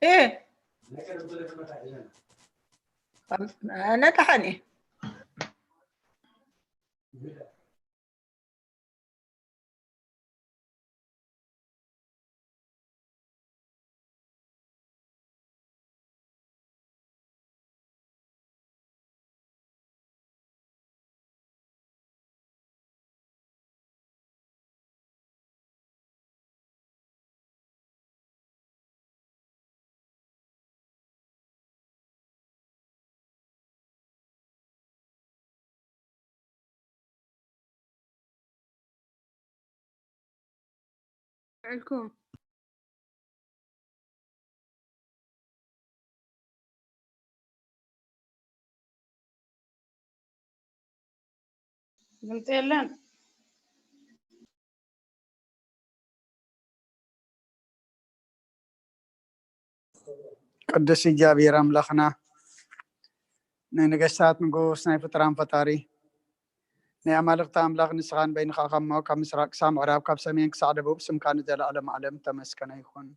እ ነቅሐኒ። ልኩም ድምፂ የለን። ቅዱስ እግዚኣብሔር ኣምላኽና፣ ናይ ነገስታት ንጉስ፣ ናይ ፍጥራን ፈጣሪ፣ ናይ ኣማልኽቲ ኣምላኽ ንስኻ ንበይንኻ እሞ፣ ካብ ምስራቅ ክሳብ ምዕራብ፣ ካብ ሰሜን ክሳዕ ደቡብ ስምካ ንዘለኣለም ዓለም ተመስገነ ይኹን።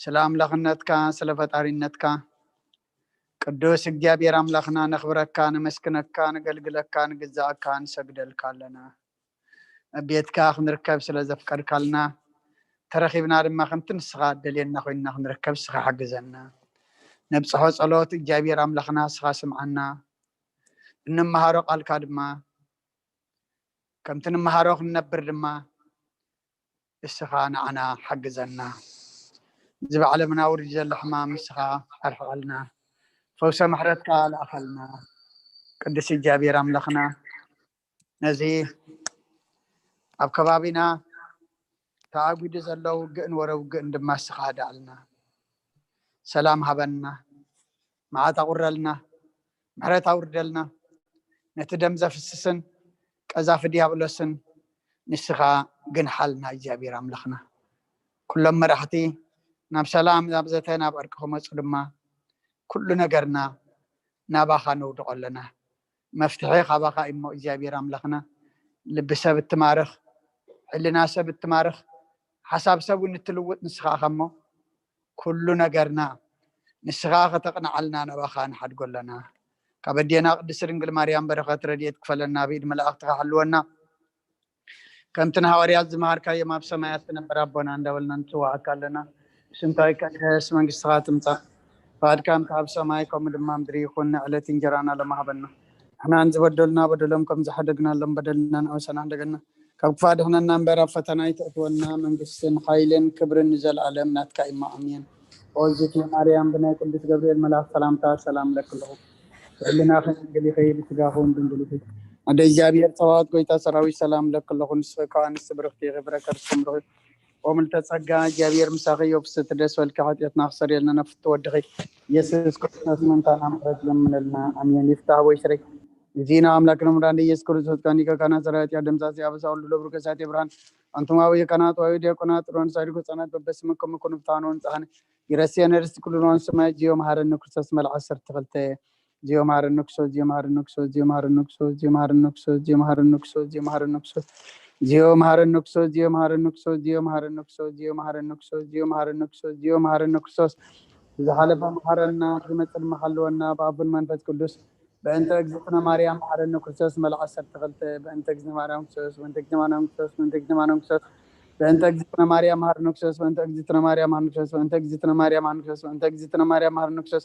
ስለ ኣምላኽነትካ፣ ስለ ፈጣሪነትካ ቅዱስ እግዚኣብሔር ኣምላኽና ነኽብረካ፣ ነመስግነካ፣ ነገልግለካ፣ ንግዛኣካ፣ ንሰግደልካ ኣለና። ኣብ ቤትካ ክንርከብ ስለ ዘፍቀድካልና፣ ተረኺብና ድማ ከምቲ ንስኻ እደልየና ኮይንና ክንርከብ ንስኻ ሓግዘና። ነብጽሖ ጸሎት እግዚኣብሔር ኣምላኽና ንስኻ ስምዓና። እንመሃሮ ቃልካ ድማ ከምቲ ንምሃሮ ክንነብር ድማ ንስኻ ንዓና ሓግዘና። እዚ ብዓለምና ውርድ ዘሎ ሕማም ንስኻ ኣርሕቐልና። ፈውሰ ምሕረትካ ልኣኸልና። ቅዱስ እግዚኣብሔር ኣምላኽና፣ ነዚ ኣብ ከባቢና ተኣጒዱ ዘሎ ውግእን ወረ ውግእን ድማ ንስኻ ኣዳዕልና። ሰላም ሃበና፣ መዓት ኣቑረልና፣ ምሕረት ኣውርደልና። ነቲ ደም ዘፍስስን ቀዛፊ ዲያብሎስን ንስኻ ግንሓልና እግዚኣብሔር ኣምላኽና። ኩሎም መራሕቲ ናብ ሰላም፣ ናብ ዘተ፣ ናብ ዕርቂ ክመፁ ድማ ኩሉ ነገርና ናባኻ ነውድቖ ኣለና። መፍትሒ ካባኻ እሞ እግዚኣብሔር ኣምላኽና። ልቢ ሰብ እትማርኽ፣ ሕልና ሰብ እትማርኽ፣ ሓሳብ ሰብ እውን እትልውጥ ንስኻ ኢኻ እሞ፣ ኩሉ ነገርና ንስኻ ከተቕንዓልና ናባኻ ንሓድጎ ኣለና። ካብ ኣዴና ቅድስቲ ድንግል ማርያም በረኸት ረድኤት ክፈለና፣ ብኢድ መላእኽትኻ ሓልወና። ከምቲ ንሃዋርያት ዝመሃርካዮም ኣብ ሰማያት ትነብር ኣቦና እንዳበልና ንጽዋዓካ ኣለና። ስምካ ይቀደስ፣ መንግስትኻ ትምጻእ፣ ፍቓድካ ከምቲ ኣብ ሰማይ ከምኡ ድማ ምድሪ ይኹን። ንዕለት እንጀራና ሎሚ ሃበና። ንሕናን ዝበደሉና በደሎም ከም ዝሓደግናሎም በደልና ንዕወሰና ሓደገና። ካብ ክፋ ድሕነና እምበር ኣብ ፈተና ኣይተእትወና። መንግስትን ሓይልን ክብርን ንዘለኣለም ናትካ እማ ኣሜን። ኦዝቲ ማርያም ብናይ ቅዱስ ገብርኤል መልኣክ ሰላምታ ሰላም ለክልኹ። ብሕልናኺ ድንግል ኢኺ፣ ብስጋኹ እውን ድንግል ኢኺ። ኣደ እግዚኣብሔር ጸባኦት ጎይታ ሰራዊት ሰላም ለክልኹ። ንስኺ ካብ ኣንስቲ ብርኽቲ ኢኺ፣ ፍረ ከርስኩም ርኺ። ኦምልተ ጸጋ እግዚኣብሔር ምሳኺ እዩ። ፍስሕቲ ደስ በልኪ፣ ሓጢኣትና ክሰርየልና ነፍቲ ወድኺ ኢየሱስ ክርስቶስ ምእንታና ምሕረት ለምነልና። ኣሜን። ይፍታሕ ወይ ስረይ ዚና ኣምላክ ረምዳን ኢየሱስ ክርስቶስ ካኒከ ካና ሰራዊት ያደምሳሲ ኣበሳ ሁሉ ለብሩ ከሳቴ ብርሃን ኣንቱም አበው ካህናት ወአበው ዲያቆናት ሮን ሳይድኩ ህፃናት በበስምኩም ኩኑ ብታኖን ጻህን ይረሴ ነርስ ኩሉኖን ስማይ ዚዮ መሐረኒ ክርስቶስ መልዓ ሰርት ክልተ ዚዮ መሐረኒ ክርስቶስ ዚዮ መሐረኒ ክርስቶስ ዚዮ መሐረኒ ክርስቶስ ዚዮ መሐረኒ ክርስቶስ ዚዮ መሐረኒ ክርስቶስ ዚዮ መሐረኒ ክርስቶስ ዚዮ መሐረኒ ክርስቶስ ዚዮ መሐረኒ ክርስቶስ ዚዮ መሐረኒ ክርስቶስ ዚዮ መሐረኒ ክርስቶስ ዚዮ መሐረኒ ክርስቶስ ዝሓለፈ መሐረና ዝመጽእ ድማ ሓልወና ብኣቡን መንፈስ ቅዱስ በእንተ እግዝእትነ ማርያም መሐረነ ክርስቶስ መልዓ ዓሰርተ ክልተ በእንተ እግዝእትነ ማርያም ክርስቶስ በእንተ እግዝእትነ ማርያም ክርስቶስ በእንተ እግዝእትነ ማርያም መሐረነ ክርስቶስ በእንተ እግዝእትነ ማርያም መሐረነ ክርስቶስ በእንተ እግዝእትነ ማርያም መሐረነ ክርስቶስ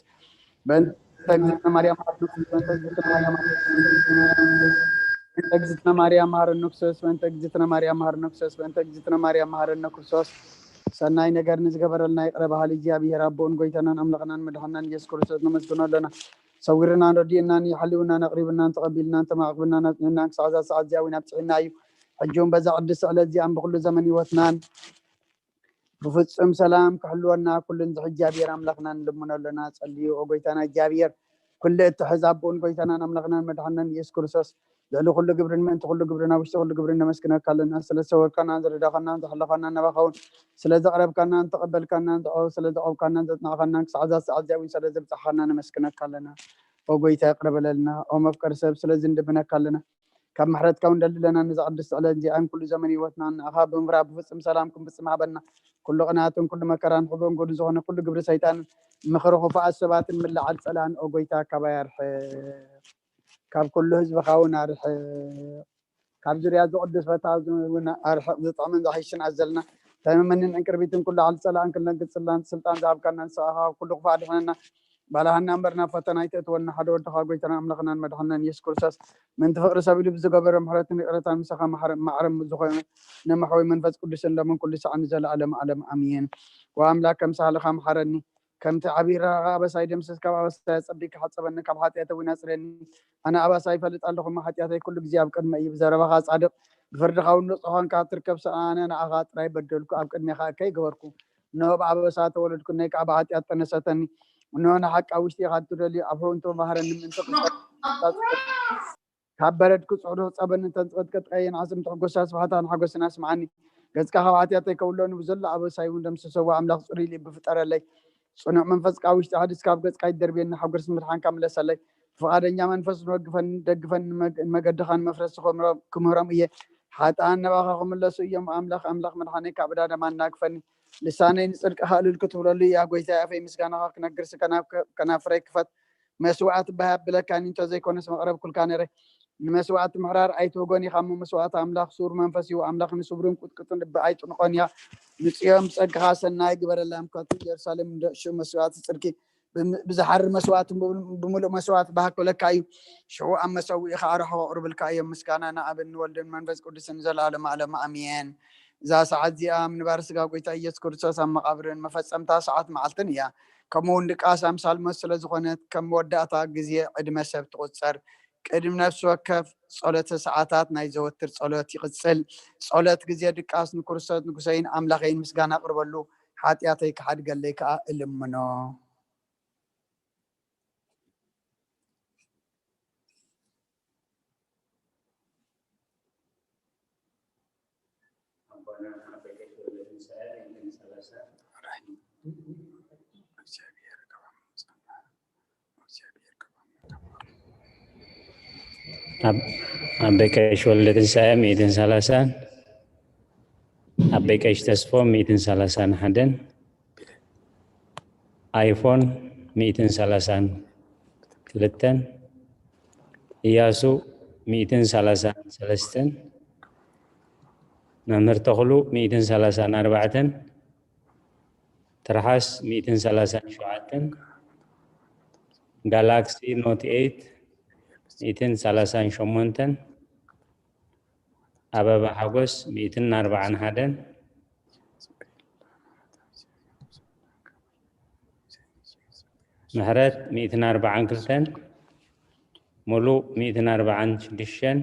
በእንተ እግዝእትነ ማርያም መሐረነ ክርስቶስ በእንተ እግዝእትነ ማርያም መሐረነ ክርስቶስ በእንተ እግዝእትነ ማርያም መሐረነ ክርስቶስ በእንተ እግዝእትነ ማርያም መሐረነ ክርስቶስ በእንተ እግዝእትነ ማርያም መሐረነ ክርስቶስ ሰናይ ነገር ንዝገበረልና ይቕረ በሃሊ እግዚኣብሔር ኣቦን ጎይታናን ኣምላኽናን መድሓናን ኢየሱስ ክርስቶስ ነመስግኖ ኣለና። ሰዊርናን ረዲእናን ይሓልውናን ኣቕሪብናን ተቐቢልናን ተማዕቕብናን ኣጽኒዕናን ክሳዕ እዛ ሰዓት እዚኣ እውን ኣብጽሒና እዩ። ሕጂ እውን በዛ ቅድስቲ ዕለት እዚኣን ብኩሉ ዘመን ህይወትናን ብፍጹም ሰላም ክሕልወና ኩሉን ዝሕጂ እግዚኣብሔር ኣምላኽና ንልምኖ ኣለና። ጸልዩ ኦ ጎይታና እግዚኣብሔር ኩሉ እትሕዝ ኣቦን ጎይታናን ኣምላኽናን መድሓናን ኢየሱስ ክርስቶስ ልዕሊ ኩሉ ግብርን ምእንቲ ኩሉ ግብርን ኣብ ውሽጢ ኩሉ ግብርን ነመስግነካ ኣለና። ስለ ዝሰወርካናን ዝረዳኻናን ዝሓለኻናን ናባኻ እውን ስለ ዘቕረብካናን ዝተቐበልካናን ዝዓው ስለ ዘዕቆብካናን ዘጽናዕካናን ክሳዕ እዛ ሰዓት እዚኣ እውን ስለ ዘብጻሕኻና ነመስግነካ ኣለና። ኦ ጎይታ ይቕረ በለልና። ኦ መፍቀሪ ሰብ ስለዚ ንልምነካ ኣለና። ካብ ምሕረትካ እውን ደልለና ነዛ ቅድስቲ ዕለት እዚኣን ኩሉ ዘመን ህይወትናን ንኣኻ ብምፍራህ ብፍጹም ሰላም ክንፍጽም ሃበና። ኩሉ ቅንኣትን ኩሉ መከራን ሕቦን ጎዱ ዝኾነ ኩሉ ግብሪ ሰይጣንን ምኽሪ ክፉኣት ሰባትን ምልዓል ጸላእን ኦ ጎይታ ካባይ ኣርሕቕ። ካብ ኩሉ ህዝብኻ እውን ኣርሕቕ። ካብ ዙርያ እዚ ቅዱስ ቦታ እዚ እውን ኣርሕቕ። ዝጥዕምን ዘሐይሽን ኣዘልና ተመመንን ዕንቅርቢትን ኩሉ ዓል ጸላእን ክለን ክትጽላን ስልጣን ዝሃብካና ንስኻ ካብ ኩሉ ክፉእ ኣድሕነና። ባልሃና እምበር ናብ ፈተና ኣይተእትወና። ሓደ ወድኻ ጎይታና ኣምላኽናን መድሓናን ኢየሱስ ክርስቶስ ምእንቲ ፍቕሪ ሰብ ኢሉ ብዝገበሮ ምሕረትን ይቕረታን ምሳኻ ማሕረ-፣ ማዕረ ዝኾነ ነመሕወይ መንፈስ ቅዱስን ሎምን ኩሉ ሰዓት ንዘለኣለም ዓለም ኣሜን። ወኣምላክ ከም ሳህልኻ መሓረኒ። ከምቲ ዓቢይ ርሕራኸ ኣበሳይ ደምስስ፣ ካብ ኣበሳይ ኣጸቢቅካ ሓጸበኒ፣ ካብ ሓጢኣተይ እውን ኣጽርየኒ። ኣነ ኣበሳይ ይፈልጥ ኣለኹ፣ እሞ ሓጢኣተይ ኩሉ ግዜ ኣብ ቅድመይ እዩ። ብዘረባኻ ጻድቕ፣ ብፍርድኻ እውን ንጹሕ ኾንካ ትርከብ። ስለ ኣነ ንኣኻ ጥራይ በደልኩ፣ ኣብ ቅድሜኻ እከይ ገበርኩ። እንሆ ብኣበሳ ተወለድኩ፣ ነይ ከኣ ብሓጢኣት ጠነሰተኒ። እንሆ ንሓቂ ኣብ ውሽጢ ኢኻ እትደልዩ፣ ኣብ ህውንቶ መሃረኒ፣ ምእንቲ ቅድስቲ ካብ በረድ ክጽዕዶ ጸበኒ፣ እንተን ዝቐጥቀጠየን ዓጽምቲ ሕጎሳ ስብሓታ ንሓጎስና ስምዓኒ። ገጽካ ካብ ሓጢኣተይ ከውለኒ፣ ብዘሎ ኣበሳይ እውን ደምስሰዎ። ኣምላኽ ጽሩይ ልቢ ፍጠረለይ። ጽኑዕ መንፈስካ ኣብ ውሽጢ ሓዲስካ ኣብ ገጽካ ይደርብየኒ፣ ሓጎስ ምድሓንካ ምለሰለይ። ፍቓደኛ መንፈስ ንወግፈኒ፣ ደግፈኒ፣ ንመግ-፣ ንመገድኻ ንመፍረስቲ ክምህሮም፣ ክምህሮም እየ። ሓጥኣን ናባኻ ክምለሱ እዮም። ኣምላኽ፣ ኣምላኽ መድሓነይ ካብ ዕዳ ደማ ኣናግፈኒ። ልሳነይ ንጽድቅኻ እልል ክትብለሉ እያ። ጎይታይ ኣፈይ ምስጋናኻ ክነግርሲ ከናፍ-፣ ከናፍረይ ክፈት። መስዋእቲ ባህ ኣብለካኒ እንተዘይኮነስ መቕረብኩልካ ነይረ። ንመስዋእቲ ምሕራር ኣይትህጎን ኢኻ እሞ መስዋእቲ ኣምላኽ ስውር መንፈስ እዩ። ኣምላኽ ንስብሩን ቁጥቁጥን ልቢ ኣይጥንቆን እያ። ንጽዮን ብጸግኻ ሰናይ ግበረላ። ምኳቱ ኢየሩሳሌም እንዶ ሽዑ መስዋእቲ ጽድቂ ብም-፣ ብዝሓርር መስዋእትን ብም-፣ ብምሉእ መስዋእቲ ባህ ክብለካ እዩ። ሽዑ ኣብ መሰውኢኻ ኣርሑ ከቕርብልካ እዮም። ምስጋና ንኣብን ንወልድን መንፈስ ቅዱስን ንዘለኣለመ ዓለም ኣሜን። እዛ ሰዓት እዚኣ ምንባር ስጋ ጎይታ ኢየሱስ ክርስቶስ ኣብ መቓብርን መፈጸምታ ሰዓት መዓልትን እያ። ከምኡ እውን ድቃስ ኣምሳል ሞት ስለ ዝኾነት፣ ከም መወዳእታ ግዜ ዕድመ ሰብ ትቑጸር። ቅድሚ ነፍሲ ወከፍ ጸሎተ ሰዓታት ናይ ዘወትር ጸሎት ይቕጽል። ጸሎት ግዜ ድቃስ ንክርስቶስ ንጉሰይን ኣምላኸይን ምስጋና ኣቕርበሉ፣ ሓጢኣተይ ክሓድገለይ ከኣ እልምኖ። ኣበይ ቀሽ ወልደ ትንሳኤ ሚእትን ሰላሳን፣ ኣበይ ቀሽ ተስፎ ሚእትን ሰላሳን ሓደን፣ ኣይፎን ሚእትን ሰላሳን ክልተን፣ እያሱ ሚእትን ሰላሳን ሰለስተን፣ መምህር ተኽሉ ሚእትን ሰላሳን ኣርባዕተን፣ ትርሓስ ሚእትን ሰላሳን ሸውዓተን፣ ጋላክሲ ኖት ኤይት ሚእትን ሰላሳን ሸሞንተን፣ ኣበባ ሓጎስ ሚእትን ኣርባዓን ሓደን፣ ምሕረት ሚእትን ኣርባዓን ክልተን፣ ሙሉእ ሚእትን ኣርባዓን ሽዱሽተን፣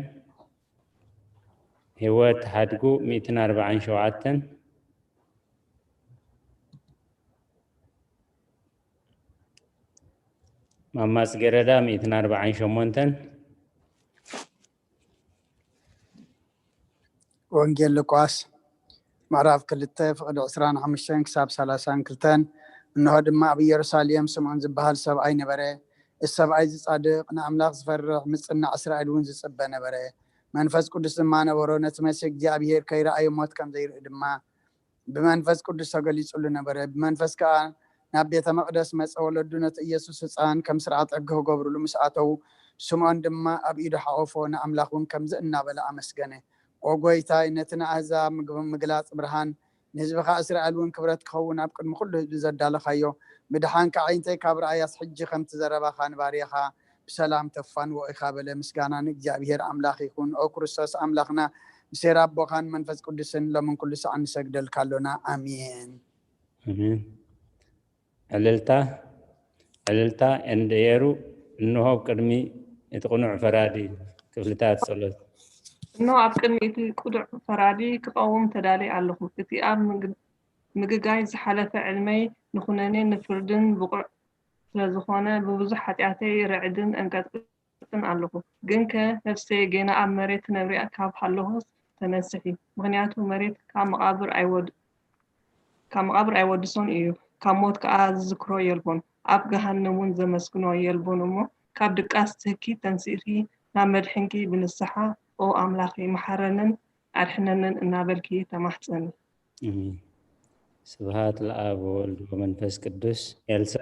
ህይወት ሓድጉ ሚእትን ኣርባዓን ሸውዓተን፣ ማማ ጽጌረዳ ሚእትን ኣርባዓን ሸሞንተን፣ ወንጌል ሉቃስ ምዕራፍ ክልተ ፍቕዲ ዕስራን ሓሙሽተን ክሳብ ሰላሳን ክልተን። እንሆ ድማ ኣብ ኢየሩሳሌም ስምዖን ዝበሃል ሰብኣይ ነበረ። እዚ ሰብኣይ እዚ ጻድቕ፣ ንኣምላኽ ዝፈርሕ፣ ምጽናዕ እስራኤል እውን ዝጽበ ነበረ። መንፈስ ቅዱስ ድማ ነበሮ። ነቲ መሲሕ እግዚኣብሄር ከይረኣየ ሞት ከም ዘይርኢ ድማ ብመንፈስ ቅዱስ ተገሊጹሉ ነበረ። ብመንፈስ ከኣ ናብ ቤተ መቕደስ መጸ። ወለዱ ነቲ ኢየሱስ ህጻን ከም ስርዓት ሕጊ ክገብሩሉ ምስ ኣተዉ፣ ስምዖን ድማ ኣብ ኢዱ ሓቖፎ፣ ንኣምላኽ እውን ከምዚ እናበለ ኣመስገነ። ኦ ጐይታይ፣ ነቲ ንኣህዛብ ምግላጽ ብርሃን፣ ንህዝብኻ እስራኤል እውን ክብረት ክኸውን ኣብ ቅድሚ ኩሉ ህዝቢ ዘዳለኻዮ፣ ብደሓንካ ኣዒንተይ ካብ ረኣያስ ሕጂ ከምቲ ዘረባኻ ንባርያኻ ብሰላም ተፋንዎ ኢኻ በለ። ምስጋና ንእግዚኣብሔር ኣምላኽ ይኹን። ኦ ክርስቶስ ኣምላኽና፣ ብሴራ ኣቦኻን መንፈስ ቅዱስን ሎምን ኩሉ ሰዓት ንሰግደልካ ኣሎና። ኣሜን። ኣሜን። ዕልልታ፣ ዕልልታ and የሩ፣ እንሆ ኣብ ቅድሚ እቲ ቅኑዕ ፈራዲ ክፍልታት ጸሎት። እንሆ ኣብ ቅድሚ እቲ ቅኑዕ ፈራዲ ክቐውም ተዳልየ ኣለኹ። እቲ ኣብ ምግጋይ ዝሓለፈ ዕድመይ ንኹነኔን ንፍርድን ብቑዕ ስለዝኾነ ብብዙሕ ሓጢኣተይ ርዕድን እንቀጥቅጥን ኣለኹ። ግንከ ነፍሰይ ጌና ኣብ መሬት ትነብር እያ ካብ ሃለኹስ ተነስሒ፣ ምኽንያቱ መሬት ካብ መቓብር ኣይወድ ካብ መቓብር ኣይወድሶን እዩ፣ ካብ ሞት ከኣ ዝዝክሮ የልቦን፣ ኣብ ገሃነም እውን ዘመስግኖ የልቦን እሞ ካብ ድቃስ ትህኪ ተንሲእኪ ናብ መድሕንኪ ብንስሓ ኦ ኣምላኸይ መሓረንን ኣድሕነንን እናበልኪ ተማሕጸኒ። ስብሃት ለኣብ ወወልድ ወመንፈስ ቅዱስ። ኤልሳ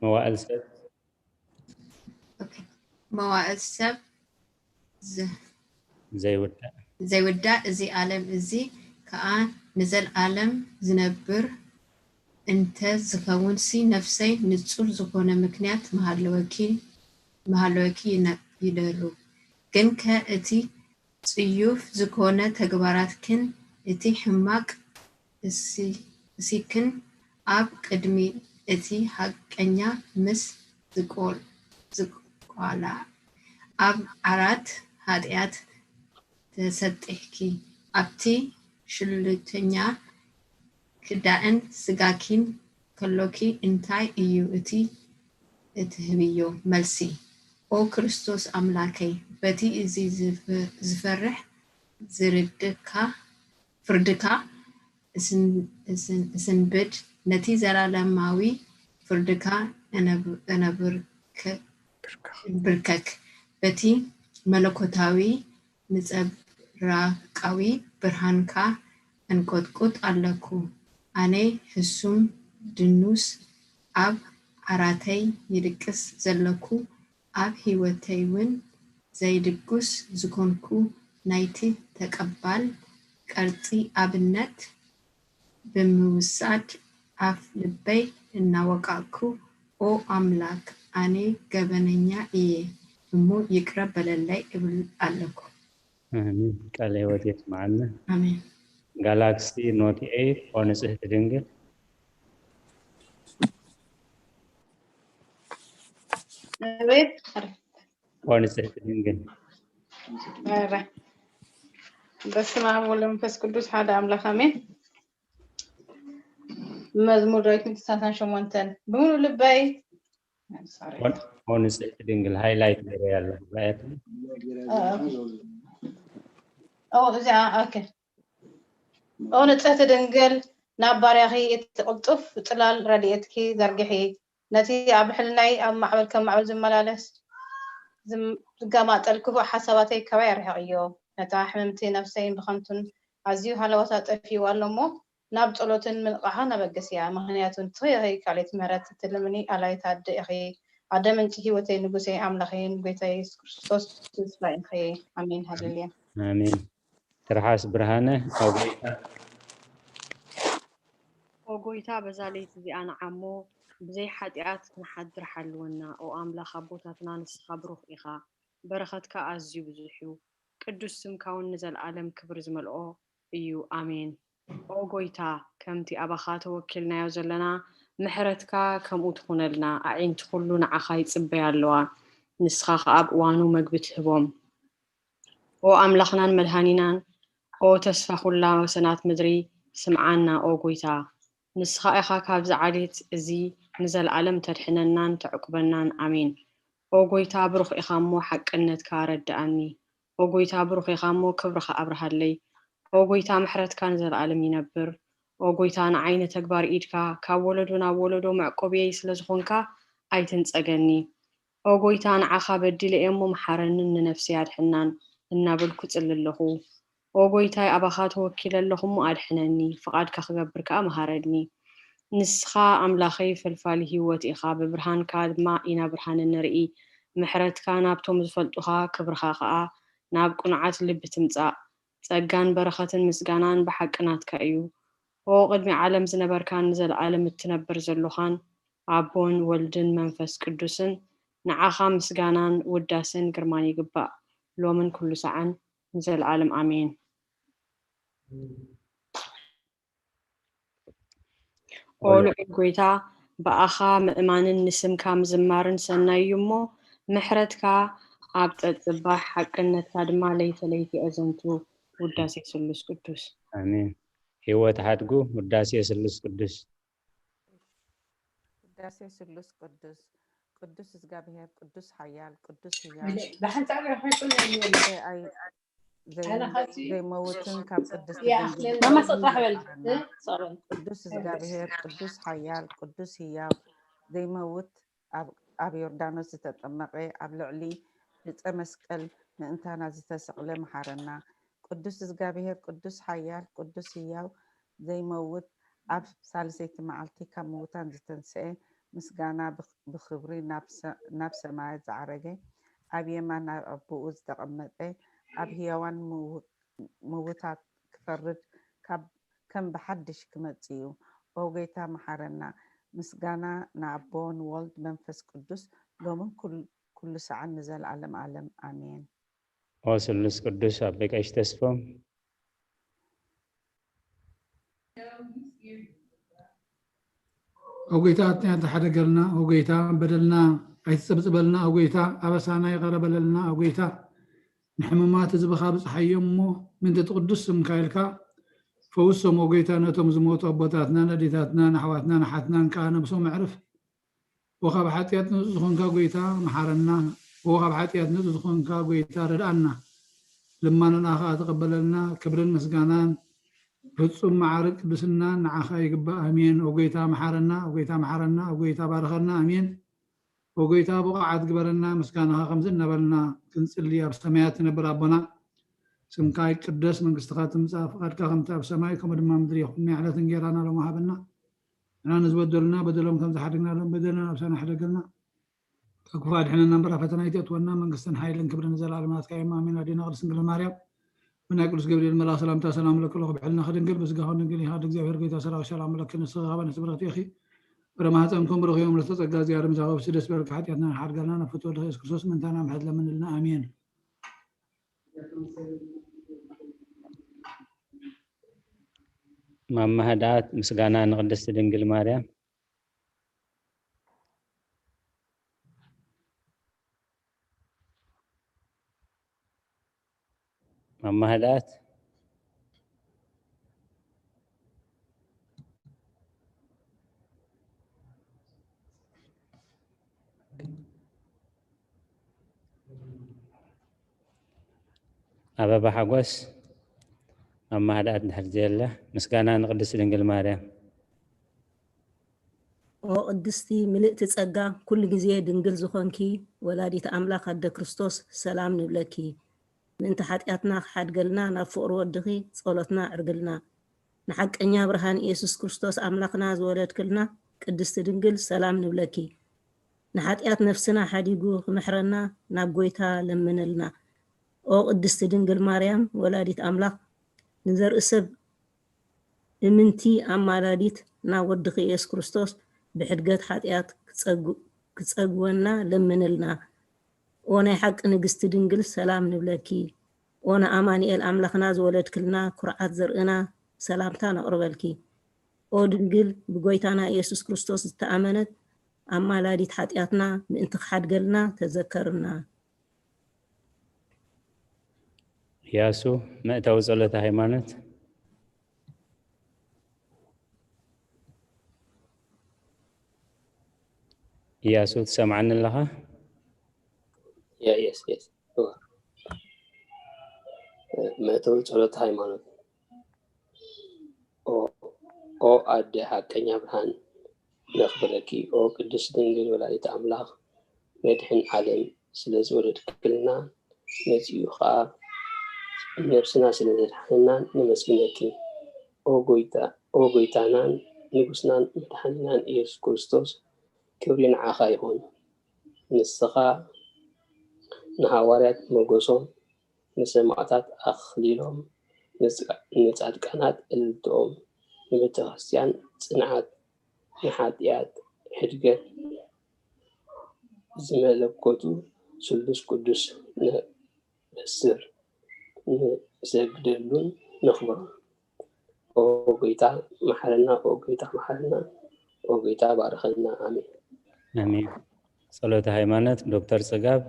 መዋእል ሰብ መዋእል ሰብ ዘይውዳእ ዘይውዳእ እዚ ዓለም እዚ ከኣ ንዘልኣለም ዝነብር እንተ ዝኸውን ሲ ነፍሰይ ንጹር ዝኾነ ምክንያት ምሃለወኪ ምሃለወኪ ይደሉ። ግንከ እቲ ጽዩፍ ዝኾነ ተግባራትክን እቲ ሕማቕ እሲክን ኣብ ቅድሚ እቲ ሓቀኛ ምስ ዝቆላዕ ኣብ ዓራት ሓጢኣት ተሰጢሕኪ ኣብቲ ሽሉተኛ ክዳእን ስጋኪን ከሎኪ እንታይ እዩ እቲ እትህብዮ መልሲ? ኦ ክርስቶስ ኣምላከይ፣ በቲ እዚ ዝፈርሕ ዝርድካ ፍርድካ እስንብድ፣ ነቲ ዘላለማዊ ፍርድካ እነብርከክ፣ በቲ መለኮታዊ ንጸብራቃዊ ብርሃንካ እንቆጥቁጥ ኣለኩ። ኣነ ህሱም ድኑስ ኣብ ዓራተይ ይድቅስ ዘለኩ፣ ኣብ ህይወተይውን ዘይድጉስ ዝኾንኩ ናይቲ ተቀባል ቀርጺ ኣብነት ብምውሳድ ኣፍ ልበይ እናወቃዕኩ ኦ ኣምላክ ኣነ ገበነኛ እየ እሞ ይቅረ በለለይ እብል ኣለኩ። ኣሜን። ቃለ ህይወት የስምዓልና። ኣሜን። ጋላክሲ ኖት ኤይት ኦ ንጽህቲ ድንግል ኣቤት ኦ ንጽህቲ ድንግል ኧረ በስመ ኣብ ወወልድ ወመንፈስ ቅዱስ ሓደ ኣምላኽ ኣሜን። መዝሙር ዳዊት ምእንቲ ሰላሳን ሸሞንተን ብምሉእ ልበይ ኦ ንጽህቲ ድንግል ሃይላይት ገይረ ያለ ራያት ኦ እዚኣ ኦኬ ኦ ንጽህቲ ድንግል ናብ ባርያኺ እቲ ቅልጡፍ ጽላል ረድኤትኪ ዘርግሒ ነቲ ኣብ ሕልናይ ኣብ ማዕበል ከም ማዕበል ዝመላለስ ዝም- ዝገማጠል ክፉእ ሓሳባተይ ካባይ ኣርሕቕዮ። ነታ ሕምምቲ ነፍሰይን ብኸንቱን ኣዝዩ ሃለዋታ ጠፊእዋ ኣሎ እሞ፣ ናብ ጸሎትን ምንቕቓሕን ኣበግስያ። ምኽንያቱ ንስኺ ኢኺ ካልኣይቲ ምሕረት እትልምኒ ኣላይት ኣደ ኢኺ። ኣደ ምንጪ ህይወተይ፣ ንጉሰይ፣ ኣምላኸይን ጎይታየ የሱስ ክርስቶስ ተስፋ ኢኺ። ኣሜን። ሃሌሉያ። ኣሜን። ትርሓስ ብርሃነ ኣብ ጎይታ። ኦ ጎይታ፣ በዛ ለይቲ እዚኣ ንዓሞ ብዘይ ሓጢኣት ክንሓድር ሓልወና። ኦ ኣምላኽ ኣቦታትና፣ ንስኻ ብሩኽ ኢኻ፣ በረኸትካ ኣዝዩ ብዙሕ እዩ። ቅዱስ ስምካ እውን ንዘለኣለም ክብሪ ዝመልኦ እዩ። ኣሜን። ኦ ጎይታ፣ ከምቲ ኣባኻ ተወኪልናዮ ዘለና፣ ምሕረትካ ከምኡ ትኹነልና። ኣዒንቲ ኩሉ ንዓኻ ይጽበያ ኣለዋ፣ ንስኻ ኸኣ ኣብ እዋኑ መግቢ ትህቦም። ኦ ኣምላኽናን መድሃኒናን፣ ኦ ተስፋ ኩላ ወሰናት ምድሪ፣ ስምዓና ኦ ጎይታ። ንስኻ ኢኻ ካብዚ ዓሌት እዚ ንዘለኣለም ተድሕነናን ተዕቁበናን። ኣሜን። ኦ ጎይታ፣ ብሩኽ ኢኻ እሞ ሓቅነትካ ረድኣኒ። ኦ ጎይታ፣ ብሩኽ ኢኻ እሞ ክብርኻ ኣብርሃለይ። ኦ ጎይታ፣ ምሕረትካ ንዘለኣለም ይነብር። ኦ ጎይታ፣ ንዓይ ንተግባር ኢድካ ካብ ወለዶ ናብ ወለዶ መዕቆብየይ ስለ ዝኾንካ ኣይትንጸገኒ። ኦ ጎይታ፣ ንዓኻ በዲለ እየ እሞ መሓረንን ንነፍሰይ ኣድሕናን እናበልኩ ጽሊ ኣለኹ። ኦ ጎይታይ፣ ኣባኻ ተወኪለ ኣለኹ እሞ ኣድሕነኒ፣ ፍቓድካ ክገብር ከኣ መሃረኒ። ንስኻ ኣምላኸይ ፈልፋሊ ህይወት ኢኻ፣ ብብርሃንካ ድማ ኢና ብርሃን እንርኢ። ምሕረትካ ናብቶም ዝፈልጡኻ፣ ክብርኻ ከኣ ናብ ቅኑዓት ልቢ ትምጻእ። ጸጋን በረኸትን ምስጋናን ብሓቂ ናትካ እዩ። ኦ ቅድሚ ዓለም ዝነበርካን ንዘለኣለም እትነብር ዘሎኻን ኣቦን ወልድን መንፈስ ቅዱስን ንዓኻ ምስጋናን ውዳሴን ግርማን ይግባእ፣ ሎምን ኩሉ ሰዓን ንዘለኣለም ኣሜን። ኦ ልዑል ጎይታ፣ ብኣኻ ምእማንን ንስምካ ምዝማርን ሰናይ እዩ እሞ፣ ምሕረትካ ኣብ ጸጽባሕ፣ ሓቅነትካ ድማ ለይተ ለይቲ የዘንቱ። ውዳሴ ስሉስ ቅዱስ። ኣሜን። ህይወት ሓድጉ ውዳሴ ስሉስ ቅዱስ። ውዳሴ ስሉስ ቅዱስ። ቅዱስ እግዚኣብሔር፣ ቅዱስ ሓያል፣ ቅዱስ ህያው ብሓንጻር ረኺብኩም ኣይ- ዘይ- ዘይመውትን ካብ ቅድስቲ ድንግል ማማ ሰጣሕ በል ቅዱስ እግዚኣብሔር፣ ቅዱስ ሓያል፣ ቅዱስ ህያው፣ ዘይመውት፣ ኣብ- ኣብ ዮርዳኖስ ዝተጠመቐ፣ ኣብ ልዕሊ ዕፀ መስቀል ምእንታና ዝተሰቕለ መሓረና። ቅዱስ እግዚኣብሔር፣ ቅዱስ ሓያል፣ ቅዱስ ህያው፣ ዘይመውት፣ ኣብ ሳልሰይቲ መዓልቲ ካብ ምዉታን ዝተንስኤ፣ ምስጋና ብኽ- ብኽብሪ ናብ ሰ- ናብ ሰማያት ዝዓረገ፣ ኣብ የማን ናይ ኣቦኡ ዝተቐመጠ፣ ኣብ ህያዋን ምው- ምውታት ክፈርድ ካብ ከም ብሓድሽ ክመጽእ እዩ። ኦ ጎይታ መሓረና። ምስጋና ንኣቦ ንወልድ መንፈስ ቅዱስ ሎምን ኩል- ኩሉ ሰዓን ንዘለዓለም ዓለም ኣሜን። ኦ ስሉስ ቅዱስ ኣቦይ ቀሺ ተስፎም። ኦ ጎይታ ኣጥንያ ተሓደገልና፣ ኦ ጎይታ በደልና ኣይትጸብጽበልና፣ ኦ ጎይታ ኣበሳና ይቐረ በለልና፣ ኦ ጎይታ ንሕሙማት ህዝብኻ ብጽሓዮም እሞ ምእንቲ እቲ ቅዱስ ስምካ ኢልካ ፈውሶም፣ ኦ ጎይታ ነቶም ዝሞቱ ኣቦታትናን ኣዴታትናን ኣሕዋትናን ኣሓትናን ከኣ ነብሶም ኣዕርፍ። ኦ ካብ ሓጢኣት ንጹህ ዝኾንካ ጎይታ መሓረና። ኦ ካብ ሓጢኣት ንጹህ ዝኾንካ ጎይታ ርድኣና። ልማኖና ከኣ ተቐበለልና። ክብርን ምስጋናን ፍጹም ማዕርግ ቅድስናን ንዓኻ ይግባእ። ኣሜን። ኦ ጎይታ መሓረና፣ ኦ ጎይታ መሓረና፣ ኦ ጎይታ ባርኸና። ኣሜን። ኦ ጎይታ ብቑዓት ግበረና፣ ምስጋናኻ ከምዚ እናበልና ክንጽሊ። ኣብ ሰማያት ትነብር ኣቦና፣ ስምካ ይቅደስ፣ መንግስትኻ ትምጻእ፣ ፍቓድካ ከምቲ ኣብ ሰማይ ከምኡ ድማ ምድሪ ይኹን። ናይ ዕለት እንጌራና ሎሚ ሃበና። ንሕና ንዝበደሉና በደሎም ከም ዝሓደግናሎም በደልና ኣበሳና ሕደገልና። ካብ ክፉእ ኣድሕነና እምበር ኣብ ፈተና ኣይተእትወና። መንግስትን ሓይልን ክብርን ንዘለኣለም ናትካ እዮም። ኣሜን። ኣዴና ቅድስት ድንግል ማርያም ብናይ ቅዱስ ገብርኤል መልኣኽ ሰላምታ ሰላም ለኪ ኣለኹ ብሕልናኺ ድንግል ብስጋኺ እውን ድንግል ኢኻ። ኣደ እግዚኣብሔር ጎይታ ሰራዊት ሰላም ለኪ ንስኺ ካብ ኣንስቲ ብርኽቲ ኢኺ። ፍረ ማህፀንኩም ብሩኽ እዩ። ምልዕተ ጸጋ እግዚኣብሔር ምሳኺ። ደስ በለኪ ሓጢኣትና ሓድገልና ናብ ፍትወ ወልድኺ የሱስ ክርስቶስ ምእንታና ምሕረት ለምንልና። ኣሜን። ማማ ህድኣት ምስጋና ንቅድስቲ ድንግል ማርያም። ማማ ህድኣት። ኣበባ ሓጎስ ኣብ ማህዳኣት እንድሕር ዘየለ ምስጋና ንቅድስቲ ድንግል ማርያም። ኦ ቅድስቲ ምልእቲ ጸጋ፣ ኩሉ ግዜ ድንግል ዝኾንኪ ወላዲት ኣምላኽ ኣደ ክርስቶስ፣ ሰላም ንብለኪ። ምእንቲ ሓጢኣትና ክሓድገልና ናብ ፍቕሪ ወድኺ ጸሎትና ኣዕርግልና። ንሓቀኛ ብርሃን ኢየሱስ ክርስቶስ ኣምላኽና ዝወለድክልና ቅድስቲ ድንግል፣ ሰላም ንብለኪ። ንሓጢኣት ነፍስና ሓዲጉ ክምሕረና ናብ ጎይታ ለምንልና። ኦ ቅድስቲ ድንግል ማርያም ወላዲት ኣምላኽ፣ ንዘርኢ ሰብ እምንቲ ኣማላዲት ናብ ወድኺ ኢየሱስ ክርስቶስ ብሕድገት ሓጢኣት ክጸጉ-፣ ክጸግወና ለምንልና። ኦ ናይ ሓቂ ንግስቲ ድንግል፣ ሰላም ንብለኪ። ኦ ንኣማኑኤል ኣምላኽና ዝወለድክልና ኩርዓት ዘርእና፣ ሰላምታ ነቕርበልኪ። ኦ ድንግል ብጎይታና ኢየሱስ ክርስቶስ ዝተኣመነት ኣማላዲት ሓጢኣትና ምእንቲ ክሓድገልና ተዘከርና። ያሱ መእተዊ ጸሎተ ሃይማኖት። እያሱ ትሰምዓኒ ኣለኻ? የስ የስ። መእተዊ ጸሎተ ሃይማኖት። ኦ ኣደ ሓቀኛ ብርሃን ነኽብረኪ። ኦ ቅድስት ድንግል ወላዲተ ኣምላኽ መድሕን ዓለም ስለ ዝወለድክልና መጺኡ ኸኣ ነብስና ስለ ዘድሓነና ነመስግነኪ። ኦ ጎይታ ኦ ጎይታናን ንጉስናን መድሓኒናን ኢየሱስ ክርስቶስ ክብሪ ንዓኻ ይኹን። ንስኻ ንሃዋርያት ሞገሶም ንሰማእታት ኣኽሊሎም ንጻድቃናት እልልትኦም ንቤተ ክርስቲያን ጽንዓት ንሓጢኣት ሕድገት ዝመለኮቱ ስሉስ ቅዱስ ነብስር ንሰግደሉን ነኽብሮን። ኦ ጎይታ መሓረና ኦ ጎይታ መሓረና ኦ ጎይታ ባርኸና ኣሜን። ኣሜን። ጸሎተ ሃይማኖት ዶክተር ጽጋብ።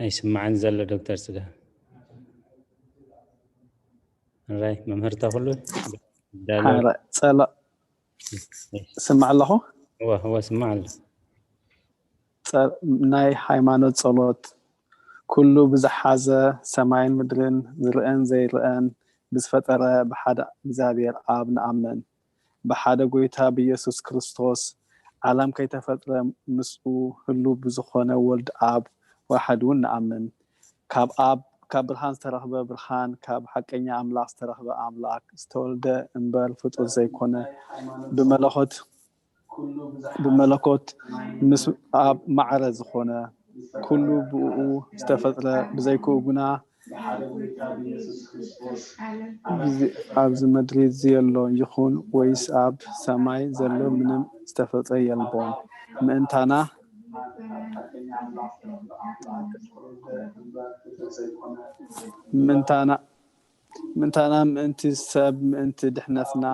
ኣይስማዕን ዘሎ ዶክተር ጽጋብ። ራይ መምህርታ ኩሉ ጸሎ ስማዕ ኣለኹ። እወ እወ ስማዕ ኣሎ። ናይ ሃይማኖት ጸሎት። ኩሉ ብዝሓዘ ሰማይን ምድርን ዝርአን ዘይርአን ብዝፈጠረ ብሓደ እግዚኣብሔር ኣብ ንኣምን። ብሓደ ጎይታ ብኢየሱስ ክርስቶስ ዓለም ከይተፈጥረ ምስኡ ህሉ ብዝኾነ ወልድ ኣብ ዋሕድ እውን ንኣምን። ካብ ኣብ ካብ ብርሃን ዝተረኽበ ብርሃን ካብ ሓቀኛ ኣምላኽ ዝተረኽበ ኣምላኽ ዝተወልደ እምበር ፍጡር ዘይኮነ ብመለኾት ብመለኮት ምስ ኣብ ማዕረ ዝኾነ ኩሉ ብእኡ ዝተፈጥረ ብዘይክኡ ግና ኣብዚ ምድሪ ዘሎ ይኹን ወይስ ኣብ ሰማይ ዘሎ ምንም ዝተፈጥረ የልቦን። ምእንታና ምእንታና ምእንታና ምእንቲ ሰብ ምእንቲ ድሕነትና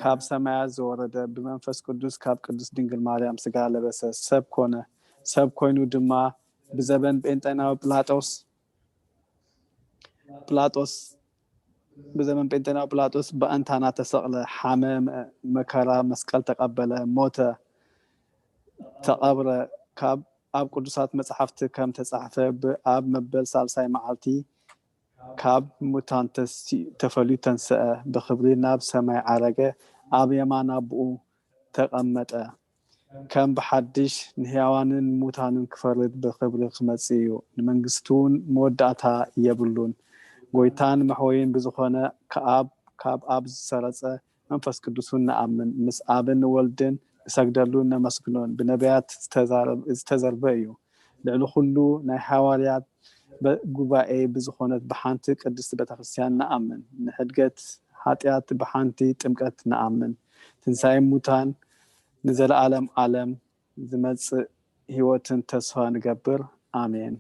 ካብ ሰማያት ዝወረደ ብመንፈስ ቅዱስ ካብ ቅድስት ድንግል ማርያም ስጋ ለበሰ ሰብ ኮነ። ሰብ ኮይኑ ድማ ብዘበን ጴንጤናዊ ጲላጦስ ጲላጦስ ብዘበን ጴንጤናዊ ጲላጦስ ብእንታና ተሰቕለ፣ ሓመ፣ መከራ መስቀል ተቐበለ፣ ሞተ፣ ተቐብረ። ካብ ኣብ ቅዱሳት መጻሕፍቲ ከም ተጻሕፈ ብ ኣብ መበል ሳልሳይ መዓልቲ ካብ ሙታን ተፈልዩ ተንስአ፣ ብኽብሪ ናብ ሰማይ ዓረገ፣ ኣብ የማን ኣቦኡ ተቐመጠ። ከም ብሓድሽ ንሕያዋንን ሙታንን ክፈርድ ብኽብሪ ክመጽእ እዩ። ንመንግስቱ እውን መወዳእታ የብሉን። ጎይታን መሕወይን ብዝኾነ ከኣብ ካብ ኣብ ዝሰረጸ መንፈስ ቅዱስ እውን ንኣምን። ምስ ኣብን ወልድን ንሰግደሉን ነመስግኖን። ብነቢያት ዝተዘርበ እዩ። ልዕሊ ኩሉ ናይ ሓዋርያት ጉባኤ ብዝኾነት ብሓንቲ ቅድስቲ ቤተክርስትያን ንኣምን። ንሕድገት ሓጢኣት ብሓንቲ ጥምቀት ንኣምን። ትንሳኤ ሙታን ንዘለኣለም ዓለም ዝመጽእ ህይወትን ተስፋ ንገብር። ኣሜን።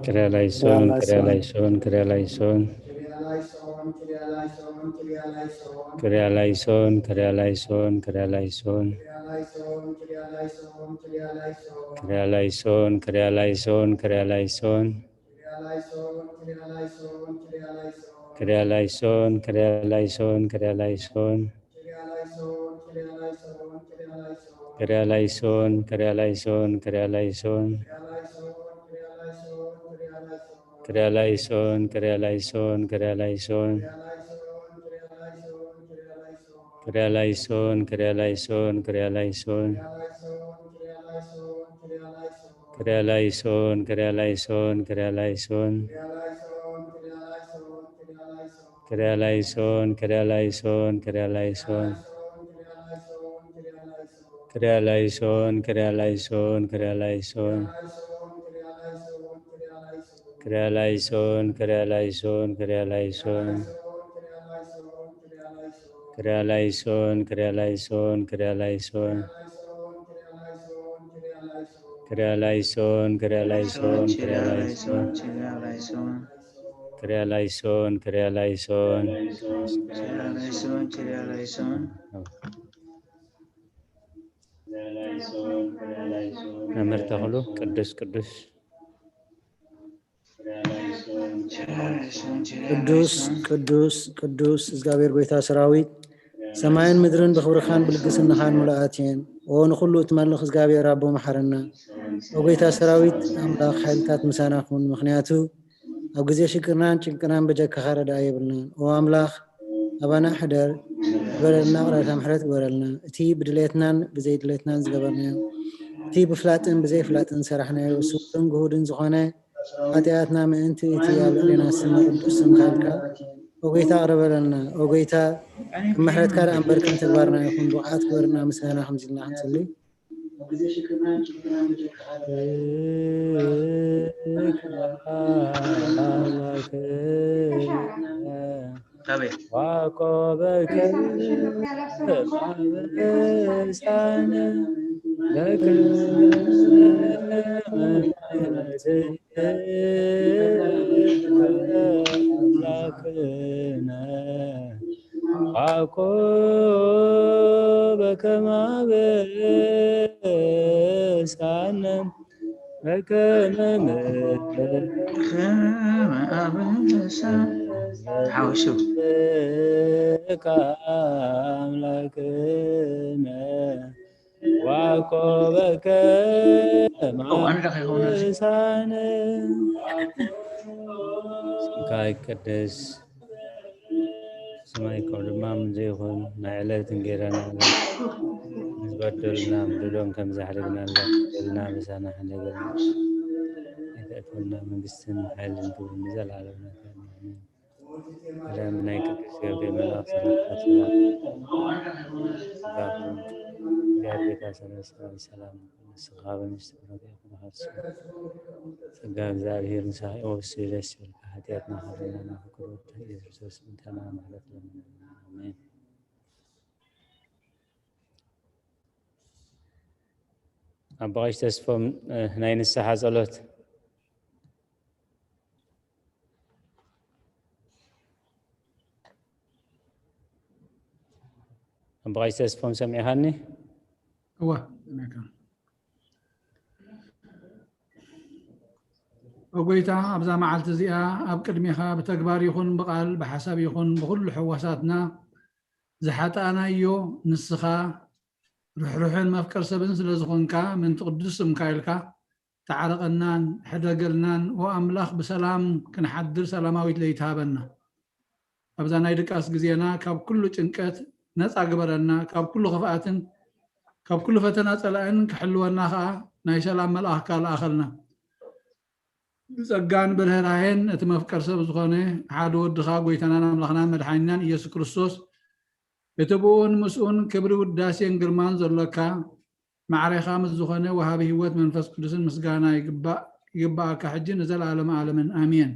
ክርያላይሶን ክርያላይሶን ክርያላይሶን ክርያላይሶን ክርያላይሶን ክርያላይሶን ክርያላይሶን ክርያ ላይሶን፣ ክርያ ላይሶን፣ ክርያ ላይሶን። ክርያ ላይሶን፣ ክርያ ላይሶን፣ ክርያ ላይሶን። ክርያ ላይሶን፣ ክርያ ላይሶን፣ ክርያ ላይሶን። ክርያ ላይሶን፣ ክርያ ላይሶን፣ ክርያ ላይሶን። ክርያ ላይሶን፣ ክርያ ላይሶን፣ ክርያ ላይሶን። ክርያ ላይሶን፣ ክርያ ላይሶን፣ ክርያ ላይሶን። ክርያ ላይሶን፣ ክርያ ላይሶን፣ ክርያ ላይሶን። ክርያ ላይሶን፣ ክርያ ላይሶን፣ ክርያ ላይሶን። ክርያ ላይሶን፣ ክርያ ላይሶን፣ ክርያ ላይሶን። ክርያ ላይሶን፣ ክርያ ላይሶን፣ ክርያ ላይሶን። ክርያ ላይሶን፣ ክርያ ላይሶን፣ ክርያ ላይሶን። ክርያ ላይሶን፣ ክርያ ላይሶን፣ ክርያ ላይሶን። ክርያ ላይሶን፣ ክርያ ላይሶን፣ ክርያ ላይሶን። ክርያ ላይሶን፣ ክርያ ላይሶን። ክርያ ላይሶን፣ ክርያ ላይሶን። መምህር ተኽሉ፣ ቅዱስ ቅዱስ። ቅዱስ ቅዱስ ቅዱስ እግዚኣብሔር ጎይታ ሰራዊት፣ ሰማይን ምድርን ብኽብርኻን ብልግስናኻን ምሉኣት እየን። ኦ ንኹሉ እትመልኽ እግዚኣብሔር ኣቦ መሓረና። ኦ ጎይታ ሰራዊት ኣምላኽ፣ ሓይልታት ምሳና ኩን፣ ምኽንያቱ ኣብ ግዜ ሽግርናን ጭንቅናን በጀካኻ ረድኣ የብልናን። ኦ ኣምላኽ ኣባና ሕደር፣ ግበረልና፣ ቅሬታ ምሕረት ግበረልና። እቲ ብድሌትናን ብዘይድሌትናን ዝገበርናዮ፣ እቲ ብፍላጥን ብዘይፍላጥን ዝሰራሕናዮ ስውርን ግሁድን ዝኾነ ሓጢኣትና ምእንቲ እቲ ኣብ ልዕሌና ዝስመ ቅዱስ ስምካ ኢልካ፣ ኦ ጎይታ፣ ቅረበለልና። ኦ ጎይታ፣ ከም ምሕረትካ ደኣ እምበር ከም ተግባርና ይኹን፣ ብቕዓት ግበርና፣ ምስጋና ከምዚ ኢልና ክንጽሊ። ኣቤት። ዋቆበከ ማበሳነ በከመ አምላክነ ዋኮ በከመ አበሳነ በከመ አበሳ። ተሓወሱ። አምላክነ ዋኮበከ ኦ፣ ኣነ ደኸ ይኸውን እዚ? ማበሳነ። ስምካ ይቀደስ፣ ስማይ ከም ድማ ምንዘ ይኹን፣ ናይ ዕለት እንጌራና ምስ በደሉና፣ ምድሎም ከም ዘሕደግናና፣ በደልና ምሳና ሕደገልና። ኣይተእትወና፣ መንግስትን ሓይልን ክብርን ንዘለዓለም ናትካ እዩ። ኣሜን። ሰላም ናይ ቅዱስ ገብርኤል መልኣክ ሰላምታ ሰላም። ጸጋ ይኹን። እግዚኣብሔር ጌታ ሰላም ሰላም ሰላም። ንስኻ በንስቲ ብረቱ ይኹን ሃርሱ። ጸጋ እግዚኣብሔር ምሳኺ ይኹን። ደስ ይበልካ። ሓጢኣትና ከለና ናብ ፍቅር ወድኻ ኢየሱስ ክርስቶስ ምሕረትና ምሕረት ለምንና። ኣሜን። ኣባ ቀሺ ተስፎም፣ እ፣ ናይ ንስሓ ጸሎት። ኣባ ቀሺ ተስፎም ሰሚዕኻኒ? እወ፣ ሰሚዕካ። ኦ ጎይታ፣ ኣብዛ መዓልቲ እዚኣ ኣብ ቅድሜኻ ብተግባር ይኹን ብቓል፣ ብሓሳብ ይኹን ብኹሉ ሕዋሳትና ዝሓጣእናዮ ንስኻ ርሕሩሕን መፍቀር ሰብን ስለ ዝኾንካ፣ ምእንቲ ቅዱስ ስምካ ኢልካ ተዓረቐናን ሕደገልናን፣ ኦ ኣምላኽ፣ ብሰላም ክንሓድር ሰላማዊት ለይቲ ሃበና። ኣብዛ ናይ ድቃስ ግዜና ካብ ኩሉ ጭንቀት ነጻ ግበረና፣ ካብ ኩሉ ክፍኣትን ካብ ኩሉ ፈተና ጸላእን ክሕልወና ኸኣ ናይ ሰላም መልኣኽካ ለኣኸልና። ብጸጋን ብርህራሄን እቲ መፍቀር ሰብ ዝኾነ ሓደ ወድኻ ጎይታናን ኣምላኽናን መድሓኒናን ኢየሱስ ክርስቶስ፣ እቲ ብኡን ምስኡን ክብሪ ውዳሴን ግርማን ዘሎካ፣ ማዕሬኻ ምስ ዝኾነ ወሃቢ ህይወት መንፈስ ቅዱስን ምስጋና ይግባእ፣ ይግባኣካ ሕጂ ንዘለዓለመ ዓለምን። ኣሜን።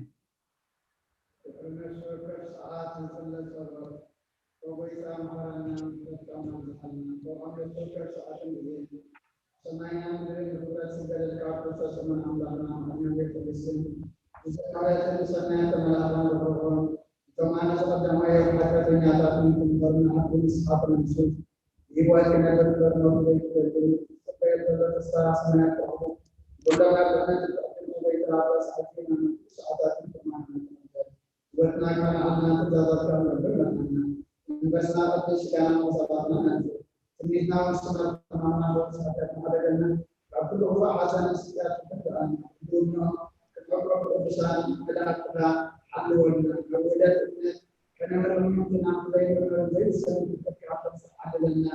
ሰማይና ምድርን ብኽብረት ስገደልካ፣ ክርስቶስ እሙን ኣምላኽና፣ ኣድናን ቤተ መንግስትን፣ ብዘማርያትን ብሰናያት መላእኽትን ርሑቕ፣ እቶም ኣነ ዝቐዳማዮም ሓጢኣተኛታትን ክምኸርና፣ ኣብ ንስሓ ተመልሱ። ብህይወት ክነብር ክበርኖ ዘይትደልን ዝጽበዮ ዘሎ ተስፋ ሰማያት ረኽቡ። ኩሎም ኣብ ገነት እትቕድም ጎይታ በጻሕቲ መንግስቲ ሰዓታት እንተማን ንግበር። ህይወትና ከመልኣልና ትእዛዛትካ ንገብር መጽናና። መንፈስና ቅዱስ ስጋና መሳባትና ነንጽር። ትምኒትና ውስና ተማና ወሳተ ማዕረገና። ካብ ኩሉ ክፉእ ሓሳን ስጋት ትጠብቀና። እንዲሁም ነው ከመቅረብ ቅዱሳን መላእክትካ ሓልወልና። ኣብ ውህደት እምነት ከነምርም ምምክና ዘይምርም ዘይሰን ትጠብቃ ዓለምና።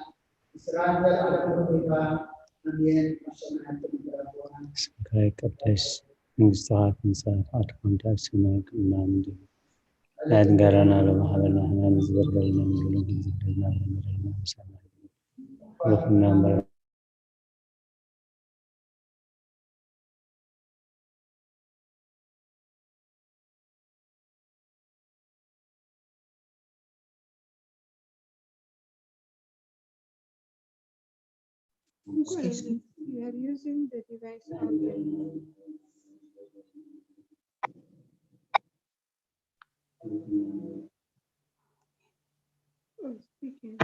ስምካ ይቀደስ፣ መንግስትኻ ትምጻእ፣ ፍቓድካ ከምቲ ኣብ ሰማይ ከምኡ ኣብ ምድሪ። ናይ እንጀራና ሎሚ ሃበና፣ ንሕና ንዝበደለና ንበድለና፣ ንበደለና ምሳና ይኹንና እምበር። You are using the device on the Oh, speaking.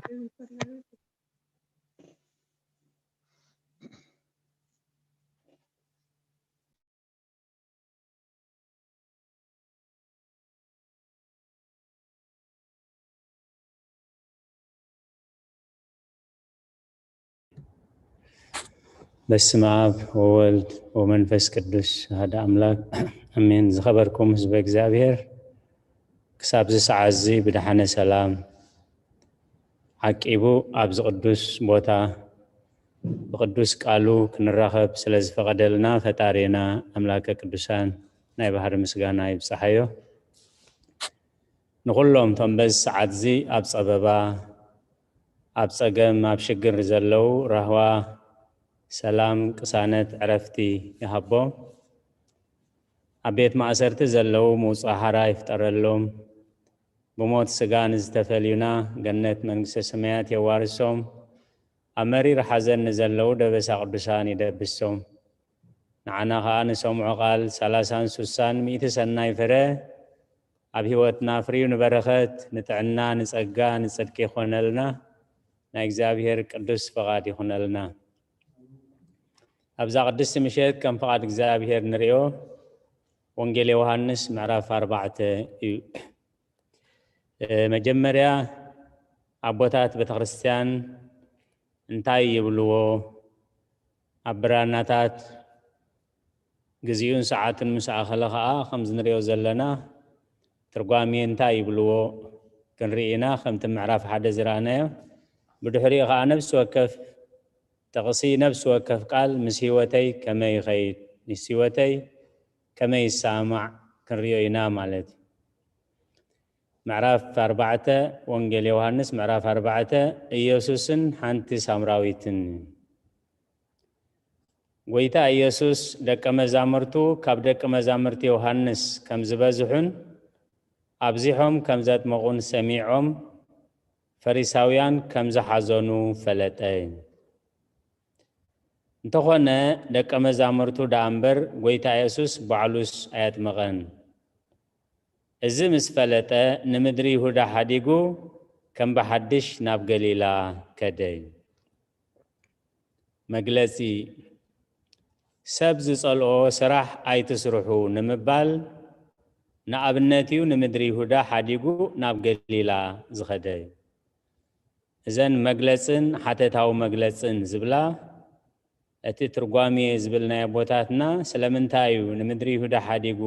በስመ አብ ወወልድ ወመንፈስ ቅዱስ አሐደ አምላክ አሜን። ዝኸበርኩም ህዝበ እግዚኣብሔር፣ ክሳብዚ ሰዓት እዚ ብደሓነ ሰላም ዓቂቡ ኣብዚ ቅዱስ ቦታ ብቅዱስ ቃሉ ክንራኸብ ስለ ዝፈቐደልና ፈጣሪና ኣምላከ ቅዱሳን ናይ ባህሪ ምስጋና ይብጽሓዮ። ንኹሎም እቶም በዚ ሰዓት እዚ ኣብ ጸበባ፣ ኣብ ጸገም፣ ኣብ ሽግር ዘለዉ ራህዋ፣ ሰላም፣ ቅሳነት፣ ዕረፍቲ ይሃቦም። ኣብ ቤት ማእሰርቲ ዘለዉ ምውጻእ ሓራ ይፍጠረሎም። ብሞት ስጋ ንዝተፈልዩና ገነት መንግስተ ሰማያት የዋርሶም። ኣብ መሪር ሓዘን ንዘለዉ ደበሳ ቅዱሳን ይደብሶም። ንዓና ኸኣ ንሰምዖ ቃል ሰላሳን ሱሳን ሚእቲ ሰናይ ፍረ ኣብ ህይወትና ፍርዩ ንበረኸት፣ ንጥዕና፣ ንጸጋ፣ ንጽድቂ ይኾነልና። ናይ እግዚኣብሔር ቅዱስ ፍቓድ ይኹነልና። ኣብዛ ቅድስቲ ምሸት ከም ፍቓድ እግዚኣብሔር ንርእዮ ወንጌል ዮሃንስ ምዕራፍ ኣርባዕተ እዩ። እ፣ መጀመርያ ኣቦታት ቤተክርስትያን እንታይ ይብልዎ? ኣብ ብራናታት ግዜኡን ሰዓቱን ምስ ኣኸለ ኸኣ፣ ከምዚ ንርእዮ ዘለና ትርጓሜ እንታይ ይብልዎ ክንርኢ ኢና፣ ከምቲ ምዕራፍ ሓደ ዝረኣናዮ። ብድሕሪኡ ኸኣ ነፍሲ ወከፍ ጥቕሲ፣ ነፍሲ ወከፍ ቃል ምስ ህይወተይ ከመይ ይኸይድ፣ ምስ ህይወተይ ከመይ ይሰማማዕ ክንርእዮ ኢና ማለት እዩ። ምዕራፍ ኣርባዕተ፣ ወንጌል ዮሃንስ ምዕራፍ ኣርባዕተ፣ ኢየሱስን ሓንቲ ሳምራዊትን። ጐይታ ኢየሱስ ደቀ መዛሙርቱ ካብ ደቀ መዛሙርቲ ዮሃንስ ከም ዝበዝሑን ኣብዚሖም ከም ዘጥመቑን ሰሚዖም፣ ፈሪሳውያን ከም ዝሓዘኑ ፈለጠ። እንተኾነ ደቀ መዛሙርቱ ደኣ እምበር ጐይታ ኢየሱስ ባዕሉስ ኣየጥመቐን። እዚ ምስ ፈለጠ፣ ንምድሪ ይሁዳ ሓዲጉ ከም ብሓድሽ ናብ ገሊላ ከደ። መግለጺ፣ ሰብ ዝጸልኦ ስራሕ ኣይትስርሑ ንምባል ንኣብነት እዩ ንምድሪ ይሁዳ ሓዲጉ ናብ ገሊላ ዝኸደ። እዘን መግለጽን ሓተታዊ መግለጽን ዝብላ፣ እቲ ትርጓሜ ዝብል ናይ ኣቦታትና ስለምንታይ እዩ ንምድሪ ይሁዳ ሓዲጉ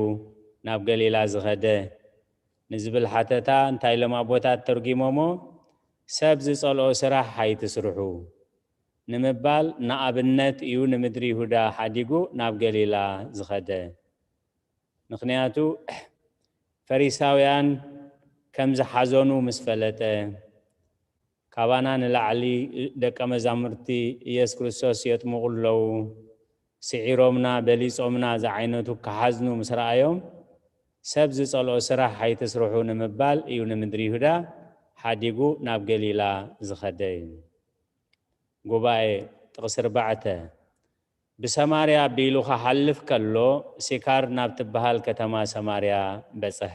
ናብ ገሊላ ዝኸደ ንዝብል ሓተታ እንታይ ኢሎም ኣቦታት ተርጒሞሞ? ሰብ ዝጸልኦ ስራሕ ኣይትስርሑ ንምባል ንኣብነት እዩ ንምድሪ ይሁዳ ሓዲጉ ናብ ገሊላ ዝኸደ። ምኽንያቱ ፈሪሳውያን ከም ዝሓዘኑ ምስ ፈለጠ፣ ካባና ንላዕሊ ደቀ መዛሙርቲ ኢየሱስ ክርስቶስ የጥምቑ ኣለዉ፣ ስዒሮምና፣ በሊጾምና ዝዓይነቱ ክሓዝኑ ምስ ረኣዮም፣ ሰብ ዝጸልኦ ስራሕ ኣይትስርሑ ንምባል እዩ ንምድሪ ይሁዳ ሓዲጉ ናብ ገሊላ ዝኸደ። ጉባኤ ጥቕሲ ኣርባዕተ፣ ብሰማርያ ኣቢሉ ክሓልፍ ከሎ፣ ሲካር ናብ ትበሃል ከተማ ሰማርያ በጽሐ።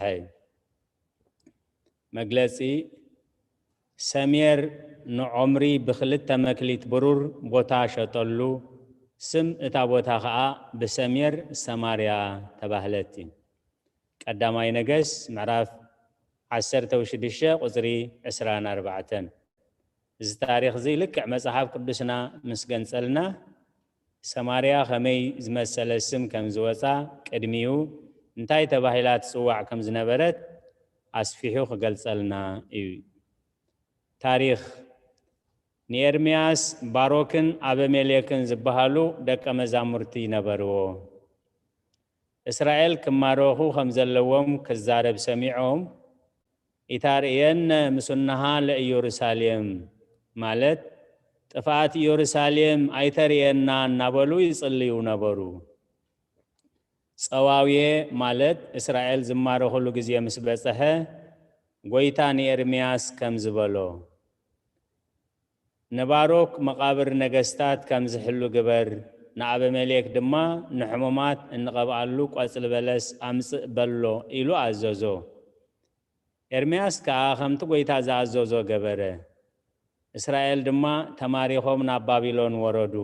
መግለጺ፣ ሰሜር ንዖምሪ ብኽልተ መክሊት ብሩር ቦታ ሸጠሉ። ስም እታ ቦታ ኸኣ ብሰሜር ሰማርያ ተባህለት። ቀዳማይ ነገስ ምዕራፍ ዓሰርተ ሽዱሽተ ቁጽሪ ዕስራን ኣርባዕተን። እዚ ታሪኽ እዚ ልክዕ መጽሓፍ ቅዱስና ምስ ገንጸልና፣ ሰማርያ ከመይ ዝመሰለ ስም ከም ዝወጻ፣ ቅድሚኡ እንታይ ተባሂላ ትጽዋዕ ከም ዝነበረት ኣስፊሑ ክገልጸልና እዩ። ታሪኽ። ንኤርምያስ፣ ባሮክን ኣበሜሌክን ዝበሃሉ ደቀ መዛሙርቲ ነበርዎ። እስራኤል ክማረኹ ከም ዘለዎም ክዛረብ ሰሚዖም፣ "ኢታርእየነ ምስናሃ ለኢየሩሳሌም" ማለት፣ "ጥፍኣት ኢየሩሳሌም ኣይተርእየና" እናበሉ ይጽልዩ ነበሩ። ጸዋውየ ማለት እስራኤል ዝማረኹሉ ግዜ ምስ በጸሐ፣ ጐይታ ንኤርምያስ ከም ዝበሎ፣ "ንባሮክ መቓብር ነገስታት ከም ዝሕሉ ግበር፣ ንኣበሜሌክ ድማ ንሕሙማት እንቐብኣሉ ቆጽሊ በለስ ኣምጽእ በሎ" ኢሉ ኣዘዞ። ኤርምያስ ከኣ ከምቲ ጐይታ ዝኣዘዞ ገበረ። እስራኤል ድማ ተማሪኾም ናብ ባቢሎን ወረዱ።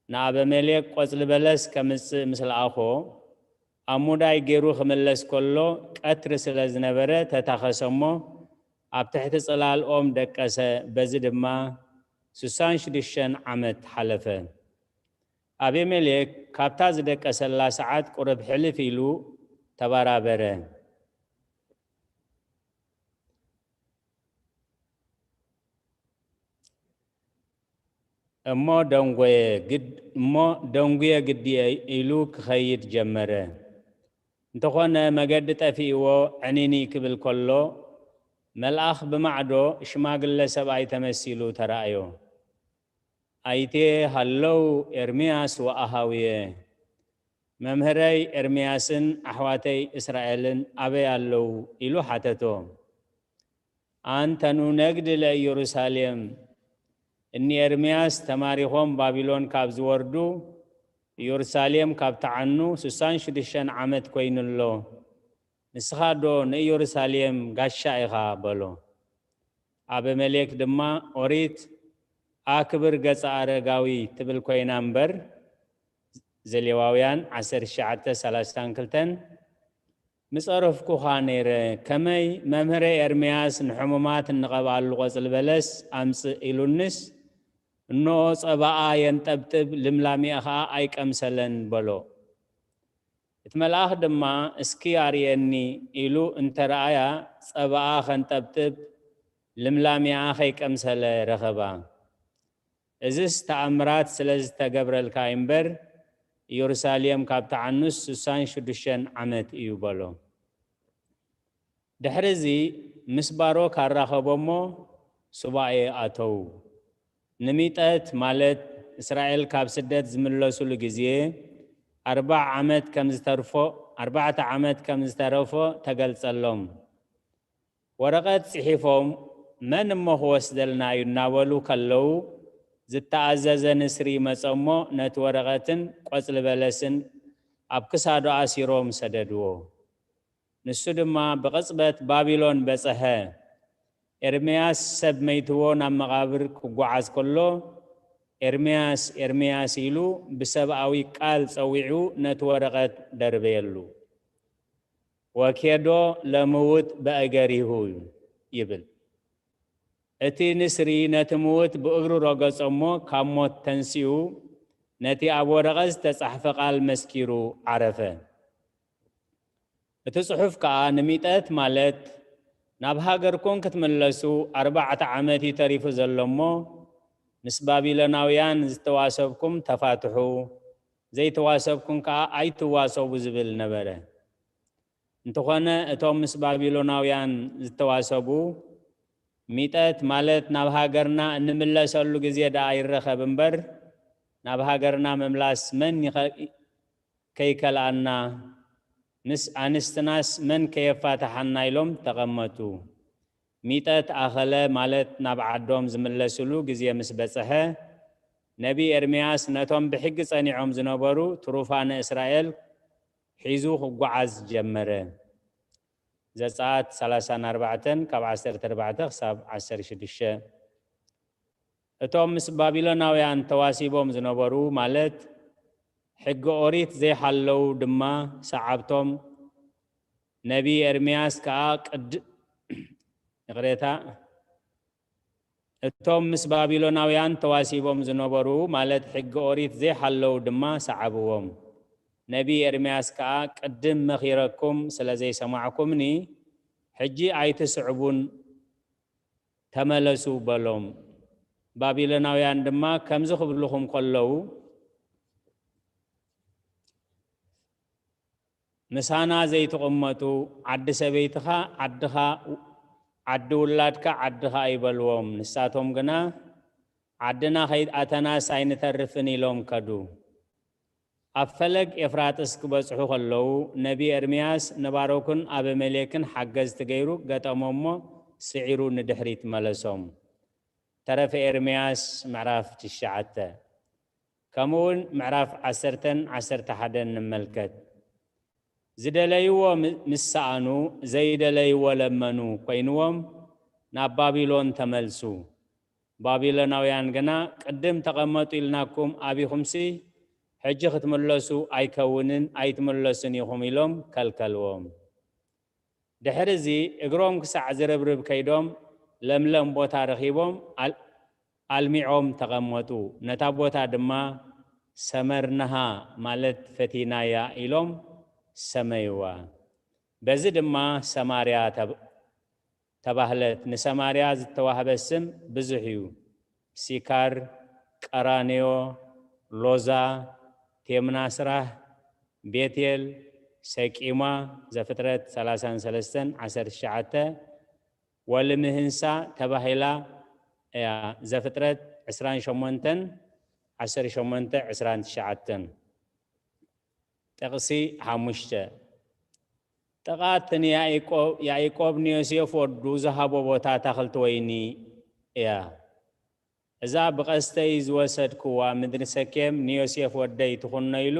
ንኣበሜሌክ ቆጽሊ በለስ ከምጽእ ምስ ለኣኾ፣ ኣብ ሙዳይ ገይሩ ክምለስ ከሎ ቀትሪ ስለ ዝነበረ ተታኸሰ እሞ፣ ኣብ ትሕቲ ጽላል ኦም ደቀሰ። በዚ ድማ ስሳን ሽዱሽተን ዓመት ሓለፈ። ኣቤሜሌክ ካብታ ዝደቀሰላ ሰዓት ቁሩብ ሕልፍ ኢሉ ተበራበረ። እሞ ደንጎየ ግድ-፣ እሞ ደንጉየ ግድየ ኢሉ ክኸይድ ጀመረ። እንተኾነ መገዲ ጠፊእዎ ዕኒኒ ክብል ከሎ፣ መልኣኽ ብማዕዶ ሽማግለ ሰብኣይ ተመሲሉ ተራእዮ። "ኣይቴ ሃለው ኤርምያስ ወኣሃውየ፣ መምህረይ ኤርምያስን ኣሕዋተይ እስራኤልን ኣበይ ኣለዉ?" ኢሉ ሓተቶ። "ኣንተኑ ነግድ ለኢየሩሳሌም፣ እኒ ኤርምያስ ተማሪኾም ባቢሎን ካብ ዝወርዱ፣ ኢየሩሳሌም ካብ ተዓኑ ስሳን ሽዱሽተን ዓመት ኮይኑሎ። ንስኻ ዶ ንኢየሩሳሌም ጋሻ ኢኻ?" በሎ። ኣበመሌክ ድማ፣ "ኦሪት ኣክብር ገጸ ኣረጋዊ ትብል ኮይና እምበር" ዘሌዋውያን ዓሰርተ ትሽዓተ ሰላሳን ክልተን፣ "ምጸረፍኩኻ ነይረ፣ ከመይ መምህረ ኤርምያስ ንሕሙማት እንቐብኣሉ ቆጽሊ በለስ ኣምጽእ ኢሉንስ፣ እንኦ ጸባኣ የንጠብጥብ፣ ልምላሜኣ ኸኣ ኣይቀምሰለን" በሎ። እቲ መልኣኽ ድማ፣ "እስኪ ኣርእየኒ" ኢሉ እንተ ረኣያ፣ ጸባኣ ኸንጠብጥብ፣ ልምላሜኣ ኸይቀምሰለ ረኸባ። "እዝስ ተኣምራት ስለ ዝተገብረልካ እዩ እምበር፣ ኢየሩሳሌም ካብ ተዓኑስ ስሳን ሽዱሽተን ዓመት እዩ" በሎ። ድሕሪ እዚ ምስ ባሮክ ኣራኸቦ እሞ ሱባኤ ኣተዉ። ንሚጠት፣ ማለት እስራኤል ካብ ስደት ዝምለሱሉ ግዜ፣ ኣርባዕ ዓመት ከም ዝተርፎ፣ ኣርባዕተ ዓመት ከም ዝተረፎ ተገልጸሎም። ወረቐት ጽሒፎም፣ "መን እሞ ክወስደልና እዩ?" እናበሉ ከለዉ፣ ዝተኣዘዘ ንስሪ መጸ እሞ ነቲ ወረቐትን ቆጽሊ በለስን ኣብ ክሳዱ ኣሲሮም ሰደድዎ። ንሱ ድማ ብቕጽበት ባቢሎን በጸሐ። ኤርምያስ ሰብ መይትዎ ናብ መቓብር ክጓዓዝ ከሎ፣ "ኤርምያስ፣ ኤርምያስ" ኢሉ ብሰብኣዊ ቃል ጸዊዑ ነቲ ወረቐት ደርበየሉ። "ወኬዶ ለምውት በእገሪሁ" ይብል። እቲ ንስሪ ነቲ ምዉት ብእግሩ ረገጾ እሞ ካብ ሞት ተንሲኡ፣ ነቲ ኣብ ወረቐት ዝተጻሕፈ ቃል መስኪሩ ዓረፈ። እቲ ጽሑፍ ከኣ ንሚጠት፣ ማለት ናብ ሃገርኩም ክትምለሱ ኣርባዕተ ዓመት እዩ ተሪፉ ዘሎ እሞ፣ ምስ ባቢሎናውያን ዝተዋሰብኩም ተፋትሑ፣ ዘይተዋሰብኩም ከኣ ኣይትዋሰቡ ዝብል ነበረ። እንተኾነ እቶም ምስ ባቢሎናውያን ዝተዋሰቡ፣ ሚጠት፣ ማለት ናብ ሃገርና እንምለሰሉ ግዜ ደኣ ይረኸብ እምበር፣ ናብ ሃገርና ምምላስ መን ይኸ-፣ ከይከልኣና፣ ምስ ኣንስትናስ መን ከየፋትሓና ኢሎም ተቐመጡ። ሚጠት ኣኸለ፣ ማለት ናብ ዓዶም ዝምለስሉ ግዜ ምስ በጽሐ፣ ነቢ ኤርምያስ ነቶም ብሕጊ ጸኒዖም ዝነበሩ ትሩፋነ እስራኤል ሒዙ ክጓዓዝ ጀመረ። ዘጸኣት ሰላሳን ኣርባዕተን ካብ ዓሰርተ ኣርባዕተ ክሳብ ዓሰርተ ሽዱሽተ። እቶም ምስ ባቢሎናውያን ተዋሲቦም ዝነበሩ፣ ማለት ሕጊ ኦሪት ዘይሓለዉ ድማ ሰዓብቶም፣ ነቢ ኤርምያስ ከኣ ቅድ-፣ ይቕሬታ፣ እቶም ምስ ባቢሎናውያን ተዋሲቦም ዝነበሩ፣ ማለት ሕጊ ኦሪት ዘይሓለዉ ድማ ሰዓብዎም። ነቢ ኤርምያስ ከኣ፣ ቅድም መኺረኩም ስለ ዘይሰማዕኩምኒ፣ ሕጂ ኣይትስዕቡን፣ ተመለሱ በሎም። ባቢሎናውያን ድማ ከምዚ ክብልኹም ከለዉ፣ ምሳና ዘይትቕመጡ፣ ዓዲ ሰበይትኻ ዓድኻ፣ ዓዲ ውላድካ ዓድኻ ኣይበልዎም። ንሳቶም ግና፣ ዓድና ከይኣተናስ ኣይንተርፍን ኢሎም ከዱ። ኣብ ፈለግ ኤፍራጥስ ክበጽሑ ከለዉ፣ ነቢ ኤርምያስ ንባሮክን ኣበሜሌክን ሓገዝቲ ገይሩ ገጠሞም እሞ፣ ስዒሩ ንድሕሪት መለሶም። ተረፈ ኤርምያስ ምዕራፍ ትሽዓተ። ከምኡውን ምዕራፍ ዓሰርተን ዓሰርተ ሓደን ንመልከት። ዝደለይዎ ም-፣ ምስ ሰኣኑ፣ ዘይደለይዎ ለመኑ ኮይንዎም፣ ናብ ባቢሎን ተመልሱ። ባቢሎናውያን ግና፣ ቅድም ተቐመጡ ኢልናኩም ኣቢኹምሲ፣ ሕጂ ክትምለሱ ኣይከውንን፣ ኣይትምለሱን ኢኹም ኢሎም ከልከልዎም። ድሕሪ እዚ እግሮም ክሳዕ ዝርብርብ ከይዶም፣ ለምለም ቦታ ረኺቦም፣ ኣል-፣ ኣልሚዖም ተቐመጡ። ነታ ቦታ ድማ ሰመርነሃ፣ ማለት ፈቲናያ ኢሎም ሰመይዋ። በዚ ድማ ሰማርያ ተብ-፣ ተባህለት። ንሰማርያ ዝተዋህበ ስም ብዙሕ እዩ። ሲካር፣ ቀራንዮ፣ ሎዛ፣ ቴምናስራህ፣ ቤቴል፣ ሰቂማ፣ ዘፍጥረት ሰላሳን ሰለስተን ዓሰርተ ትሽዓተ፣ ወልምህንሳ ተባሂላ እያ። ዘፍጥረት ዕስራን ሸሞንተን ዓሰርተ ሸሞንተ፣ ዕስራን ትሽዓተን። ጥቕሲ ሓሙሽተ። ጥቓት ንያዕቆብ፣ ያዕቆብ ንዮሴፍ ወዱ ዝሃቦ ቦታ ኣታኽልቲ ወይኒ እያ። እዛ ብቐስተይ ዝወሰድክዋ ምድሪ ሰኬም ንዮሴፍ ወደይ ትኹኖ ኢሉ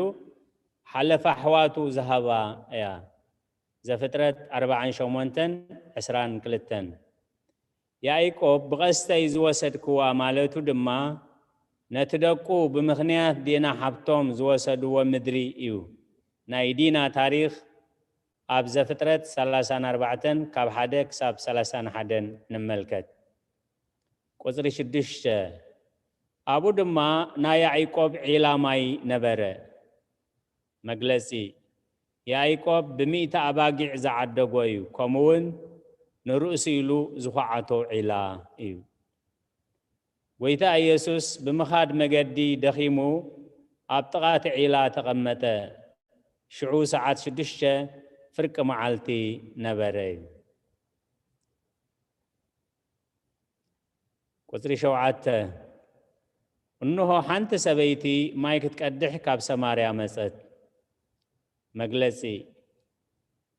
ሓለፋ ኣሕዋቱ ዝሃባ እያ። ዘፍጥረት ኣርባዓን ሸሞንተን፣ ዕስራን ክልተን። ያዕቆብ ብቐስተይ ዝወሰድክዋ ማለቱ ድማ፣ ነቲ ደቁ ብምኽንያት ዲና ሓብቶም ዝወሰድዎ ምድሪ እዩ። ናይ ዲና ታሪኽ ኣብ ዘፍጥረት ሰላሳን ኣርባዕተን ካብ ሓደ ክሳብ ሰላሳን ሓደን ንመልከት። ቁጽሪ ሽዱሽተ። ኣብኡ ድማ ናይ ያዕቆብ ዒላ ማይ ነበረ። መግለጺ፣ ያዕቆብ ብሚእቲ ኣባጊዕ ዝዓደጎ እዩ፣ ከምኡውን ንርእሱ ኢሉ ዝኹዓቶ ዒላ እዩ። ጐይታ ኢየሱስ ብምኻድ መገዲ ደኺሙ ኣብ ጥቓ እቲ ዒላ ተቐመጠ። ሽዑ ሰዓት ሽዱሽተ ፍርቂ መዓልቲ ነበረ። ቁጽሪ ሸውዓተ። እንሆ ሓንቲ ሰበይቲ ማይ ክትቀድሕ ካብ ሰማርያ መጸት። መግለጺ፣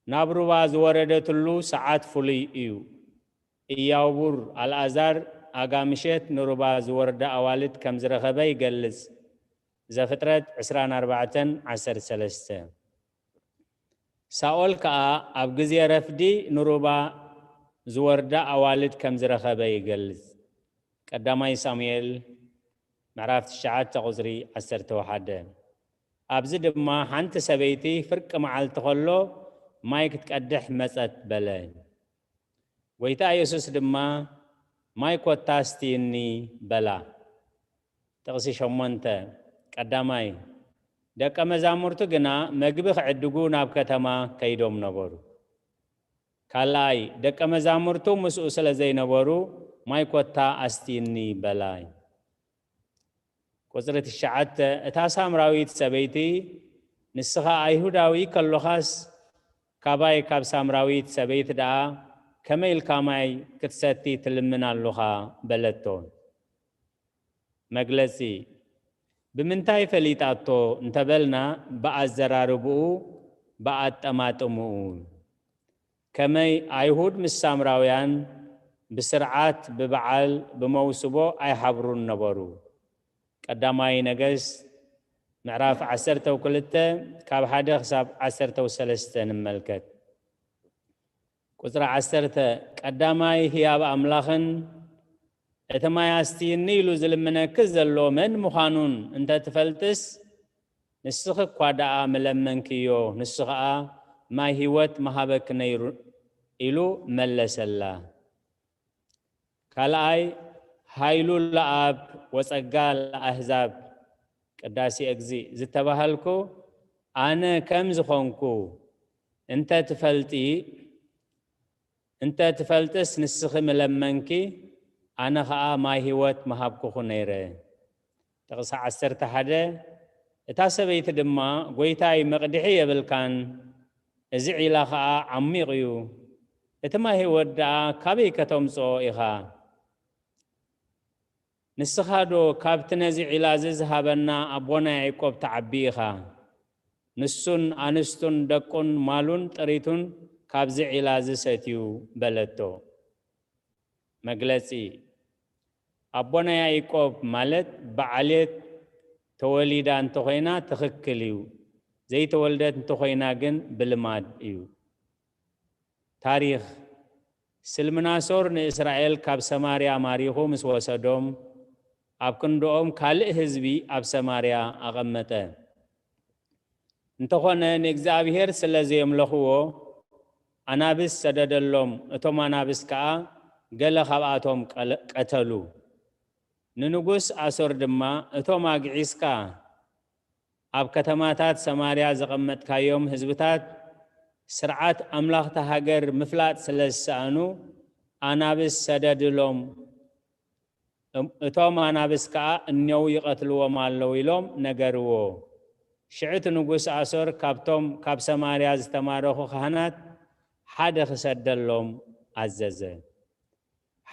ናብ ሩባ ዝወረደትሉ ሰዓት ፍሉይ እዩ። እያውቡር ኣልኣዛር ኣጋ ምሸት ንሩባ ዝወርዳ ኣዋልድ ከም ዝረኸበ ይገልጽ። ዘፍጥረት ዕስራን ኣርባዕተን ዓሰርተ ሰለስተ። ሳኦል ከኣ ኣብ ግዜ ረፍዲ ንሩባ ዝወርዳ ኣዋልድ ከም ዝረኸበ ይገልጽ። ቀዳማይ ሳሙኤል ምዕራፍ ትሽዓተ ቁጽሪ ዓሰርተ ሓደ። ኣብዚ ድማ ሓንቲ ሰበይቲ ፍርቂ መዓልቲ ከሎ ማይ ክትቀድሕ መጸት በለ። ጐይታ ኢየሱስ ድማ፣ "ማይ ኮታ ኣስትይኒ" በላ። ጥቕሲ ሸሞንተ። ቀዳማይ፣ ደቀ መዛሙርቱ ግና መግቢ ክዕድጉ ናብ ከተማ ከይዶም ነበሩ። ካልኣይ፣ ደቀ መዛሙርቱ ምስኡ ስለ ዘይነበሩ፣ "ማይ ኮታ ኣስትይኒ" በላ። ቁጽሪ ትሽዓተ፣ እታ ሳምራዊት ሰበይቲ፣ "ንስኻ ኣይሁዳዊ ከሎኻስ፣ ካባይ ካብ ሳምራዊት ሰበይቲ ደኣ ከመይ ኢልካ ማይ ክትሰቲ ትልምን ኣሎኻ?" በለቶ። መግለጺ፣ ብምንታይ ፈሊጣቶ እንተበልና፣ ብኣዘራርብኡ፣ ብኣጠማጥምኡ። ከመይ ኣይሁድ ምስ ሳምራውያን ብስርዓት፣ ብበዓል፣ ብመውስቦ ኣይሓብሩን ነበሩ። ቀዳማይ ነገስት ምዕራፍ ዓሰርተ ክልተ ካብ ሓደ ክሳብ ዓሰርተ ሰለስተ ንመልከት። ቁጽሪ ዓሰርተ፣ ቀዳማይ ህያብ ኣምላኽን እቲ ማይ ኣስትይኒ ኢሉ ዝልምነኪ ዘሎ መን ምዃኑን እንተ ትፈልጥስ፣ ንስኺ እኳ ደኣ ምለመንክዮ፣ ንሱ ኸኣ ማይ ህይወት ምሃበኪ ነይሩ ኢሉ መለሰላ። ካልኣይ፣ ኃይሉ ለአብ ወጸጋ ለአሕዛብ ቅዳሴ እግዚእ ዝተባህልኩ ኣነ ከም ዝኾንኩ እንተ ትፈልጢ፣ እንተ ትፈልጥስ ንስኺ ምለመንኪ፣ ኣነ ኸኣ ማይ ህይወት ምሃብኩኹ ነይረ። ጥቕሲ ዓሰርተ ሓደ፣ እታ ሰበይቲ ድማ፣ ጐይታይ፣ መቕድሒ የብልካን፣ እዚ ዒላ ኸኣ ዓሚቕ እዩ። እቲ ማይ ህይወት ደኣ ካበይ ከተምጽኦ ኢኻ? ንስኻዶ ካብቲ ነዚ ዒላ እዚ ዝሃበና ኣቦና ያዕቆብ ትዓቢ ኢኻ? ንሱን ኣንስቱን ደቁን ማሉን ጥሪቱን ካብዚ ዒላ እዚ ሰትዩ በለቶ። መግለጺ፣ ኣቦና ያዕቆብ ማለት ብዓሌት ተወሊዳ እንተኾይና ትኽክል እዩ። ዘይተወልደት እንተኾይና ግን ብልማድ እዩ። ታሪኽ፣ ስልምናሶር ንእስራኤል ካብ ሰማርያ ማሪኹ ምስ ወሰዶም፣ ኣብ ክንድኦም ካልእ ህዝቢ ኣብ ሰማርያ ኣቐመጠ። እንተኾነ ንእግዚኣብሔር ስለ ዘየምለኽዎ ኣናብስ ሰደደሎም፣ እቶም ኣናብስ ከኣ ገለ ካብኣቶም ቀለ-፣ ቀተሉ። ንንጉስ ኣሶር ድማ፣ እቶም ኣግዒዝካ ኣብ ከተማታት ሰማርያ ዘቐመጥካዮም ህዝብታት ስርዓት ኣምላኽቲ ሃገር ምፍላጥ ስለ ዝሰኣኑ ኣናብስ ሰደድሎም። እም-፣ እቶም ኣናብስ ከኣ እነዉ ይቐትልዎም ኣለዉ ኢሎም ነገርዎ። ሽዕቲ ንጉስ ኣሶር ካብቶም ካብ ሰማርያ ዝተማረኹ ካህናት ሓደ ክሰደሎም ኣዘዘ።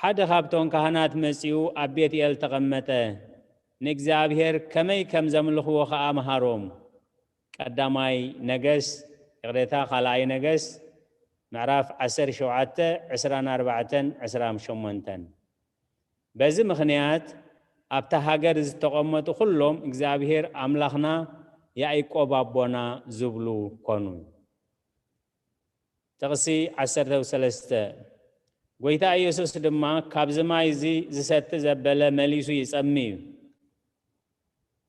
ሓደ ካብቶም ካህናት መጺኡ ኣብ ቤትኤል ተቐመጠ። ንእግዚኣብሔር ከመይ ከም ዘምልኽዎ ኸኣ መሃሮም። ቀዳማይ ነገስ፣ ይቕሬታ፣ ካልኣይ ነገስ፣ ምዕራፍ ዓሰርተ ሸውዓተ፣ ዕስራን ኣርባዕተን ዕስራን ሸሞንተን። በዚ ምኽንያት ኣብታ ሃገር ዝተቐመጡ ኩሎም እግዚኣብሔር ኣምላኽና ያዕቆብ ኣቦና ዝብሉ ኮኑ። ጥቕሲ ዓሰርተ ሰለስተ፣ ጐይታ ኢየሱስ ድማ፣ ካብዚ ማይ እዚ ዝሰቲ ዘበለ መሊሱ ይጸሚ እዩ።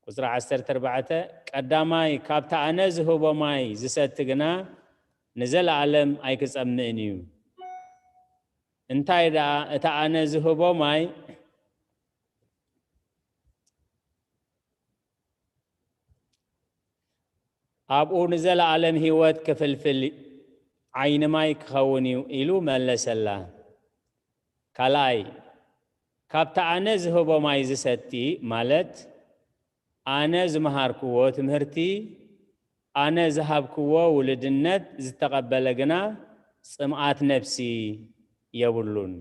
ቁጽሪ ዓሰርተ ኣርባዕተ፣ ቀዳማይ ካብቲ ኣነ ዝህቦ ማይ ዝሰቲ ግና ንዘለኣለም ኣይክጸምእን እዩ። እንታይ ደኣ፣ እቲ ኣነ ዝህቦ ማይ ኣብኡ ንዘለኣለም ህይወት ክፍልፍል ዓይኒ ማይ ክኸውን እዩ ኢሉ መለሰላ። ካልኣይ፣ ካብቲ ኣነ ዝህቦ ማይ ዝሰቲ፣ ማለት ኣነ ዝመሃርክዎ ትምህርቲ፣ ኣነ ዝሃብክዎ ውልድነት ዝተቐበለ ግና ጽምኣት ነፍሲ የብሉን።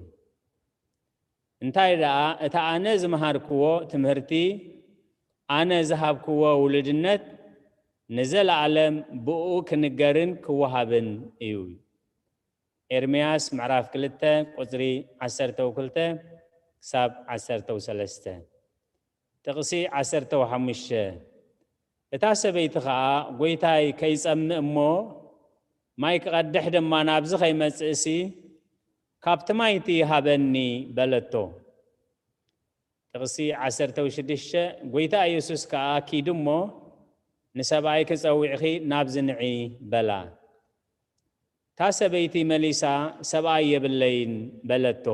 እንታይ ደኣ፣ እቲ ኣነ ዝመሃርክዎ ትምህርቲ፣ ኣነ ዝሃብክዎ ውልድነት ንዘለኣለም ብእኡ ክንገርን ክወሃብን እዩ። ኤርምያስ ምዕራፍ ክልተ ቁጽሪ ዓሰርተ ክልተ ክሳብ ዓሰርተ ሰለስተ። ጥቕሲ ዓሰርተ ሓሙሽተ፣ እታ ሰበይቲ ኸኣ፣ ጐይታይ፣ ከይጸምእ እሞ ማይ ክቐድሕ ድማ ናብዚ ኸይመጽእሲ፣ ካብቲ ማይቲ ሃበኒ በለቶ። ጥቕሲ ዓሰርተ ሽዱሽተ፣ ጐይታ ኢየሱስ ከኣ፣ ኪዲ እሞ ንሰብኣይኪ ጸዊዕኺ ናብዚ ንዒ በላ። እታ ሰበይቲ መሊሳ፣ ሰብኣይ የብለይን በለቶ።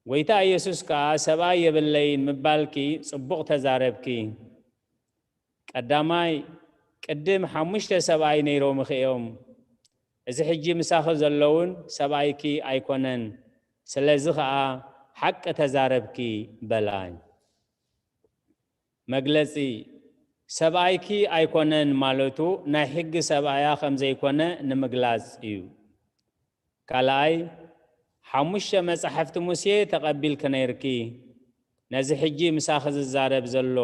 ጐይታ ኢየሱስ ከኣ፣ ሰብኣይ የብለይን ምባልኪ ጽቡቕ ተዛረብኪ። ቀዳማይ፣ ቅድም ሓሙሽተ ሰብኣይ ነይሮምኺ እዮም። እዚ ሕጂ ምሳኺ ዘለዉን ሰብኣይኪ ኣይኮነን። ስለዚ ኸኣ ሓቂ ተዛረብኪ በላ። መግለጺ፣ ሰብኣይኪ ኣይኮነን ማለቱ ናይ ሕጊ ሰብኣያ ከም ዘይኮነ ንምግላጽ እዩ። ካልኣይ፣ ሓሙሽተ መጻሕፍቲ ሙሴ ተቐቢልኪ ነይርኪ። ነዚ ሕጂ ምሳኺ ዝዛረብ ዘሎ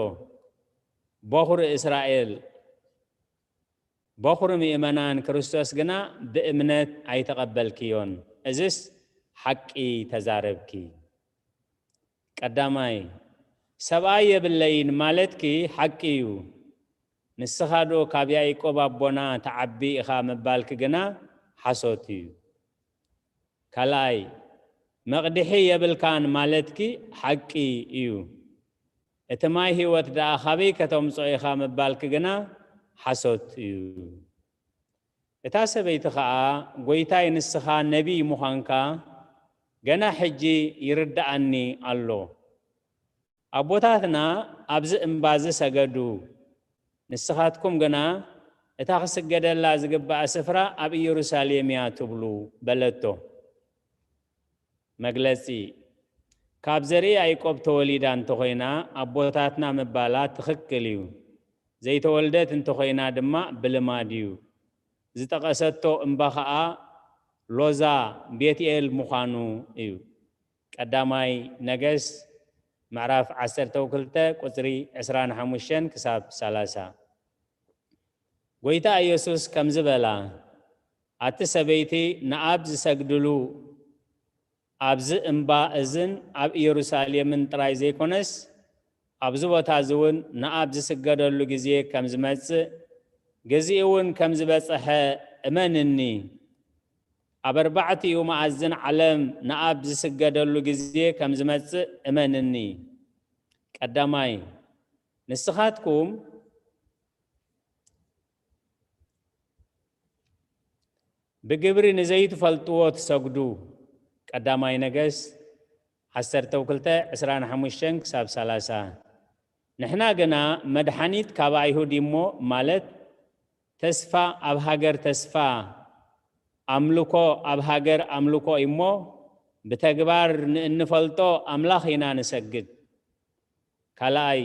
በኹሪ እስራኤል፣ በኹሪ ምእመናን ክርስቶስ ግና ብእምነት ኣይተቐበልክዮን። እዝስ ሓቂ ተዛረብኪ። ቀዳማይ፣ ሰብኣይ የብለይን ማለትኪ ሓቂ እዩ። ንስኻዶ ካብ ያዕቆብ ኣቦና ትዓቢ ኢኻ ምባልኪ ግና ሓሶት እዩ። ካልኣይ፣ መቕድሒ የብልካን ማለትኪ ሓቂ እዩ። እቲ ማይ ህይወት ደኣ ካበይ ከተምጽኦ ኢኻ ምባልኪ ግና ሓሶት እዩ። እታ ሰበይቲ ኸኣ፣ ጐይታይ፣ ንስኻ ነቢይ ምዃንካ ገና ሕጂ ይርድኣኒ ኣሎ። ኣቦታትና ኣብዚ እምባ እዚ ሰገዱ፣ ንስኻትኩም ግና እታ ክስገደላ ዝግባእ ስፍራ ኣብ ኢየሩሳሌም እያ ትብሉ በለቶ። መግለጺ፣ ካብ ዘርኢ ያዕቆብ ተወሊዳ እንተኾይና ኣቦታትና ምባላ ትኽክል እዩ። ዘይተወልደት እንተኾይና ድማ ብልማድ እዩ። ዝጠቐሰቶ እምባ ኸኣ ሎዛ ቤትኤል ምዃኑ እዩ። ቀዳማይ ነገስት ምዕራፍ ዓሰርተ ክልተ ቁጽሪ ዕስራን ሓሙሽተን ክሳብ ሰላሳ። ጎይታ ኢየሱስ ከምዚ በላ፣ ኣቲ ሰበይቲ ንኣብ ዝሰግድሉ ኣብዚ እምባ እዝን ኣብ ኢየሩሳሌምን ጥራይ ዘይኮነስ ኣብዚ ቦታ እዚ እውን ንኣብ ዝስገደሉ ግዜ ከም ዝመጽእ ግዜኡ እውን ከም ዝበጽሐ እመንኒ። ኣብ ኣርባዕቲኡ መኣዝን ዓለም ንኣብ ዝስገደሉ ግዜ ከም ዝመጽእ እመንኒ። ቀዳማይ፣ ንስኻትኩም ብግብሪ ንዘይትፈልጥዎ ትሰግዱ። ቀዳማይ ነገስት ዓሰርተ ክልተ ዕስራን ሓሙሽተን ክሳብ ሰላሳ። ንሕና ግና መድሓኒት ካብ ኣይሁድ እሞ፣ ማለት ተስፋ ኣብ ሃገር ተስፋ፣ ኣምልኮ ኣብ ሃገር ኣምልኮ እሞ፣ ብተግባር ንእንፈልጦ ኣምላኽ ኢና ንሰግድ። ካልኣይ፣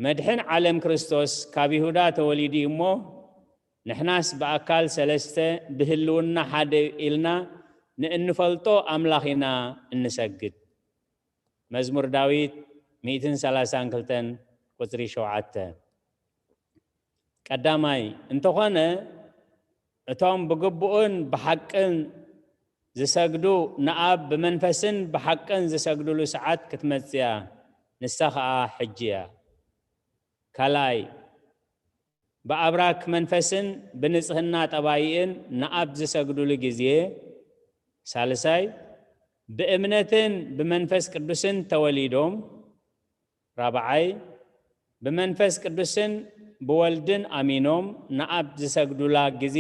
መድሕን ዓለም ክርስቶስ ካብ ይሁዳ ተወሊዱ እዩ እሞ፣ ንሕናስ ብኣካል ሰለስተ ብህልውና ሓደ ኢልና ንእንፈልጦ ኣምላኽ ኢና እንሰግድ። መዝሙር ዳዊት ሚእትን ሰላሳን ክልተን ቁጽሪ ሸውዓተ። ቀዳማይ፣ እንተኾነ እቶም ብግቡእን ብሓቅን ዝሰግዱ ንኣብ ብመንፈስን ብሓቅን ዝሰግድሉ ሰዓት ክትመጽእ እያ፣ ንሳ ኸኣ ሕጂ እያ። ካልኣይ፣ ብኣብራክ መንፈስን ብንጽህና ጠባይን ንኣብ ዝሰግድሉ ግዜ። ሳልሳይ፣ ብእምነትን ብመንፈስ ቅዱስን ተወሊዶም። ራብዓይ፣ ብመንፈስ ቅዱስን ብወልድን ኣሚኖም ንኣብ ዝሰግዱላ ግዜ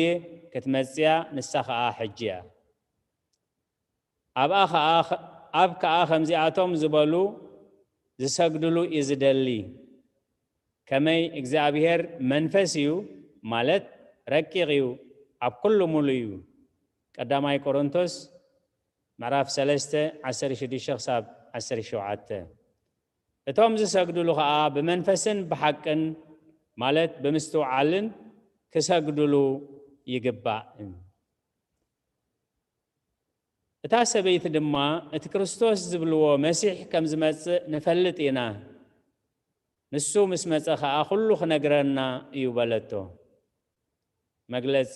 ክትመጽእ እያ፣ ንሳ ኸኣ ሕጂ እያ። ኣብኣ ኸኣ፣ ኣብ ከኣ ከምዚኣቶም ዝበሉ ዝሰግድሉ እዩ ዝደሊ። ከመይ እግዚኣብሔር መንፈስ እዩ፣ ማለት ረቂቕ እዩ፣ ኣብ ኩሉ ምሉእ እዩ። ቀዳማይ ቆሮንቶስ ምዕራፍ ሰለስተ ዓሰርተ ሽዱሽተ ክሳብ ዓሰርተ ሸውዓተ። እቶም ዝሰግድሉ ኸኣ ብመንፈስን ብሓቅን፣ ማለት ብምስትውዓልን ክሰግድሉ ይግባእ። እታ ሰበይቲ ድማ፣ እቲ ክርስቶስ ዝብልዎ መሲሕ ከም ዝመጽእ ንፈልጥ ኢና፣ ንሱ ምስ መጸ ኸኣ ኩሉ ክነግረና እዩ በለቶ። መግለጺ፣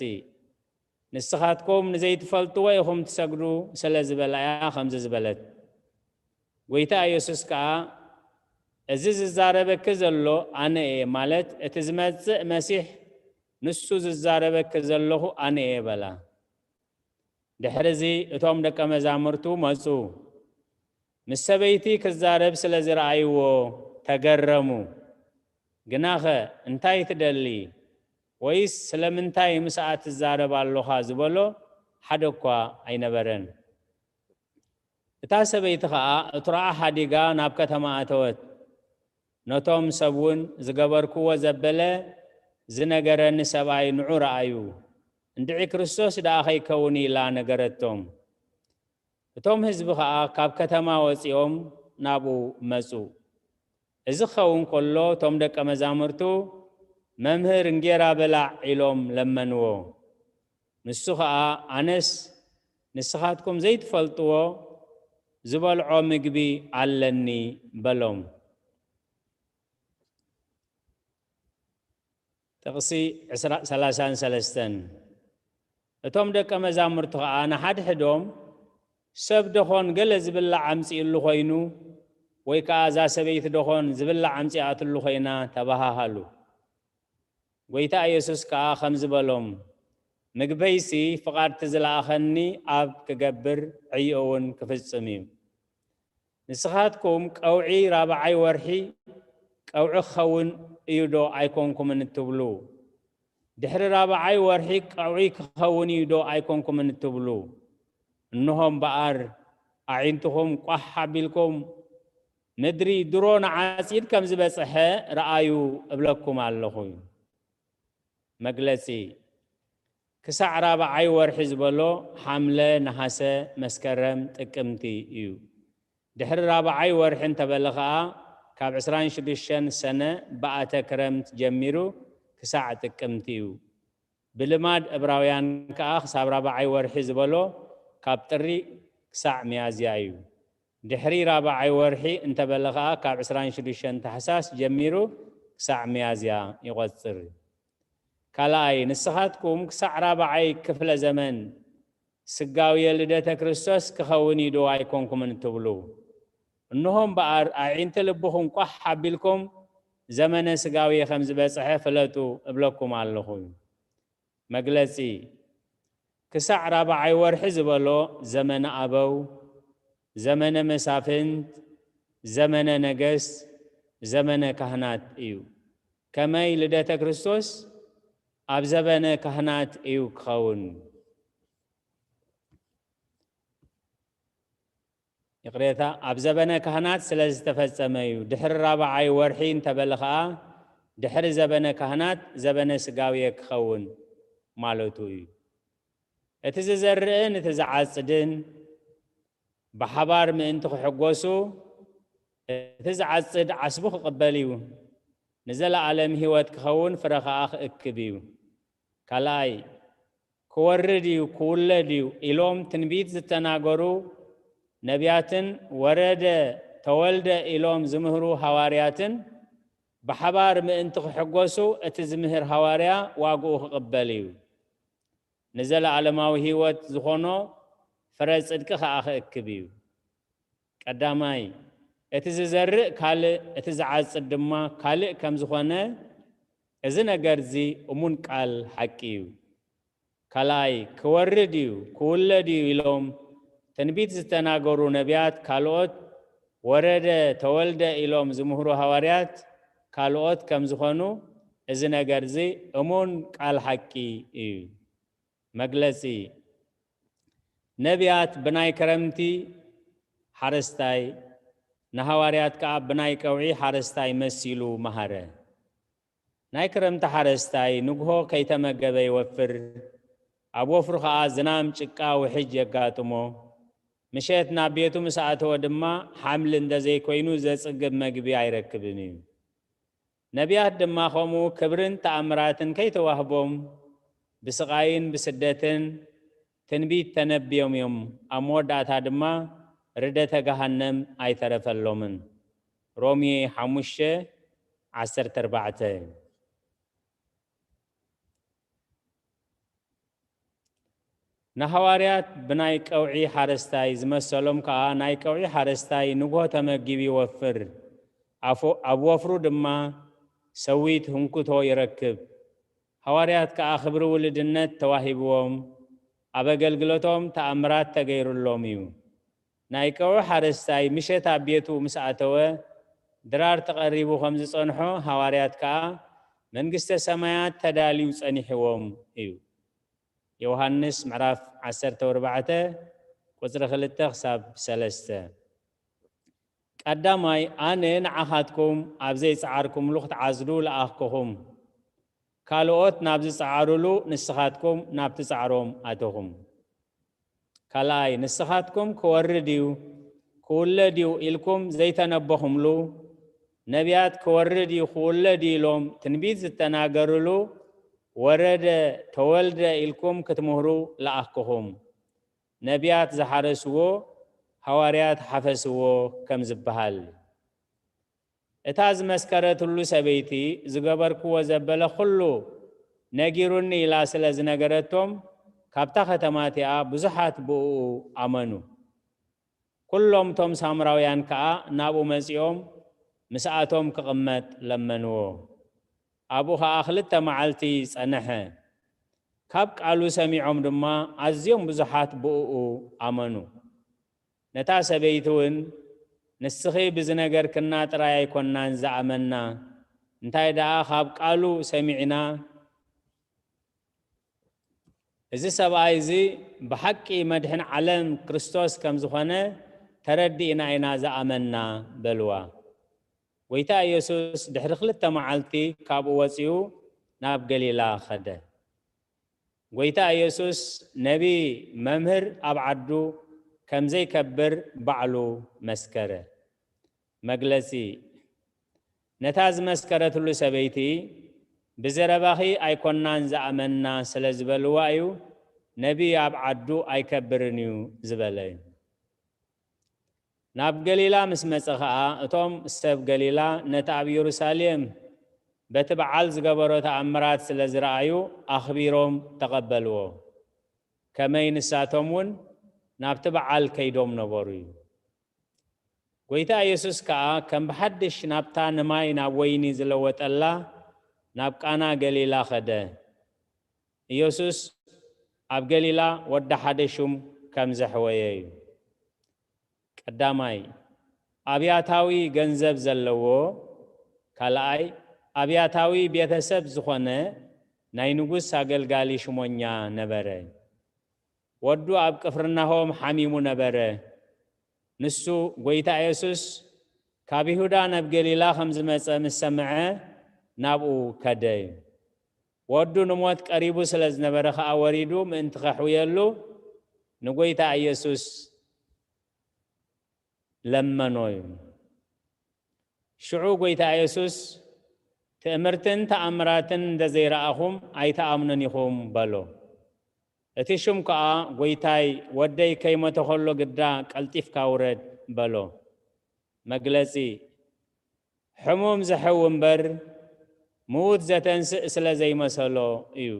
ንስኻትኩም ንዘይትፈልጥዎ ኢኹም ትሰግዱ ስለ ዝበላ እያ ከምዚ ዝበለት። ጎይታ ኢየሱስ ከኣ፣ እዚ ዝዛረበኪ ዘሎ ኣነ እየ፣ ማለት እቲ ዝመጽእ መሲሕ ንሱ ዝዛረበኪ ዘለኹ ኣነ እየ በላ። ድሕርዚ እቶም ደቀ መዛሙርቱ መጹ። ምስ ሰበይቲ ክዛረብ ስለ ዝረኣይዎ ተገረሙ። ግናኸ እንታይ ትደሊ? ወይስ ስለምንታይ ምስኣ ትዛረብ ኣሎኻ ዝበሎ ሓደ እኳ ኣይነበረን። እታ ሰበይቲ ኸኣ እትሮኣ ሓዲጋ ናብ ከተማ ኣተወት። ነቶም ሰብ እውን ዝገበርክዎ ዘበለ ዝነገረኒ ሰብኣይ ንዑ ረኣዩ። እንድዒ ክርስቶስ ደኣ ኸይከውን ኢላ ነገረቶም። እቶም ህዝቢ ኸኣ ካብ ከተማ ወጺኦም ናብኡ መጹ። እዚ ክኸውን ከሎ እቶም ደቀ መዛሙርቱ፣ "መምህር፣ እንጌራ ብላዕ" ኢሎም ለመንዎ። ንሱ ኸኣ፣ "ኣነስ ንስኻትኩም ዘይትፈልጥዎ ዝበልዖ ምግቢ ኣለኒ" በሎም። ጥቕሲ ዕስራ፣ ሰላሳን ሰለስተን። እቶም ደቀ መዛሙርቲ ኸኣ ንሓድሕዶም፣ "ሰብ ደኾን ገለ ዝብላዕ ኣምጺእሉ ኾይኑ፣ ወይ ከኣ እዛ ሰበይቲ ደኾን ዝብላዕ ኣምጺኣትሉ ኾይና?" ተባሃሃሉ። ጐይታ ኢየሱስ ከኣ ከምዚ በሎም፣ ምግበይሲ ፍቓድ እቲ ዝለኣኸኒ ኣብ ክገብር ዕይኡ እውን ክፍጽም እዩ። ንስኻትኩም ቀውዒ ራብዓይ ወርሒ ቀውዒ ክኸውን እዩ ዶ ኣይኮንኩምን እትብሉ? ድሕሪ ራብዓይ ወርሒ ቀውዒ ክኸውን እዩ ዶ ኣይኮንኩምን እትብሉ? እንሆ እምበኣር ኣዒንትኹም ቋሕ ኣቢልኩም ምድሪ ድሮ ንዓጺድ ከም ዝበጽሐ ረኣዩ እብለኩም ኣለኹ። መግለጺ። ክሳዕ ራብዓይ ወርሒ ዝበሎ ሓምለ፣ ነሃሰ፣ መስከረም፣ ጥቅምቲ እዩ። ድሕሪ ራብዓይ ወርሒ እንተበለ ኸኣ ካብ ዕስራን ሽዱሽተን ሰነ ብኣተ ክረምት ጀሚሩ ክሳዕ ጥቅምቲ እዩ። ብልማድ እብራውያን ከኣ ክሳብ ራብዓይ ወርሒ ዝበሎ ካብ ጥሪ ክሳዕ ሚያዝያ እዩ። ድሕሪ ራብዓይ ወርሒ እንተበለ ኸኣ ካብ ዕስራን ሽዱሽተን ታሕሳስ ጀሚሩ ክሳዕ ሚያዝያ ይቖጽር። ካልኣይ፣ ንስኻትኩም ክሳዕ ራብዓይ ክፍለ ዘመን ስጋውየ ልደተ ክርስቶስ ክኸውን እዩ ዶ ኣይኮንኩምን ትብሉ? እንሆ እምበኣር፣ ኣዒንቲ ልብኹም ቋሕ ኣቢልኩም ዘመነ ስጋውየ ከም ዝበጽሐ ፍለጡ እብለኩም ኣለኹ። መግለጺ። ክሳዕ ራብዓይ ወርሒ ዝበሎ ዘመነ ኣበው፣ ዘመነ መሳፍንት፣ ዘመነ ነገስት፣ ዘመነ ካህናት እዩ። ከመይ ልደተ ክርስቶስ ኣብ ዘበነ ካህናት እዩ ክኸውን። ይቕሬታ፣ ኣብ ዘበነ ካህናት ስለ ዝተፈጸመ እዩ። ድሕሪ ራብዓይ ወርሒ እንተበለ ኸኣ፣ ድሕሪ ዘበነ ካህናት ዘበነ ስጋውየ ክኸውን ማለቱ እዩ። እቲ ዝዘርእን እቲ ዝዓጽድን ብሓባር ምእንቲ ክሕጎሱ፣ እቲ ዝዓጽድ ዓስቡ ክቕበል እዩ፣ ንዘለኣለም ህይወት ክኸውን ፍረ ኸኣ ክእክብ እዩ። ካልኣይ፣ ክወርድ እዩ፣ ክውለድ እዩ ኢሎም ትንቢት ዝተናገሩ ነቢያትን ወረደ፣ ተወልደ ኢሎም ዝምህሩ ሃዋርያትን ብሓባር ምእንቲ ክሕጎሱ እቲ ዝምህር ሃዋርያ ዋግኡ ክቕበል እዩ። ንዘለኣለማዊ ህይወት ዝኾኖ ፍረ ጽድቂ ኸኣ ክእክብ እዩ። ቀዳማይ፣ እቲ ዝዘርእ ካልእ፣ እቲ ዝዓጽድ ድማ ካልእ ከም ዝኾነ እዚ ነገር እዚ እሙን ቃል ሓቂ እዩ። ካልኣይ፣ ክወርድ እዩ፣ ክውለድ እዩ ኢሎም ትንቢት ዝተናገሩ ነቢያት ካልኦት፣ ወረደ፣ ተወልደ ኢሎም ዝምህሩ ሃዋርያት ካልኦት ከም ዝኾኑ እዚ ነገር እዚ እሙን ቃል ሓቂ እዩ። መግለጺ። ነቢያት ብናይ ክረምቲ ሓረስታይ፣ ንሃዋርያት ከኣ ብናይ ቀውዒ ሓረስታይ መሲሉ መሃረ። ናይ ክረምቲ ሓረስታይ ንግሆ ከይተመገበ ይወፍር፣ ኣብ ወፍሩ ኸኣ ዝናም፣ ጭቃ፣ ውሕጅ የጋጥሞ። ምሸት ናብ ቤቱ ምስ ኣተወ ድማ ሓምሊ እንተዘይኮይኑ ዘጽግብ መግቢ ኣይረክብን እዩ። ነቢያት ድማ ከምኡ ክብርን ተኣምራትን ከይተዋህቦም ብስቓይን ብስደትን ትንቢት ተነብዮም እዮም። ኣብ መወዳእታ ድማ ርደተ ገሃነም ኣይተረፈሎምን። ሮሜ ሓሙሽተ ዓሰርተ ኣርባዕተ። ንሃዋርያት ብናይ ቀውዒ ሓረስታይ ዝመሰሎም ከኣ፣ ናይ ቀውዒ ሓረስታይ ንግሆ ተመጊቡ ይወፍር፣ ኣፎ-፣ ኣብ ወፍሩ ድማ ሰዊት ህንኩቶ ይረክብ። ሃዋርያት ከኣ ክብሪ ውልድነት ተዋሂብዎም፣ ኣብ ኣገልግሎቶም ተኣምራት ተገይሩሎም እዩ። ናይ ቀውዒ ሓረስታይ ምሸት ኣብ ቤቱ ምስ ኣተወ፣ ድራር ተቐሪቡ ከም ዝጸንሖ፣ ሃዋርያት ከኣ መንግስተ ሰማያት ተዳልዩ ጸኒሕዎም እዩ። ዮሃንስ ምዕራፍ ዓሰርተ ኣርባዕተ ቁጽሪ ክልተ ክሳብ ሰለስተ። ቀዳማይ፣ ኣነ ንዓኻትኩም ኣብ ዘይጸዓርኩምሉ ክትዓጽዱ ለኣኽኩኹም። ካልኦት ናብ ዝጸዓሩሉ ንስኻትኩም ናብቲ ጻዕሮም ኣተኹም። ካልኣይ፣ ንስኻትኩም ክወርድ እዩ፣ ክውለድ እዩ ኢልኩም ዘይተነበኹምሉ፣ ነቢያት ክወርድ እዩ፣ ክውለድ እዩ ኢሎም ትንቢት ዝተናገሩሉ፣ ወረደ፣ ተወልደ ኢልኩም ክትምህሩ ለኣኽኩኹም። ነቢያት ዝሓረስዎ፣ ሃዋርያት ሓፈስዎ ከም ዝበሃል። እታ ዝመስከረትሉ ሰበይቲ ዝገበርክዎ ዘበለ ኩሉ ነጊሩኒ ኢላ ስለ ዝነገረቶም፣ ካብታ ከተማ እቲኣ ብዙሓት ብእኡ ኣመኑ። ኩሎም እቶም ሳምራውያን ከኣ ናብኡ መጺኦም ምስኣቶም ክቕመጥ ለመንዎ። ኣብኡ ኸኣ ክልተ መዓልቲ ጸንሐ። ካብ ቃሉ ሰሚዖም ድማ ኣዝዮም ብዙሓት ብእኡ ኣመኑ። ነታ ሰበይቲ እውን፣ "ንስኺ ብዝነገርክና ጥራይ ኣይኮናን ዝኣመንና፣ እንታይ ደኣ ካብ ቃሉ ሰሚዕና፣ እዚ ሰብኣይ እዚ ብሓቂ መድሕን ዓለም ክርስቶስ ከም ዝኾነ ተረዲእና ኢና ዝኣመንና" በልዋ። ጐይታ ኢየሱስ ድሕሪ ክልተ መዓልቲ ካብኡ ወጺኡ ናብ ገሊላ ኸደ። ጐይታ ኢየሱስ ነቢ መምህር ኣብ ዓዱ ከም ዘይከብር ባዕሉ መስከረ። መግለጺ፣ ነታ ዝመስከረትሉ ሰበይቲ፣ "ብዘረባኺ ኣይኮናን ዝኣመንና" ስለ ዝበልዋ እዩ፣ "ነቢ ኣብ ዓዱ ኣይከብርን እዩ" ዝበለ። ናብ ገሊላ ምስ መጸ ኸኣ፣ እቶም ሰብ ገሊላ ነቲ ኣብ የሩሳሌም በቲ በዓል ዝገበሮ ተኣምራት ስለ ዝረኣዩ፣ ኣኽቢሮም ተቐበልዎ። ከመይ ንሳቶም እውን ናብቲ በዓል ከይዶም ነበሩ እዩ። ጐይታ ኢየሱስ ከኣ ከም ብሓድሽ ናብታ ንማይ ናብ ወይኒ ዝለወጠላ ናብ ቃና ገሊላ ኸደ። ኢየሱስ ኣብ ገሊላ ወዲ ሓደ ሹም ከም ዘሕወየ እዩ። ቀዳማይ፣ ኣብያታዊ ገንዘብ ዘለዎ፣ ካልኣይ፣ ኣብያታዊ ቤተሰብ ዝኾነ ናይ ንጉስ ኣገልጋሊ ሽሞኛ ነበረ። ወዱ ኣብ ቅፍርናሆም ሓሚሙ ነበረ። ንሱ፣ ጐይታ ኢየሱስ ካብ ይሁዳ ናብ ገሊላ ከም ዝመጸ ምስ ሰምዐ፣ ናብኡ ከደ እዩ። ወዱ ንሞት ቀሪቡ ስለ ዝነበረ ኸኣ፣ ወሪዱ ምእንቲ ኸሕውየሉ ንጐይታ ኢየሱስ ለመኖ እዩ። ሽዑ ጐይታ ኢየሱስ፣ "ትእምርትን ተኣምራትን እንተ ዘይረኣኹም ኣይትኣምኑን ኢኹም" በሎ። እቲ ሹም ከኣ፣ "ጐይታይ፣ ወደይ ከይሞተ ኸሎ ግዳ ቀልጢፍካ ውረድ" በሎ። መግለጺ፣ ሕሙም ዘሕዊ እምበር፣ ምዉት ዘተንስእ ስለ ዘይመሰሎ እዩ።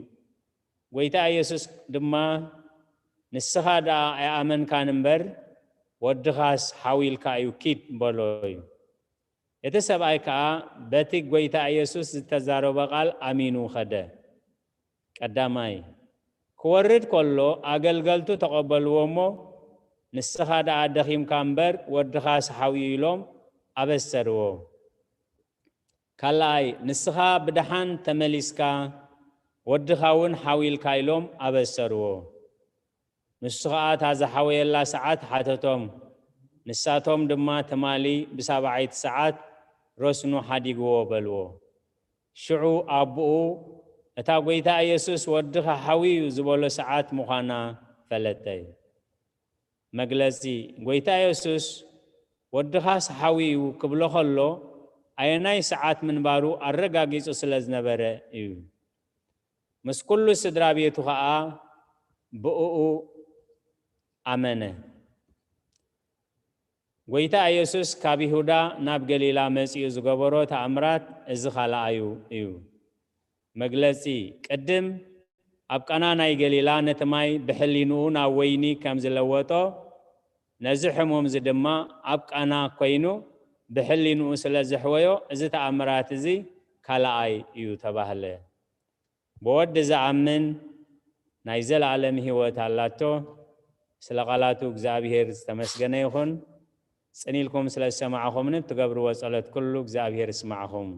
ጐይታ ኢየሱስ ድማ፣ "ንስኻ ደኣ ኣይኣመንካን እምበር፣ ወድኻስ ሓው ኢልካ እዩ፣ ኪድ" በሎ እዩ። እቲ ሰብኣይ ከኣ በቲ ጐይታ ኢየሱስ ዝተዛረቦ ቃል ኣሚኑ ኸደ። ቀዳማይ፣ ክወርድ ከሎ ኣገልገልቱ ተቐበልዎ እሞ፣ "ንስኻ ደኣ ደኺምካ እምበር፣ ወድኻስ ሓው እዩ" ኢሎም ኣበሰርዎ። ካልኣይ፣ "ንስኻ ብደሓን ተመሊስካ፣ ወድኻ እውን ሓው ኢልካ" ኢሎም ኣበሰርዎ። ንሱ ኸኣ እታ ዝሓወየላ ሰዓት ሓተቶም። ንሳቶም ድማ፣ "ትማሊ ብሳብዓይቲ ሰዓት ረስኑ ሓዲግዎ" በልዎ። ሽዑ ኣቦኡ፣ እታ ጐይታ ኢየሱስ "ወድኻ ሓው እዩ" ዝበሎ ሰዓት ምዃና ፈለጠ። መግለጺ፣ ጐይታ ኢየሱስ "ወድኻስ ሓው እዩ" ክብሎ ኸሎ፣ ኣየናይ ሰዓት ምንባሩ ኣረጋጊጹ ስለ ዝነበረ እዩ። ምስ ኩሉ ስድራ ቤቱ ኸኣ ብእኡ ኣመነ። ጐይታ ኢየሱስ ካብ ይሁዳ ናብ ገሊላ መጺኡ ዝገበሮ ተኣምራት እዚ ኻልኣዩ እዩ። መግለጺ፣ ቅድም ኣብ ቃና ናይ ገሊላ ነቲ ማይ ብሕሊንኡ ናብ ወይኒ ከም ዝለወጦ፣ ነዚ ሕሙም እዚ ድማ ኣብ ቃና ኮይኑ ብሕሊንኡ ስለ ዘሕወዮ፣ እዚ ተኣምራት እዚ ካልኣይ እዩ ተባህለ። ብወዲ ዝኣምን ናይ ዘለኣለም ህይወት ኣላቶ። ስለ ቃላቱ እግዚኣብሔር ዝተመስገነ ይኹን። ጽን ኢልኩም ስለ ዝሰማዕኹምኒ፣ እትገብርዎ ጸሎት ኩሉ እግዚኣብሔር ይስማዕኹም።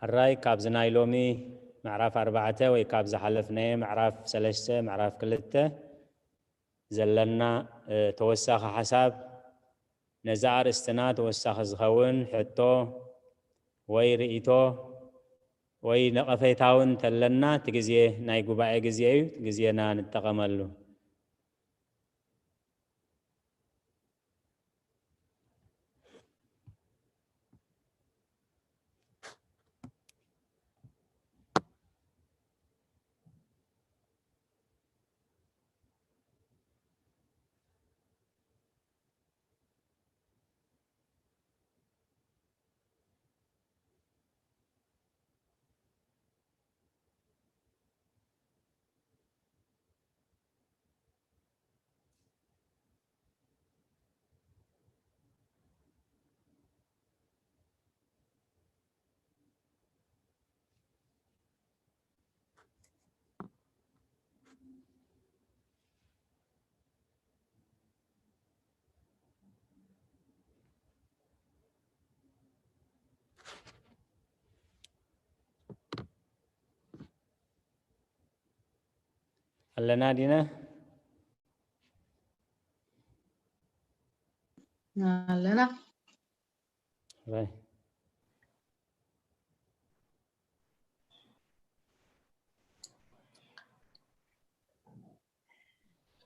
ሕራይ ካብዚ ናይ ሎሚ ምዕራፍ ኣርባዕተ ወይ ካብ ዝሓለፍናዮ ምዕራፍ ሰለስተ፣ ምዕራፍ ክልተ ዘለና፣ እ፣ ተወሳኺ ሓሳብ፣ ነዛ ኣርእስትና ተወሳኺ ዝኸውን ሕቶ ወይ ርእይቶ ወይ ነቐፌታ እውን እንተለና፣ እቲ ግዜ ናይ ጉባኤ ግዜ እዩ፣ እቲ ግዜና ንጠቐመሉ። ኣለና ዲና? ኣለና። ራይ።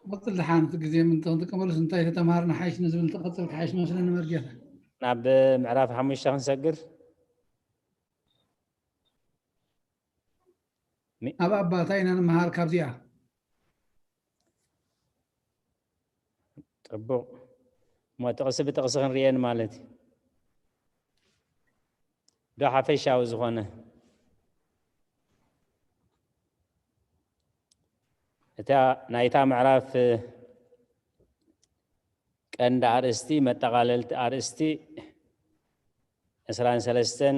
ቀፅል ድሓን እቲ ግዜ ምን ተንጥቀመሉስ እንታይ ተተምሃርና ሓይሽ ንዝብል ተቐፅል ክሓይሽ መስለኒ መርጌታ። ናብ ምዕራፍ ሓሙሽተ ክንሰግር። ሚ- ኣብ ኣባታ ኢና ንምሃር ካብዚኣ። ጥቡቕ። እሞ ጥቕሲ ብጥቕሲ ክንርእየን ማለት እዩ። ዶ ሓፈሻዊ ዝኾነ? እታ ናይታ ምዕራፍ ቀንዲ ኣርእስቲ፣ መጠቓለልቲ ኣርእስቲ ዕስራን ሰለስተን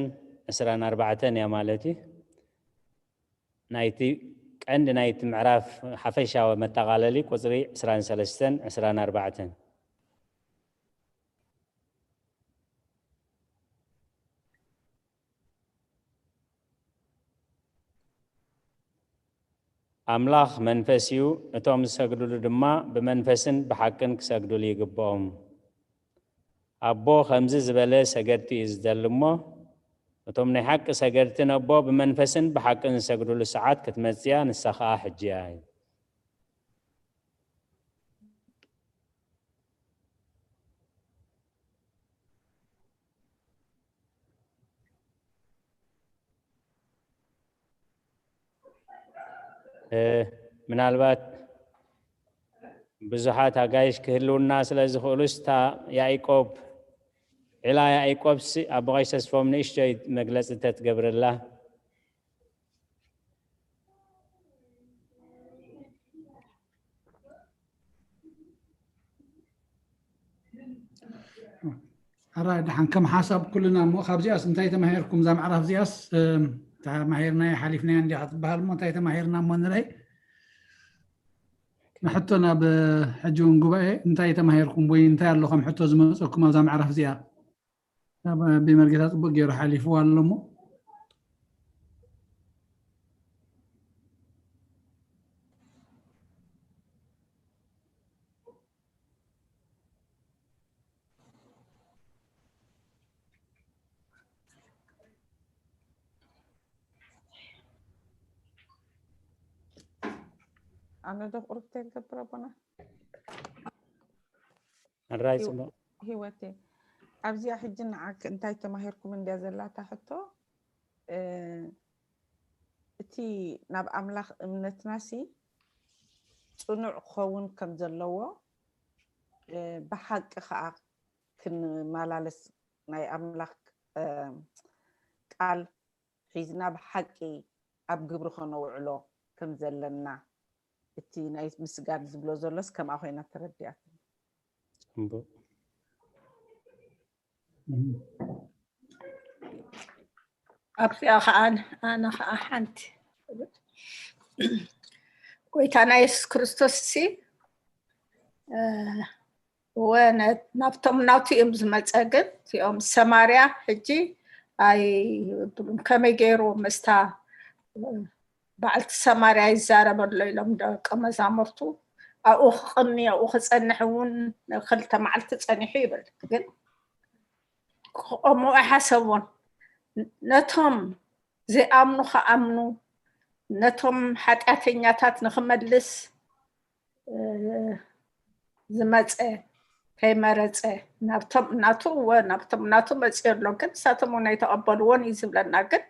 ዕስራን ኣርባዕተን እያ ማለት እዩ። ናይቲ ቀንዲ ናይቲ ምዕራፍ ሓፈሻዊ መጠቓለሊ ቁፅሪ ዕስራን ሰለስተን ዕስራን ኣርባዕተን። ኣምላኽ መንፈስ እዩ፣ እቶም ዝሰግድሉ ድማ ብመንፈስን ብሓቅን ክሰግድሉ ይግብኦም። ኣቦ ከምዚ ዝበለ ሰገድቲ እዩ ዝደሊ እሞ፣ እቶም ናይ ሓቂ ሰገድቲ ነቦ ብመንፈስን ብሓቅን ዝሰግድሉ ሰዓት ክትመጽእ እያ፣ ንሳ ኸኣ ሕጂ እያ። እ፣ ምናልባት ብዙሓት ኣጋይሽ ክህልውና ስለ ዝኽእሉስ፣ እታ ያዕቆብ፣ ዒላ ያዕቆብሲ ኣቦ ቀሺ ተስፎም ንእሽቶይ መግለጺ እንተትገብርላ። ኣራይ፣ ደሓን፣ ከም ሓሳብ ኩልና እሞ፣ ካብዚኣስ እንታይ ተማሂርኩም? እዛ ምዕራፍ እዚኣስ፣ እም፣ ተማሂርናዮ ሓሊፍናዮ እንዲያ ክትበሃል እሞ፣ እንታይ ተማሂርና እሞ ንርኢ። ንሕቶ ናብ፣ እ፣ ሕጂ እውን ጉባኤ እንታይ ተማሂርኩም ወይ እንታይ ኣሎ ከም ሕቶ ዝመፀኩም ኣብዛ ምዕራፍ እዚኣ? ናብ ኣቢ መርጌታ ፅቡቅ ገይሩ ሓሊፍዋ ኣሎ እሞ። ኣነ ዶ ቁርብተይ ክገብር ኣቦና? ሕራይ ይው- ጽቡቕ። ህይወቴ፣ ኣብዚኣ ሕጂ ንዓክ እንታይ ተማሂርኩም እንድያ ዘላታ ሕቶ። እ፣ እቲ ናብ ኣምላኽ እምነትናሲ ጽኑዕ ክኸውን ከም ዘለዎ፣ እ፣ ብሓቂ ኸኣ ክንመላለስ ናይ ኣምላኽ፣ እ፣ ቃል ሒዝና ብሓቂ ኣብ ግብሪ ከነውዕሎ ከም ዘለና፣ እቲ ናይ ምስጋድ ዝብሎ ዘሎስ ከምኣ ኮይና ተረዲኣትኒ። ጽቡቕ። ኣብዚኣ ከዓ ኣነ ከዓ ሓንቲ ጎይታና የሱስ ክርስቶስ ሲ፣ እ፣ እወ፣ ነ-፣ ናብቶም ናቱ እዮም ዝመጸ። ግን እቲኦም ሰማርያ ሕጂ ኣይብሉን። ከመይ ገይሩ ምስታ በዓልቲ ሰማርያ ይዛረብ ኣሎ ኢሎም ደቀ መዛሙርቱ ኣብኡ ክቕኒ፣ ኣብኡ ክጸንሕ እውን ክልተ መዓልቲ ጸኒሑ ይብል። ግን ክቐምኡ ኣይሓሰቡን። ነቶም ዘይኣምኑ ክኣምኑ፣ ነቶም ሓጢኣተኛታት ንኽመልስ፣ እ፣ ዝመጸ ከይመረጸ፣ ናብቶም እናቱ፣ እወ፣ ናብቶም እናቱ መጺኡ ኣሎ፣ ግን ንሳቶም እውን ኣይተቐበልዎን እዩ ዝብለና። ግን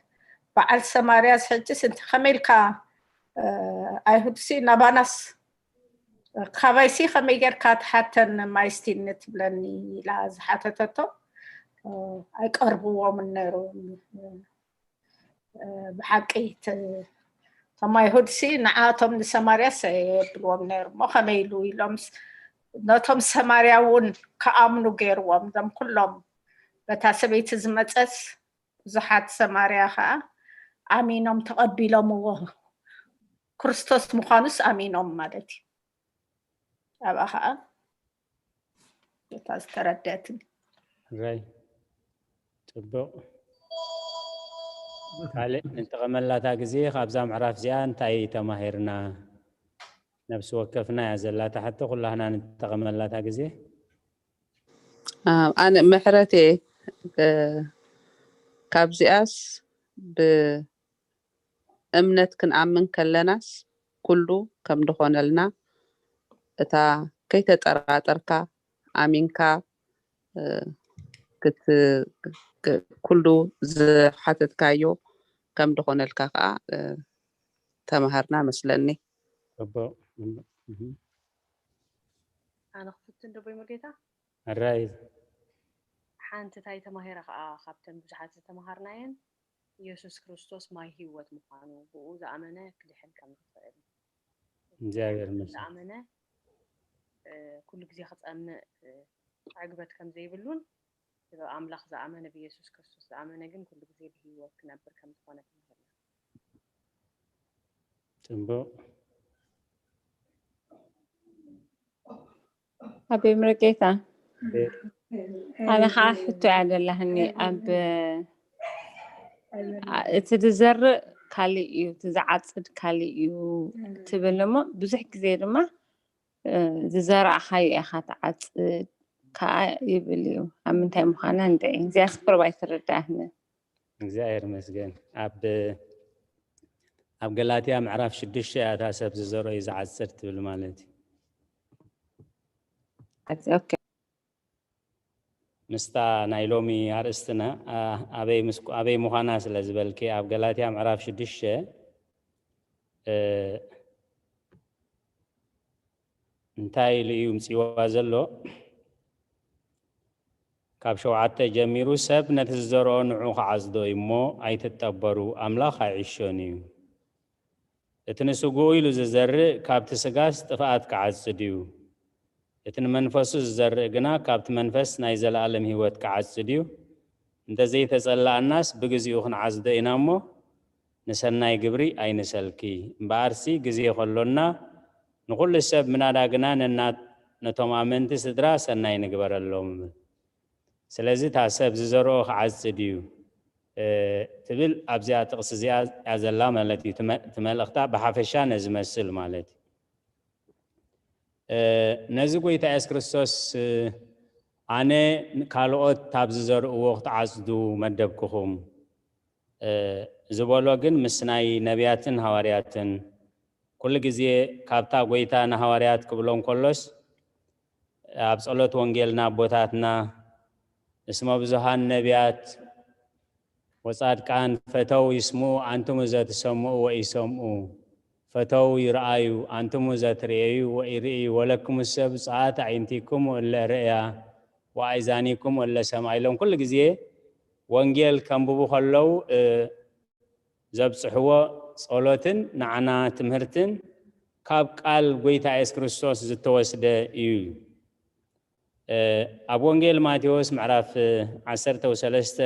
በዓል ሰማርያስ ሕጅስ እንተ ከመይ ኢልካ፣ እ፣ ኣይሁድሲ ናባናስ፣ ካባይሲ ከመይ ጌርካ ትሓተኒ ማይ ስቲኒ ትብለኒ ኢላ ዝሓተተቶ፣ እ፣ ኣይቀርብዎምን ነይሩ። እ፣ ብሓቂ ተ-፣ እቶም ኣይሁድሲ ንዓቶም ንሰማርያስ የብልዎም ነይሩ እሞ ከመይ ኢሉ ኢሎም ስ-፣ ነቶም ሰማርያ እውን ክኣምኑ ገይርዎም። እዞም ኩሎም በታ ሰበይቲ ዝመጸስ ብዙሓት ሰማርያ ከዓ ኣሚኖም ተቐቢሎምዎ። ክርስቶስ ምዃኑስ ኣሚኖም ማለት እዩ። ኣብኣ ከዓ እታ ዝተረደአትኒ። ራይ። ጽቡቕ። ካልእ ንጠቐመላታ ግዜ ካብዛ ምዕራፍ እዚኣ እንታይ ተማሂርና? ነብሲ ወከፍና እያ ዘላታ ሕቶ፣ ኩላህና ንጠቐመላታ ግዜ። ኣነ ምሕረት እየ። ካብዚኣስ ብእምነት ክንኣምን ከለናስ ኩሉ ከም ድኾነልና፣ እታ ከይተጠራጠርካ ኣሚንካ ኩሉ ዝሓተትካዮ ከም ድኾነልካ ከዓ ተምሃርና መስለኒ። ጽቡቕ። ኣነ ክፍትን ዶ ቦይ መርጌታ? ኣራይ ሓንቲ ታይ ተማሂረ ከዓ ካብተን ብዙሓት ዝተምሃርናየን፣ ኢየሱስ ክርስቶስ ማይ ህይወት ምዃኑ፣ ብኡ ዝኣመነ ክድሕን ከም ዝኽእል፣ እግዚኣብሔር ይመስገን። ዝኣመነ ኩሉ ግዜ ክፀምእ ዕግበት ከም ዘይብሉን፣ ብኣምላኽ ዝኣመነ፣ ብኢየሱስ ክርስቶስ ዝኣመነ ግን ኩሉ ግዜ ብህይወት ክነብር ከም ዝኾነ ተምሃርና። ጽቡቕ። ኣቤ ምርጌታ፣ ኣነ ከዓ ሕቶ እያ ደላህኒ። ኣብ እቲ ዝዘርእ ካሊእ እዩ፣ እቲ ዝዓፅድ ካሊእ እዩ ትብል እሞ፣ ብዙሕ ግዜ ድማ ዝዘራእካዮ ኢኻ ትዓፅድ ከዓ ይብል እዩ። ኣብ ምንታይ ምዃና እንድዒ እዚኣ ስፕርባይ ትርዳእኒ። እግዚኣብሔር ይመስገን። ኣብ ኣብ ገላትያ ምዕራፍ ሽዱሽተ እያ፣ እታ ሰብ ዝዘርኦ እዩ ዝዓፅድ ትብል ማለት እዩ። ኦኬ። ምስታ ናይ ሎሚ ኣርእስትና ኣበይ ምስ ኣበይ ምዃና ስለ ዝበልኪ፣ ኣብ ገላትያ ምዕራፍ ሽዱሽተ እንታይ ኢሉ እዩ ምፅዋ ዘሎ? ካብ ሸውዓተ ጀሚሩ፣ ሰብ ነቲ ዝዘርኦ ንዑ ክዓጽዶ እዩ እሞ ኣይትጠበሩ፣ ኣምላኽ ኣይዕሾን እዩ። እቲ ንስግኡ ኢሉ ዝዘርእ ካብቲ ስጋስ ጥፍኣት ክዓጽድ እዩ፣ እቲ ንመንፈሱ ዝዘርእ ግና ካብቲ መንፈስ ናይ ዘለኣለም ህይወት ክዓጽድ እዩ። እንተዘይተጸላኣናስ ብግዚኡ ክንዓጽዶ ኢና እሞ፣ ንሰናይ ግብሪ ኣይንሰልኪ። እምበኣርሲ ግዜ ከሎና ንኹሉ ሰብ፣ ምናዳ ግና ነናት ነቶም ኣመንቲ ስድራ ሰናይ ንግበረሎም። ስለዚ እታ ሰብ ዝዘርኦ ክዓጽድ እዩ ትብል ኣብዚኣ ጥቕሲ እዚኣ እያ ዘላ ማለት እዩ። እቲ መልእኽታ ብሓፈሻ ነዚ መስል ማለት እዩ። ነዚ ጎይታ የሱስ ክርስቶስ ኣነ ካልኦት ካብ ዝዘርእዎ ክትዓጽዱ መደብክኹም ዝበሎ ግን ምስ ናይ ነቢያትን ሃዋርያትን ኩሉ ግዜ ካብታ ጎይታ ንሃዋርያት ክብሎም ከሎስ ኣብ ጸሎት ወንጌልና ኣቦታትና እስመ ብዙሃን ነቢያት ወጻድቃን ፈተው ይስምኡ ኣንትሙ ዘትሰምኡ ወኢሰምኡ ፈተው ይርኣዩ ኣንትሙ ዘትርእዩ ወኢርእዩ ወለክሙሰ ብፁዓት ኣዒንቲኩም እለ ርእያ ወኣእዛኒኩም እለ ሰምዓ ኢሎም ኩሉ ግዜ ወንጌል ከንብቡ ከለዉ ዘብጽሕዎ ጸሎትን ንዓና ትምህርትን ካብ ቃል ጎይታ የሱስ ክርስቶስ ዝተወስደ እዩ። ኣብ ወንጌል ማቴዎስ ምዕራፍ ዓሰርተ ወሰለስተ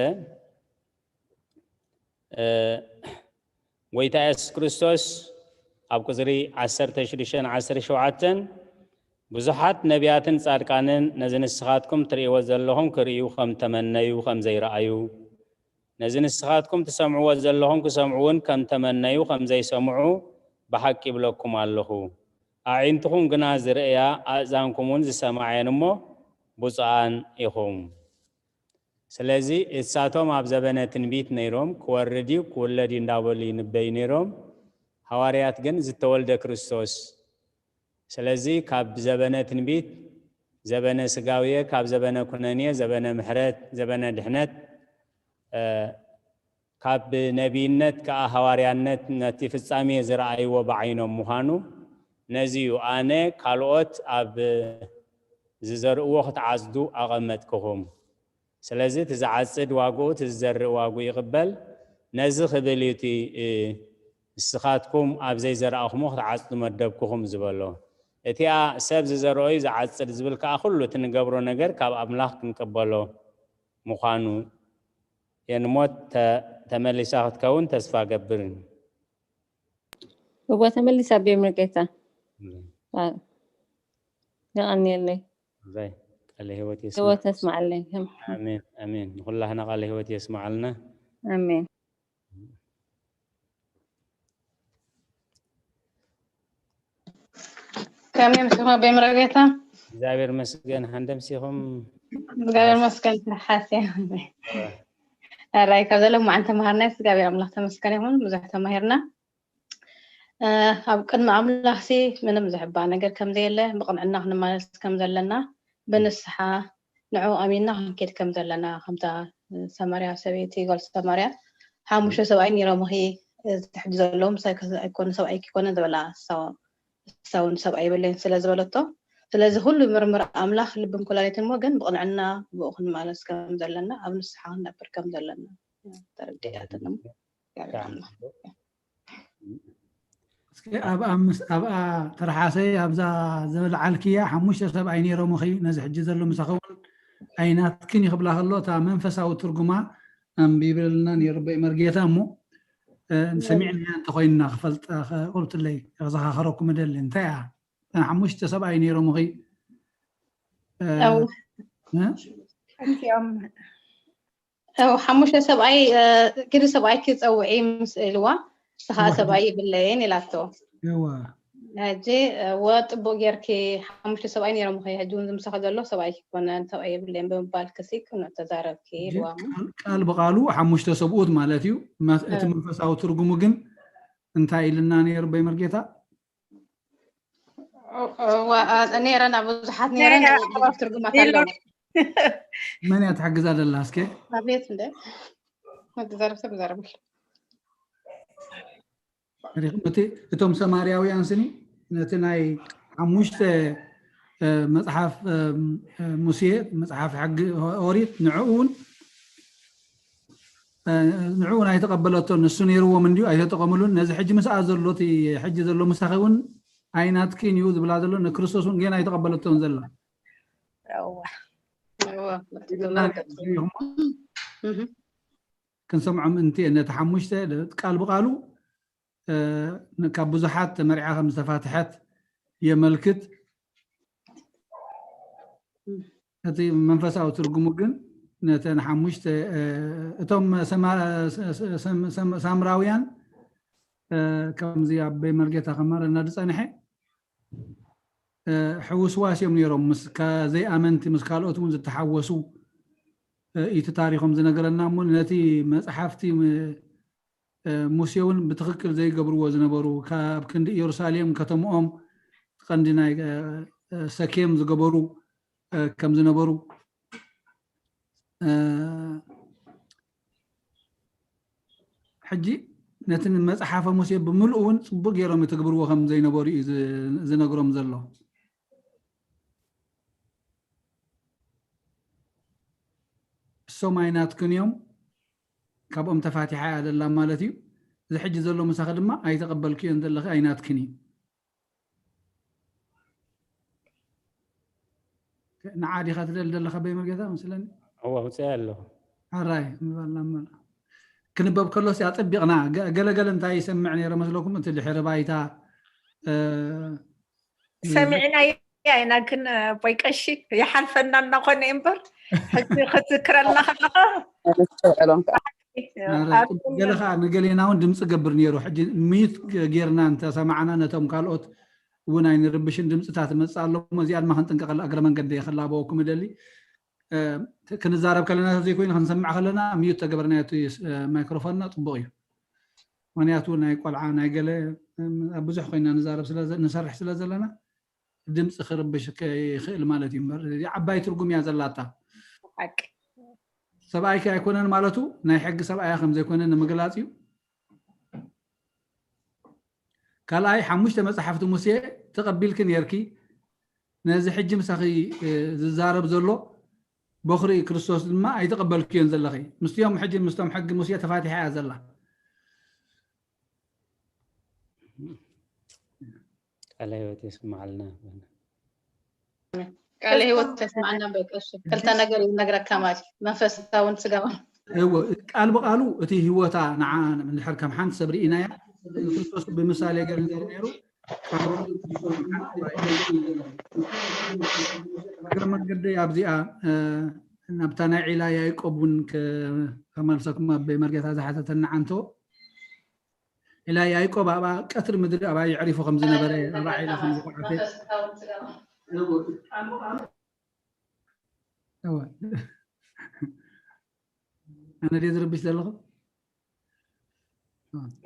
ጎይታ የሱስ ክርስቶስ ኣብ ቁጽሪ ዓሰርተ ሽዱሽተ ዓሰርተ ሸውዓተ ብዙሓት ነቢያትን ጻድቃንን ነዚ ንስኻትኩም ትርእይዎ ዘለኹም ክርእዩ ከም ተመነዩ ከም ዘይረኣዩ ነዚ ንስኻትኩም ትሰምዕዎ ዘለኹም ክሰምዑ እውን ከም ተመነዩ ከም ዘይሰምዑ ብሓቂ ይብለኩም ኣለኹ። ኣዒንትኹም ግና ዝርእያ ኣእዛንኩም እውን ዝሰምዓየን እሞ ብፁዓን ኢኹም። ስለዚ እሳቶም ኣብ ዘበነ ትንቢት ነይሮም ክወርድ እዩ ክውለድ እዩ እንዳበሉ ይንበዩ ነይሮም። ሃዋርያት ግን ዝተወልደ ክርስቶስ ስለዚ ካብ ዘበነ ትንቢት ዘበነ ስጋውየ ካብ ዘበነ ኩነንየ ዘበነ ምሕረት ዘበነ ድሕነት ካብ ነቢይነት ከዓ ሃዋርያነት ነቲ ፍጻሜ ዝረኣይዎ ብዓይኖም ምዃኑ ነዚ እዩ ኣነ ካልኦት ኣብ ዝዘርእዎ ክትዓጽዱ ኣቐመጥክኹም። ስለዚ እቲ ዝዓጽድ ዋግኡ እቲ ዝዘርእ ዋግኡ ይቕበል። ነዚ ክብል እዩ እቲ ንስኻትኩም ኣብ ዘይዘራእኹሞ ክትዓጽዱ መደብክኹም ዝበሎ። እቲኣ ሰብ ዝዘርኦ እዩ ዝዓጽድ ዝብል ከዓ ኩሉ እቲ ንገብሮ ነገር ካብ ኣምላኽ ክንቅበሎ ምዃኑ የንሞት ተመሊሳ ክትከውን ተስፋ ገብርን። እወ ተመሊሳ ቤምርጌታ የቐንየለይ ቃለ ህይወት ህይወት የስማዓለይ። ኣሜን ኣሜን። ንኩላህና ቃለ ህይወት የስማዓልና። ኣሜን። ከመይ ምሲኹም ኣቦይ መርጌታ? እግዚኣብሔር መስገን። ሃንደምሲኹም? እግዚኣብሔር መስገን። ተሓስያ ኣራይ ካብ ዘሎ መዓን ተምሃርና እግዚኣብሔር ኣምላኽ ተመስገን ይኹን። ብዙሕ ተማሂርና። ኣብ ቅድሚ ኣምላኽሲ ምንም ዝሕባ ነገር ከም ዘየለ ብቕንዕና ክንመላለስ ከም ዘለና ብንስሓ ንዑ ኣሚንና ክንከድ ከም ዘለና ከምታ ሰማርያ ሰበይቲ ጓል ሰማርያ ሓሙሽተ ሰብኣይ ነይሮምኺ። እዚ ሕጂ ዘለዉ ምሳይ ኣይኮነ ሰብኣይ ክኮነ ዝበላ እሳ እውን ሰብኣይ የብለይን ስለ ዝበለቶ፣ ስለዚ ኩሉ ምርምር ኣምላኽ ልብን ኩላሊትን እሞ ግን ብቕንዕና ብኡ ክንመላለስ ከም ዘለና ኣብ ንስሓ ክንነብር ከም ዘለና ተረዲኣትኒ። እስኪ ኣብኣ ምስ ኣብኣ ተረሓሰይ ኣብዛ ዘበልዓልክያ ሓሙሽተ ሰብኣይ ነይሮምኺ ነዚ ሕጂ ዘሎ ምሳኺ እውን ኣይናትክን እዩ ክብላ ከሎ እታ መንፈሳዊ ትርጉማ ኣንቢብልና ነይሩ በይ መርጌታ እሞ ሰሚዕናያ እንተኮይንና ክፈልጣ ቁርትለይ ክዘኻኸረኩም እደሊ እንታይ እያ ሓሙሽተ ሰብኣይ ነይሮምኺ ሓሙሽተ ሰብኣይ ግዲ ሰብኣይ ክፀውዒ ምስ ኢልዋ ንስኻ ሰብኣይ የብለይን ኢላቶ ሕጂ ወጥቡቅ ጌርኪ ሓሙሽተ ሰብኣይ ነይሮም ኸ ሕጂ እውን ዝምሳኸ ዘሎ ሰብኣይ ይኮነን ሰብኣይ የብለይን ብምባል ክሲ ክምዕ ተዛረብኪ ኢልዋ ቃል ብቃሉ ሓሙሽተ ሰብኡት ማለት እዩ እቲ መንፈሳዊ ትርጉሙ ግን እንታይ ኢልና ነይሩ በይ መርጌታ ነረን ኣብ ብዙሓት ነረን ትርጉማት ኣለዎ መን እያ ትሕግዛ ዘላ እስከ ኣቤት እንደ መተዛረብ ሰብ ይዛረብ ሪኹም እቲ እቶም ሰማርያውያን ስኒ ነቲ ናይ ሓሙሽተ መፅሓፍ ሙሴ መፅሓፍ ሕጊ ኦሪት ንዕኡ እውን ንዕኡ ኣይተቐበለቶን ንሱ ነይርዎም እንድዩ ኣይተጠቐምሉን ነዚ ሕጂ ምስኣ ዘሎ እቲ ሕጂ ዘሎ ምሳኺ እውን ኣይናትክን እዩ ዝብላ ዘሎ ንክርስቶስ እውን ገና ኣይተቐበለቶን ዘላ ክንሰምዖ ምእንቲ ነቲ ሓሙሽተ ቃል ብቃሉ ካብ ብዙሓት ተመርዓ ከም ዝተፋትሐት የመልክት እቲ መንፈሳዊ ትርጉሙ ግን ነተን ሓሙሽተ እቶም ሳምራውያን ከምዚ ኣበይ መርጌታ ከማረና ዝፀንሐ ሕውስዋስ እዮም ነይሮም ምስ ዘይኣመንቲ ምስ ካልኦት እውን ዝተሓወሱ እቲ ታሪኮም ዝነገረና እሞ ነቲ መፅሓፍቲ ሙሴ እውን ብትኽክል ዘይገብርዎ ዝነበሩ ካብ ክንዲ ኢየሩሳሌም ከተምኦም ቀንዲ ናይ ሰኬም ዝገበሩ ከም ዝነበሩ ሕጂ ነቲ መፅሓፈ ሙሴ ብምልኡ እውን ፅቡቅ ገይሮም ይትግብርዎ ከም ዘይነበሩ እዩ ዝነግሮም ዘሎ እሶም ኣይናትክን እዮም ካብኦም ተፋቲሓ እያ ዘላ ማለት እዩ እዚ ሕጂ ዘሎ ምሳኺ ድማ ኣይተቐበልክዮን ዘለኺ ኣይናትክን እዩ ንዓ ዲኻ ትደሊ ዘለኻ በይ መርጌታ መስለኒ እወ ውፅእ ኣለኹ ኣራይ ምባልና እሞ ክንበብ ከሎስ ኣፀቢቕና ገለገለ እንታይ ይሰምዕ ነይረ መስለኩም እቲ ድሕሪ ባይታ ሰሚዕና ኢና ግን ቦይ ቀሺ ይሓልፈና እናኾነ እምበር ሕጂ ክትዝክረልና ከለኻ ገለ ከዓ ንገሌና እውን ድምፂ ገብር ነይሩ ሕጂ ሚዩት ጌርና እንተሰማዕና ነቶም ካልኦት እውን ኣይንርብሽን ድምፅታት መፅእ ኣሎ እዚኣ ድማ ክንጥንቀቀላ እግረ መንገዲ ክላበወኩም እደሊ ክንዛረብ ከለና ዘይኮይኑ ክንሰምዕ ከለና ሚዩት ተገበርና እቲ ማይክሮፎንና ፅቡቅ እዩ ምክንያቱ ናይ ቆልዓ ናይ ገለ ኣብ ብዙሕ ኮይና ንዛረብ ንሰርሕ ስለ ዘለና ድምፂ ክርብሽ ይኽእል ማለት እዩ እምበር ዓባይ ትርጉም እያ ዘላታ ሰብኣይኪ ኣይኮነን ማለቱ ናይ ሕጊ ሰብኣያ ከም ዘይኮነ ንምግላፅ እዩ ካልኣይ ሓሙሽተ መፅሓፍቲ ሙሴ ተቐቢልኪ ነርኪ ነዚ ሕጂ ምሳኺ ዝዛረብ ዘሎ በኹሪ ክርስቶስ ድማ ኣይተቐበልክዮን ዘለኺ ምስቲኦም ሕጂ ምስቶም ሕጊ ሙሴ ተፋቲሓ እያ ዘላ ቃለ ህይወት የስማዓልና ቃለ ህይወት ተስማዓና በቀሱ ክልተ ነገር ይነግረካ ማለት መንፈሳውን ስጋውን እዎ ቃል ብቃሉ እቲ ህይወታ ንዓ እንድሕር ከም ሓንቲ ሰብ ርኢናያ ክርስቶስ ብምሳሌ ገር እንዘር ነይሩ እግረ መንገዲ ኣብዚኣ ናብታ ናይ ዒላ ያዕቆብ እውን ከመልሰኩም ኣብ መርጌታ ዝሓተተና ዓንቶ ኢላ ያዕቆብ ኣብኣ ቀትሪ ምድሪ ኣብኣ የዕሪፉ ከም ዝነበረ ኣብኣ ዒላ ከም ዝኹዓተ እወ። ኣነ ድየ ዝርብሽ ዘለኹ?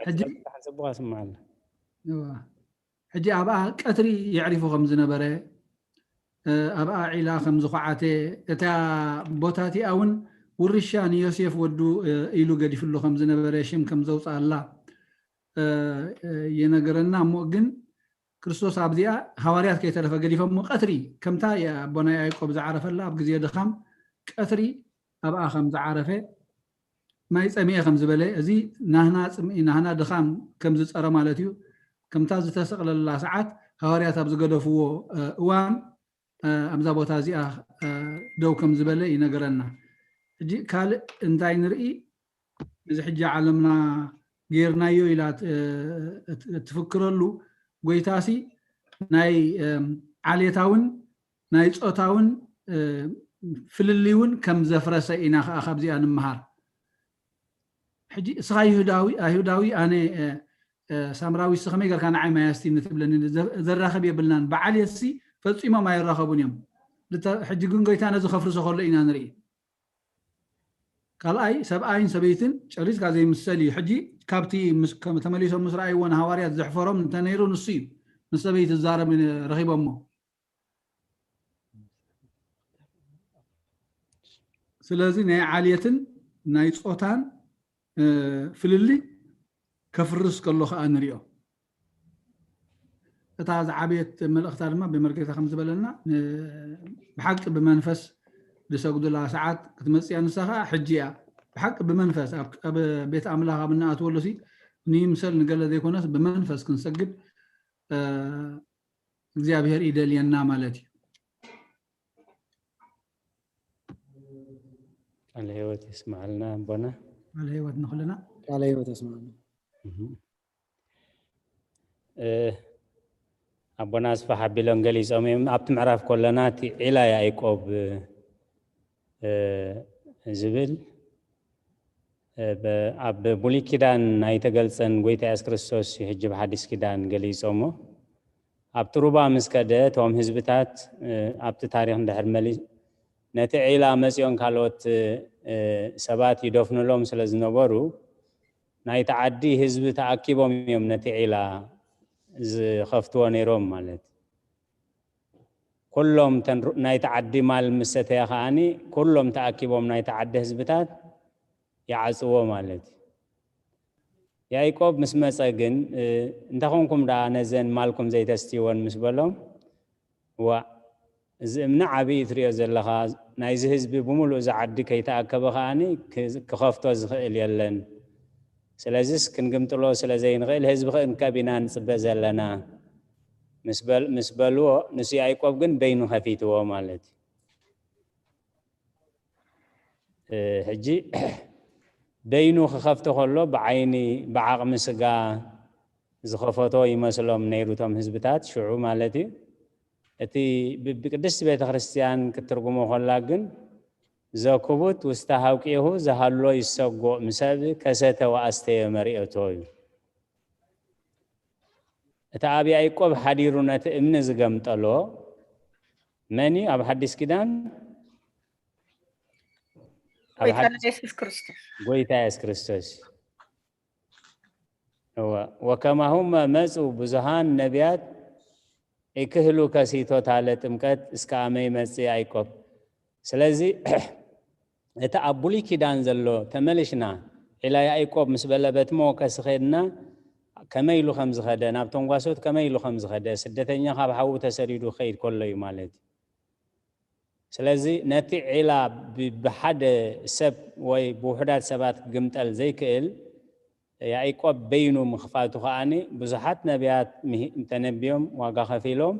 ሕጂ ጽቡቕ ኣስምዓና። እወ። ሕጂ ኣብኣ ቀትሪ የዕሪፉ ከም ዝነበረ፣ እ፣ ኣብኣ ዒላ ከም ዝኹዓተ፣ እታ ቦታ እቲኣ እውን ውርሻ ንዮሴፍ ወዱ፣ እ፣ ኢሉ ገዲፍሉ ከም ዝነበረ፣ ሽም ከም ዘውፅኣላ፣ እ፣ እ፣ ይነገረና። እሞ ግን ክርስቶስ ኣብዚኣ ሃዋርያት ከይተረፈ ገዲፎሞ ቀትሪ፣ ከምታ ኣቦና ያዕቆብ ዝዓረፈላ ኣብ ግዜ ድኻም ቀትሪ ኣብኣ ከም ዝዓረፈ፣ ማይ ጸሚኤ ከም ዝበለ፣ እዚ ናህና ጽምኢ፣ ናህና ድኻም ከም ዝጸረ ማለት እዩ። ከምታ ዝተሰቕለላ ሰዓት ሃዋርያት ኣብ ዝገደፍዎ፣ እ፣ እዋን፣ እ፣ ኣብዛ ቦታ እዚኣ፣ እ፣ ደው ከም ዝበለ ይነገረና። ሕጂ ካልእ እንታይ ንርኢ? እዚ ሕጂ ዓለምና ጌርናዮ ኢላ ት-፣ እ፣ እት-፣ እትፍክረሉ ጎይታሲ ናይ፣ እም፣ ዓሌታውን ናይ ጾታውን፣ እ፣ ፍልልይውን ከም ዘፍረሰ ኢና ከኣ ካብዚኣ ንምሃር። ሕጂ እስኻ ይሁዳዊ፣ ኣይሁዳዊ፣ ኣነ፣ እ፣ እ፣ ሳምራዊ፣ እስኻ ከመይ ጌርካ ንዓይ ማይ ኣስትይኒ ትብለኒ? ዘ-፣ ዘራኽብ የብልናን። ብዓሌትሲ ፈጺሞም ኣይራኸቡን እዮም። ልተ-፣ ሕጂ ግን ጎይታ ነዚ ከፍርሶ ከሎ ኢና ንርኢ። ካልኣይ፣ ሰብኣይን ሰበይትን ጨሪስካ ዘይምሰል እዩ። ሕጂ ካብቲ ምስ-፣ ከም-፣ ተመሊሶም ምስ ረኣይዎ ንሃዋርያት ዘሕፈሮም እንተነይሩ ንሱ እዩ። ምስ ሰበይቲ ዝዛረብ ረኺቦሞ። ስለዚ ናይ ዓሌትን ናይ ጾታን፣ እ፣ ፍልልይ ከፍርስ ከሎ ከኣ ንሪኦ። እታ ዝዓበየት መልእኽታ ድማ ብመርጌታ ከም ዝበለና፣ ን-፣ ብሓቂ ብመንፈስ ዝሰግዱላ ሰዓት ክትመጽእ እያ። ንሳ ከኣ ሕጂ እያ። ብሓቂ ብመንፈስ ኣብ፣ ኣብ ቤት ኣምላኽ ኣብ እንኣትወሉ ሲ ንይምሰል ንገለ ዘይኮነስ ብመንፈስ ክንሰግድ፣ እ፣ እግዚኣብሔር ይደልየና ማለት እዩ። ቃለ ህይወት የስምዓልና ኣቦና። ቃለ ህይወት ንኹልና። ቃለ ህይወት የስምዓልና። እህ። እ፣ ኣቦና ኣስፋሕ ኣቢሎም ገሊጾም እዮም። ኣብቲ ምዕራፍ ከለና እቲ ዒላ ያዕቆብ፣ እ፣ ዝብል፣ እ፣ በ-፣ ኣብ ብሉይ ኪዳን ኣይተገልጸን ጎይታ የሱስ ክርስቶስ እዩ ሕጂ ብሓዲስ ኪዳን ገሊጾሞ። ኣብቲ ሩባ ምስ ከደ እቶም ህዝብታት፣ እ፣ ኣብቲ ታሪኽ እንድሕር መሊ-፣ ነቲ ዒላ መጺኦም ካልኦት፣ እ፣ ሰባት ይደፍኑሎም ስለ ዝነበሩ ናይቲ ዓዲ ህዝቢ ተኣኪቦም እዮም ነቲ ዒላ ዝኸፍትዎ ነይሮም ማለት። ኩሎም ተን ሩ-፣ ናይቲ ዓዲ ማል ምስ ሰተየ ከኣኒ ኩሎም ተኣኪቦም ናይቲ ዓዲ ህዝብታት ይዓጽዎ ማለት እዩ። ያዕቆብ ምስ መጸ ግን፣ እ፣ "እንተ ኾንኩም ደኣ ነዘን ማልኩም ዘይተስትይወን?" ምስ በሎም፣ "ዋእ፣ እዚ እምኒ ዓቢ እዩ ትርእዮ ዘለኻ፣ ናይዚ ህዝቢ ብምሉእ እዚ ዓዲ ከይተኣከበ ከኣኒ ክ-፣ ክኸፍቶ ዝኽእል የለን። ስለዚስ ክንግምጥሎ ስለ ዘይንኽእል ህዝቢ ክንከብ ኢና ንጽበ ዘለና" ምስ በል-፣ ምስ በልዎ፣ ንሱ ያዕቆብ ግን በይኑ ከፊትዎ ማለት እዩ። እ፣ ሕጂ በይኑ ክኸፍቶ ከሎ ብዓይኒ፣ ብዓቕሚ ስጋ ዝኸፈቶ ይመስሎም ነይሩ እቶም ህዝብታት ሽዑ ማለት እዩ። እቲ ብ-፣ ብቅድስቲ ቤተ ክርስቲያን ክትትርጉሞ ከላ ግን፣ "ዘኩቡት ውስተ ሐውቄሁ ዘሃሎ ይሰጎ እምሰብ ከሰተ ወአስተየ መርኤቶ" እዩ። እቲ ኣብ ያዕቆብ ሓዲሩ ነቲ እምኒ ዝገምጠሎ መን እዩ? ኣብ ሓዲስ ኪዳን ኣብ ጎይታና ሓዲስ-፣ የሱስ ክርስቶስ። ጎይታ የሱስ ክርስቶስ። እወ። "ወከማሁመ መጹ ብዙሃን ነቢያት ኢክህሉ ከሲቶታ ለጥምቀት እስከ አመ ይመጽእ ያዕቆብ።" ስለዚ እቲ ኣብ ብሉይ ኪዳን ዘሎ ተመሊሽና፣ ዒላ ያዕቆብ ምስ በለ በቲ መወከሲ ኸድና፣ ከመይ ኢሉ ከም ዝኸደ፣ ናብ ተንጓሶት ከመይ ኢሉ ከም ዝኸደ፣ ስደተኛ ካብ ሓዉ ተሰዲዱ ክኸይድ ከሎ እዩ ማለት እዩ። ስለዚ ነቲ ዒላ ብ-፣ ብሓደ ሰብ ወይ ብውሑዳት ሰባት ክግምጠል ዘይክእል፣ ያዕቆብ በይኑ ምኽፋቱ ከኣኒ ብዙሓት ነቢያት ምሂ-፣ ተነቢዮም ዋጋ ከፊሎም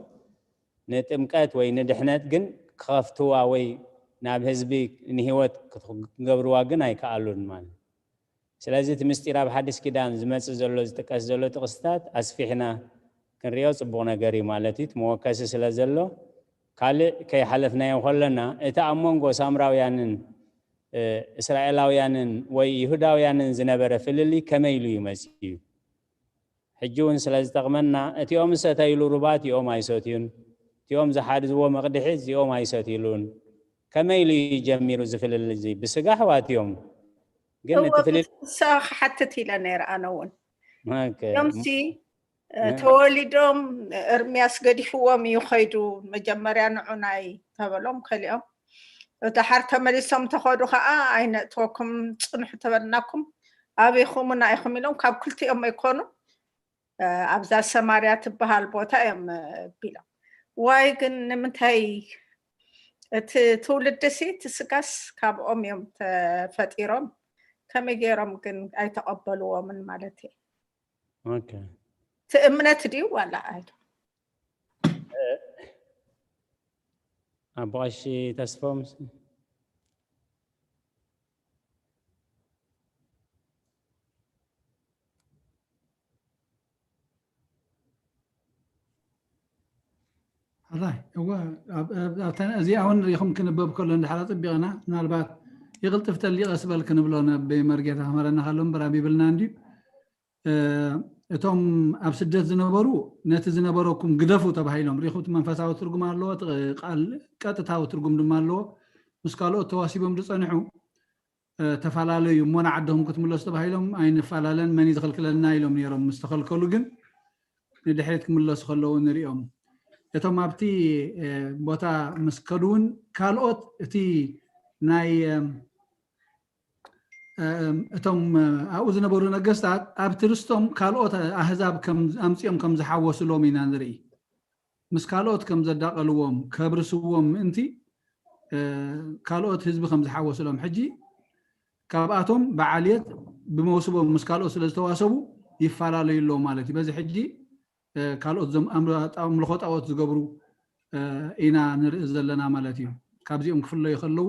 ንጥምቀት ወይ ንድሕነት ግን ክኸፍትዋ ወይ ናብ ህዝቢ ንህይወት ክገብርዋ ግን ኣይከኣሉን ማለት እዩ። ስለዚ እቲ ምስጢር ኣብ ሓዲስ ኪዳን ዝመጽእ ዘሎ ዝጥቀስ ዘሎ ጥቕስታት ኣስፊሕና ክንሪኦ ጽቡቕ ነገር እዩ ማለት እዩ። እቲ መወከሲ ስለ ዘሎ ካልእ ከይሓለፍናዮ ከለና እቲ ኣብ መንጎ ሳምራውያንን፣ እ፣ እስራኤላውያንን ወይ ይሁዳውያንን ዝነበረ ፍልልይ ከመይ ኢሉ እዩ መጺኡ? ሕጂ እውን ስለ ዝጠቕመና፣ እቲኦም ዝሰተይሉ ሩባ እቲኦም ኣይሰትዩን፣ እቲኦም ዝሓድዝዎ መቕድሒ እዚኦም ኣይሰትይሉን። ከመይ ኢሉ እዩ ጀሚሩ እዚ ፍልልይ እዚ? ብስጋ ኣሕዋት እዮም። ግን እቲ እወ፣ ፍልል ንሳ ክሓትት ኢለ ነይረ ኣነ እውን። ኦኬ። እዚኦም ሲ እ፣ እ። ተወሊዶም ኤርምያስ ገዲፍዎም እዩ ኸይዱ። መጀመርያ ንዑ ናይ ተበሎም ከሊኦም፣ ድሓር ተመሊሶም ተኸዱ ኸዓ ኣይነእትወኩም፣ ጽንሑ ተበልናኩም፣ ኣበይኹም ኢና ኢኹም ኢሎም፣ ካብ ክልቲኦም ኣይኮኑ፣ እ፣ ኣብዛ ሰማርያ ትበሃል ቦታ እዮም፣ እ፣ ቢሎም። ዋይ ግን ንምንታይ እቲ ትውልዲ ሲ እቲ ስጋስ ካብኦም እዮም ተፈጢሮም፣ ከመይ ገይሮም ግን ኣይተቐበልዎምን ማለት እየ። ኦኬ። እቲ እምነት ድዩ ዋላ ኣይዶ ኣቦ ቀሺ ተስፎም ሓራይ እወ፣ ኣብ- ኣብ- ኣብታ እዚኣ እውን ሪኹም ክንበብ ከሎ እንድሓር ኣፅቢቕና ምናልባት ይቕልጥፍ ተሊቀ ስበል ክንብሎ ነቢ መርጌታ ክመረና ከሎ እምበር ኣቢብልና እንድዩ። እቶም ኣብ ስደት ዝነበሩ ነቲ ዝነበረኩም ግደፉ ተባሂሎም ሪኹም። እቲ መንፈሳዊ ትርጉም ኣለዎ፣ እቲ ቃል ቀጥታዊ ትርጉም ድማ ኣለዎ። ምስ ካልኦት ተዋሲቦም ዝፀንሑ ተፈላለዩ እሞ ንዓድኹም ክትምለሱ ተባሂሎም ኣይንፈላለን፣ መን እዩ ዝኸልክለና ኢሎም ነይሮም። ምስ ተኸልከሉ ግን ንድሕሪት ክምለሱ ከለዉ ንሪኦም። እቶም ኣብቲ ቦታ ምስ ከዱ እውን ካልኦት እቲ ናይ እቶም ኣብኡ ዝነበሩ ነገስታት ኣብቲ ርስቶም ካልኦት ኣህዛብ ኣምፂኦም ከም ዝሓወሱሎም ኢና ንርኢ። ምስ ካልኦት ከም ዘዳቐልዎም ከብርስዎም ምእንቲ ካልኦት ህዝቢ ከም ዝሓወሱሎም። ሕጂ ካብኣቶም ብዓልየት ብመውስቦም ምስ ካልኦት ስለ ዝተዋሰቡ ይፈላለዩ ኣለዉ ማለት እዩ። በዚ ሕጂ ካልኦት ዞም ኣምልኾ ጣዖት ዝገብሩ ኢና ንርኢ ዘለና ማለት እዩ። ካብዚኦም ክፍለዩ ከለዉ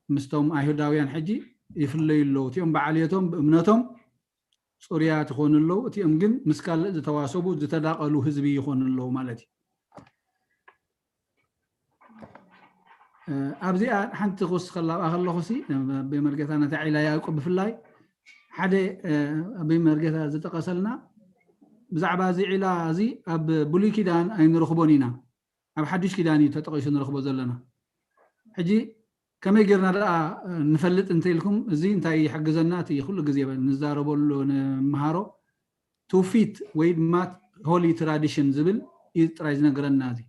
ምስቶም ኣይሁዳውያን ሕጂ ይፍለዩ ኣለዉ። እቲኦም ብዓልየቶም ብእምነቶም ፅሩያት ይኾኑ ኣለዉ። እቲኦም ግን ምስ ካልእ ዝተዋሰቡ ዝተዳቐሉ ህዝቢ ይኾኑ ኣለዉ ማለት እዩ። ኣብዚኣ ሓንቲ ክውስኸላ ኣብኣ ከለኹሲ ብመርጌታ ነታ ዒላ ያዕቆብ ብፍላይ ሓደ ብመርጌታ ዝጠቀሰልና ብዛዕባ እዚ ዒላ እዚ ኣብ ብሉይ ኪዳን ኣይንረኽቦን ኢና፣ ኣብ ሓዱሽ ኪዳን እዩ ተጠቂሱ ንረኽቦ ዘለና። ሕጂ ከመይ ጌርና ደኣ ንፈልጥ እንተኢልኩም እዚ እንታይ ይሕግዘና? እቲ ኩሉ ግዜ ንዛረበሉ ንምሃሮ ትውፊት ወይ ድማ ሆሊ ትራዲሽን ዝብል እዩ ጥራይ ዝነግረና። እዚ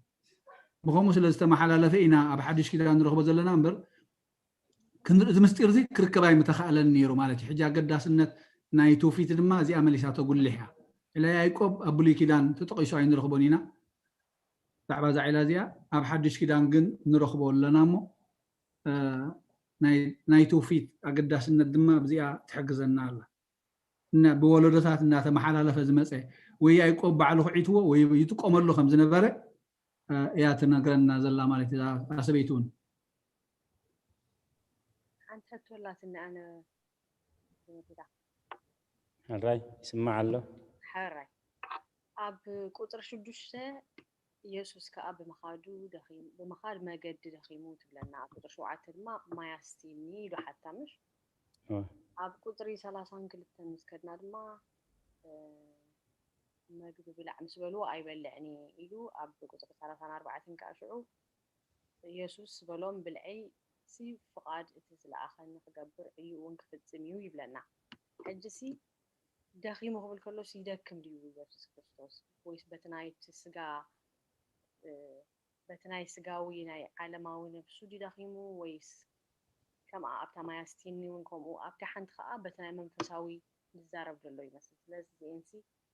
ብኸምኡ ስለ ዝተመሓላለፈ ኢና ኣብ ሓዱሽ ኪዳን ንረኽቦ ዘለና እምበር እዚ ምስጢር እዚ ክርከብ ኣይምተኻእለን ነይሩ ማለት እዩ። ሕጂ ኣገዳስነት ናይ ትውፊት ድማ እዚኣ መሊሳ ተጉልሕ እያ። ኢላ ያዕቆብ ኣብ ብሉይ ኪዳን ተጠቂሱ ኣይንረኽቦን ኢና። ብዛዕባ እዛ ዒላ እዚኣ ኣብ ሓዱሽ ኪዳን ግን ንረኽቦ ኣለና እሞ ናይ ትውፊት ኣገዳስነት ድማ ኣብዚኣ ትሕግዘና ኣላ። ብወለዶታት እናተመሓላለፈ ዝመፀ ወይ ያዕቆብ ባዕሉ ክዒትዎ ወይ ይጥቀመሉ ከም ዝነበረ እያ ትነግረና ዘላ ማለት እዩ። ሰበይቲ እውን ሓንቲ ሕቶ ኣላትኒ ኣነ ሕራይ ይስማዕ ኣሎ። ሕራይ ኣብ ቁፅሪ ሽዱሽተ ኢየሱስ ከኣ ብምኻዱ ደኺሙ ብምኻድ መገዲ ደኺሙ ትብለና። ኣብ ቁፅሪ ሸውዓተ ድማ ማይ ኣስቲኒ ኢሉ ሓታ ምሽ ኣብ ቁፅሪ ሰላሳን ክልተን ምስ ከድና ድማ መግቢ ብላዕ ምስ በልዎ ኣይበልዕን እየ ኢሉ ኣብ ቁፅሪ ሰላሳን ኣርባዕተን ከዓ ሽዑ ኢየሱስ በሎም ብልዐይ ሲ ፍቓድ እቲ ዝለኣኸኒ ክገብር እዩ እውን ክፍፅም እዩ ይብለና። ሕጂ ሲ ደኺሙ ክብል ከሎስ ይደክም ድዩ ኢየሱስ ክርስቶስ ወይስ በቲ ናይቲ ስጋ በቲ ናይ ስጋዊ ናይ ዓለማዊ ነብሱ ድዩ ደኺሙ ወይስ ከምኣ ኣብታ ማይ ኣስቲኒ እውን ከምኡ ኣብታ ሓንቲ ከዓ በቲ ናይ መንፈሳዊ ዝዛረብ ዘሎ ይመስል። ስለዚ እዚኤንሲ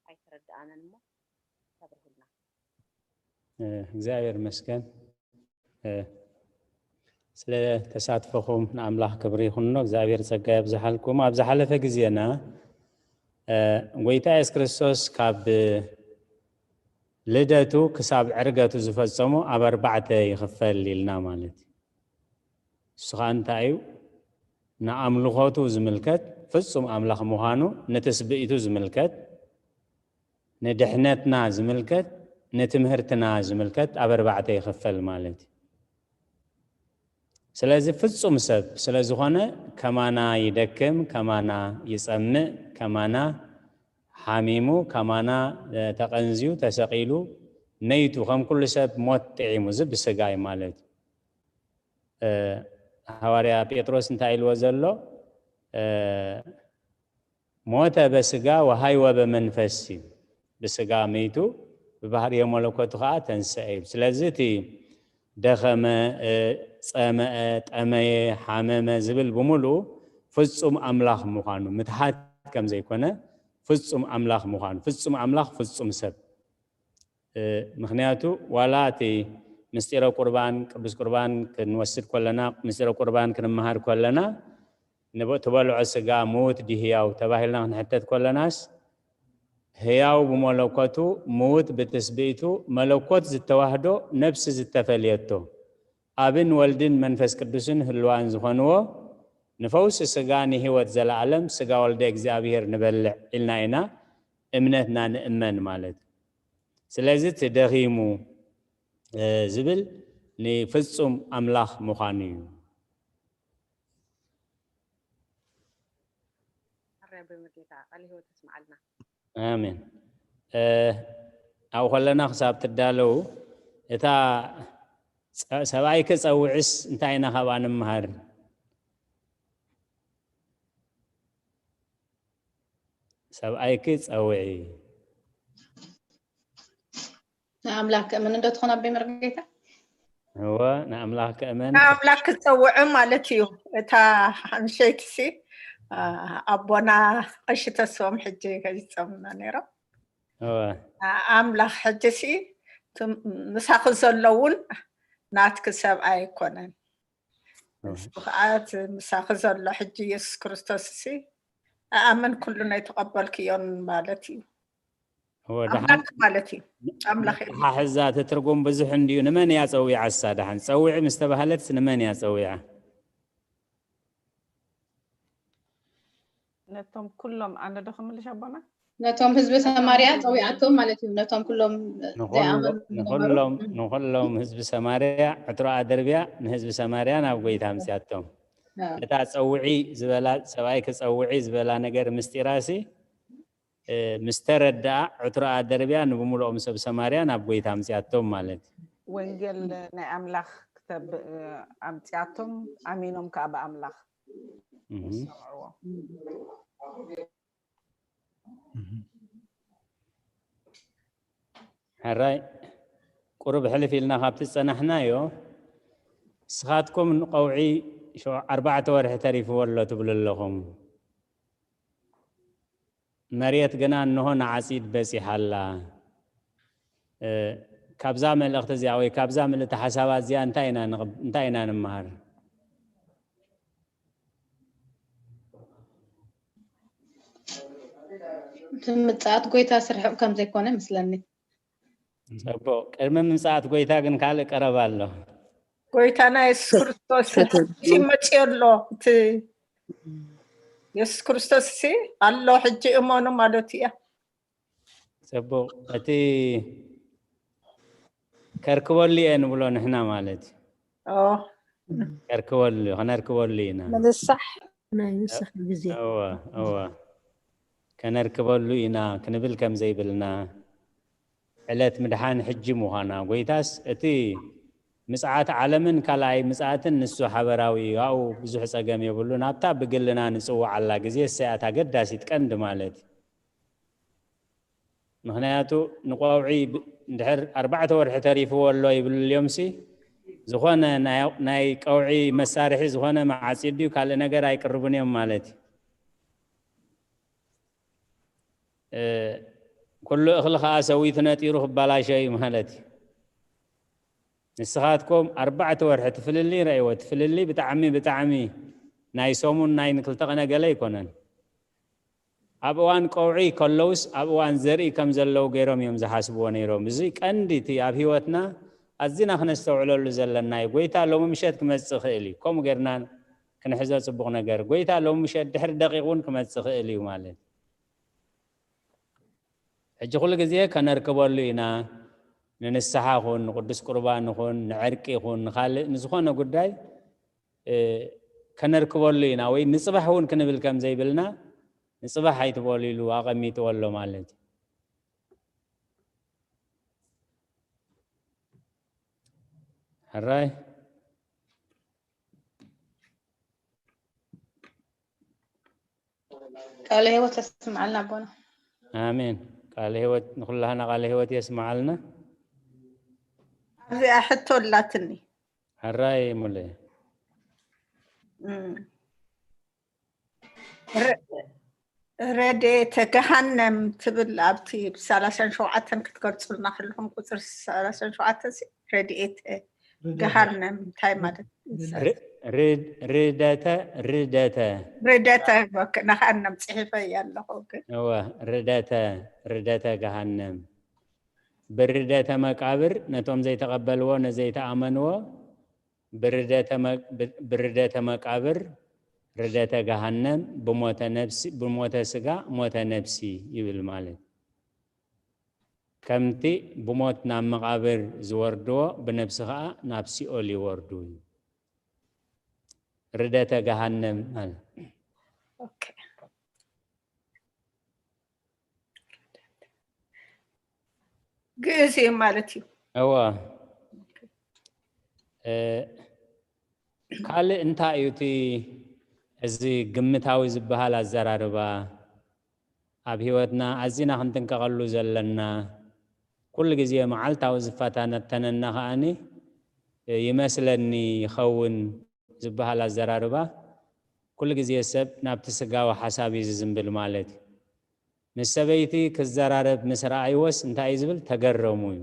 ኣይተረድኣነን እሞ ተብርሁልና። እግዚኣብሔር ይመስገን ስለ ተሳትፎኹም ንኣምላኽ ክብሪ ይኹኖ። እግዚኣብሔር ጸጋ የብዝሓልኩም። ኣብ ዝሓለፈ ግዜና ጎይታ የሱስ ክርስቶስ ካብ ልደቱ ክሳብ ዕርገቱ ዝፈጸሞ ኣብ ኣርባዕተ ይኽፈል ኢልና ማለት እዩ። እሱ ኸዓ እንታይ እዩ? ንኣምልኾቱ ዝምልከት፣ ፍጹም ኣምላኽ ምዃኑ፣ ንትስብእቱ ዝምልከት፣ ንድሕነትና ዝምልከት፣ ንትምህርትና ዝምልከት ኣብ ኣርባዕተ ይኽፈል ማለት እዩ። ስለዚ ፍጹም ሰብ ስለ ዝኾነ ከማና ይደክም፣ ከማና ይጸምእ፣ ከማና ሓሚሙ፣ ከማና፣ እ፣ ተቐንዝዩ፣ ተሰቒሉ፣ መይቱ፣ ከም ኩሉ ሰብ ሞት ጥዒሙ፣ እዚ ብስጋ እዩ ማለት እዩ። እ፣ ሃዋርያ ጴጥሮስ እንታይ ኢልዎ ዘሎ? እ፣ ሞተ በስጋ ወሃይወ በመንፈስ እዩ። ብስጋ መይቱ፣ ብባህርየ መለኮቱ ኸዓ ተንስአ እዩ። ስለዚ እቲ ደኸመ፣ እ፣ ጸመአ፣ ጠመየ፣ ሓመመ ዝብል ብምሉኡ ፍጹም ኣምላኽ ምዃኑ፣ ምትሓት ከም ዘይኮነ፣ ፍጹም ኣምላኽ ምዃኑ፣ ፍጹም ኣምላኽ፣ ፍጹም ሰብ። እ፣ ምኽንያቱ ዋላ እቲ ምስጢረ ቁርባን፣ ቅዱስ ቁርባን ክንወስድ ከለና፣ ምስጢረ ቁርባን ክንመሃር ከለና፣ ንበ-፣ ትበልዖ ስጋ ምዉት ድዩ ህያው ተባሂልና ክንሕተት ከለናስ፣ ህያው ብመለኮቱ፣ ምዉት ብትስብእቱ፣ መለኮት ዝተዋህዶ፣ ነፍሲ ዝተፈልየቶ፣ ኣብን ወልድን መንፈስ ቅዱስን ህልዋን ዝኾንዎ፣ ንፈውሲ ስጋ ንህይወት ዘለኣለም ስጋ ወልደ እግዚኣብሔር ንበልዕ ኢልና ኢና እምነትና ንእመን ማለት እዩ። ስለዚ እቲ ደኺሙ፣ እ፣ ዝብል ንፍጹም ኣምላኽ ምዃኑ እዩ። ኣሜን። እ፣ ኣብኡ ከለና ክሳብ ትዳለዉ፣ እታ ጸ-፣ ሰብኣይኪ ጸውዕስ እንታይ ኢና ካብኣ ንምሃር? ሰብኣይኪ ጸውዒ። ንኣምላኽ ክእመን እንዶ ትኾን ኣቦይ መርጌታ? እወ፣ ንኣምላኽ ክእመን። ንኣምላኽ ክጸውዑ ማለት እዩ። እታ ሓንሸይትሲ፣ ኣ፣ ኣቦና ቀሺ ተስፎም ሕጂ ከይጸሙና ነይሮም። እወ። ንኣምላኽ ሕጂሲ፣ እቲ ምሳኺ ዘሎ እውን ናትኪ ሰብኣይ ኣይኮነን። እወ። እሱ ኸዓ እቲ ምሳኺ ዘሎ ሕጂ የሱስ ክርስቶስሲ፣ ኣኣምን ኩሉ ናይ ተቐበልክዮን ማለት እዩ። እወ፣ ደሓን ኣምላኽ ማለት እዩ። ኣምላኽ እዩ። ኣተሓሕዛ እቲ ትርጉም ብዙሕ እንድዩ። ንመን እያ ጸዊዓ እሳ? ደሓን ጸውዒ ምስ ተባህለትስ ንመን እያ ጸዊዓ? ነቶም ኩሎም፣ ኣነ ዶ ክምልሽ ኣቦና? ነቶም ህዝቢ ሰማርያ ጸዊዓቶም ማለት እዩ። ነቶም ኩሎም ንኹሎ-፣ ዘይኣመኑ ዝነበሩ። ንኹሎም፣ ንኹሎም ህዝቢ ሰማርያ ዕትሮኣ ደርብያ ንህዝቢ ሰማርያ ናብ ጎይታ ኣምጽኣቶም። ኣዎ። እታ ጸውዒ ዝበላ፣ ሰብኣይ ክጸውዒ ዝበላ ነገር ምስጢራሲ፣ እ፣ ምስ ተረድኣ ዕትሮኣ ደርብያ ንብምልኦም ሰብ ሰማርያ ናብ ጎይታ ኣምጽኣቶም ማለት እዩ። ወንጌል ናይ ኣምላኽ ክተብ-፣ ኣምጽኣቶም፣ ኣሚኖም ከኣ ብኣምላኽ እህ። ዝሰምዕዎ። እህ። ሕራይ ቁሩብ ሕልፍ ኢልና ካብቲ ዝጸናሕናዮ፣ ንስኻትኩም ንቐውዒ ሸው-፣ ኣርባዕተ ወርሒ ተሪፍዎ ኣሎ ትብሉ ኣለኹም። መሬት ግና እንሆ ንዓጺድ በጺሓ ኣላ። እ፣ ካብዛ መልእኽቲ እዚኣ ወይ ካብዛ ምልእቲ ሓሳባት እዚኣ እንታይ ኢና ንቕብ-፣ እንታይ ኢና ንምሃር? እቲ ምጽኣት ጎይታ ስርሕቕ ከም ዘይኮነ ይመስለኒ። ጽቡቕ። ቅድሚ ምጽኣት ጎይታ ግን ካልእ ቀረባ ኣሎ። ጎይታና የሱስ ክርስቶስ ተተርጉም። ሕጂ መጺኡ ኣሎ። እቲ የሱስ ክርስቶስ ሲ ኣሎ፣ ሕጂ እመኑ ማለቱ እያ። ጽቡቕ። እቲ ከርክበሉ እየ ንብሎ ንሕና ማለት እዩ። ኦ። ከርክበሉ፣ ከነርክበሉ ኢና። ምንሳሕ። ናይ ንስሐ ግዜ። እወ፣ እወ። ከነርክበሉ ኢና ክንብል ከም ዘይብልና፣ ዕለት ምድሓን ሕጂ ምዃና፣ ጎይታስ እቲ ምጽኣት ዓለምን ካልኣይ ምጽኣትን ንሱ ሓበራዊ እዩ። ኣብኡ ብዙሕ ጸገም የብሉን። ኣብታ ብግልና ንጽውዓላ ግዜ እሳ እያ እታ ኣገዳሲት ቀንዲ ማለት እዩ። ምኽንያቱ ንቆውዒ ብ-፣ እንድሕር ኣርባዕተ ወርሒ ተሪፍዎ ኣሎ ይብሉ፣ እልዮምሲ ዝኾነ ናይ፣ ናይ ቀውዒ መሳርሒ ዝኾነ መዓጺድ ድዩ ካልእ ነገር ኣይቅርቡን እዮም ማለት እዩ። እ፣ ኩሉ እኽሊ ኸኣ ሰዊቱ ነጢሩ ክበላሾ እዩ ማለት እዩ። ንስኻትኩም ኣርባዕተ ወርሒ እቲ ፍልልይ ረእይዎ። እቲ ፍልልይ ብጣዕሚ፣ ብጣዕሚ ናይ ሰሙን ናይ ንክልተ ቀነ ገለ ኣይኮነን። ኣብ እዋን ቀውዒ ከለውስ ኣብ እዋን ዘርኢ ከም ዘለዉ ገይሮም እዮም ዝሓስብዎ ነይሮም። እዚ ቀንዲ እቲ ኣብ ህይወትና ኣዚና ክነስተውዕለሉ ዘለና እዩ። ጎይታ ሎሚ ምሸት ክመጽእ ይኽእል እዩ። ከምኡ ጌርና ክንሕዞ ጽቡቕ ነገር። ጎይታ ሎሚ ምሸት ድሕሪ ደቂቕ እውን ክመጽእ ይኽእል እዩ ማለት። ሕጂ ኩሉ ግዜ ከነርክበሉ ኢና። ንንስሓ ኹን፣ ንቅዱስ ቁርባን ኹን፣ ንዕርቂ ኹን፣ ንኻልእ ንዝኾነ ጉዳይ፣ እ፣ ከነርክበሉ ኢና ወይ ንጽባሕ እውን ክንብል ከም ዘይብልና ንጽባሕ ኣይትበሉ ኢሉ ኣቐሚጥዎ ኣሎ ማለት እዩ። ሕራይ ቃለ ህይወት የስምዓልና ኣቦና። ኣሜን። ቃለ ህይወት ንኩላህና ቃለ ህይወት የስምዓልና። ኣብዚኣ ሕቶ ኣላትኒ። ሕራይ ሙለ እም። ረ- ረድኤተ ገሃነም ትብል ኣብቲ ብ ሰላሳን ሸውዓተን ክትገልጹልና ከለኹም ቁጽሪ ሰላሳን ሸውዓተን ሲ ረድኤተ ገሃነም እንታይ ማለት እዩ? ር- ርድ- ርደተ ርደተ ርደተ ገሃነም ጽሒፈ እያ ኣለኹ ግን እወ ርደተ ርደተ ገሃነም ብርደተ መቃብር ነቶም ዘይተቐበልዎ ነዘይተኣመንዎ ብርደተ መ- ብ- ብርደተ መቃብር ርደተ ገሃነም ብሞተ ነብሲ ብሞተ ስጋ ሞተ ነብሲ ይብል ማለት ከምቲ ብሞት ናብ መቃብር ዝወርድዎ ብነብሲ ከዓ ናብ ሲኦል ይወርዱ እዩ። ርደተ ገሃነም ማለት ኦኬ። ግእዝ እዩ ማለት እዩ። እወ እ፣ ካልእ እንታይ እዩ እቲ እዚ ግምታዊ ዝበሃል ኣዘራርባ ኣብ ህይወትና ኣዚና ክንጥንቀቐሉ ዘለና ኩሉ ግዜ መዓልታዊ ዝፈታተነና ከዓኒ እ፣ ይመስለኒ ይኸውን ዝበሃል ኣዘራርባ ኩሉ ግዜ ሰብ ናብቲ ስጋዊ ሓሳብ እዩ ዝዝንብል ማለት እዩ። ምስ ሰበይቲ ክዘራረብ ምስ ረኣይዎስ እንታይ እዩ ዝብል ተገረሙ እዩ።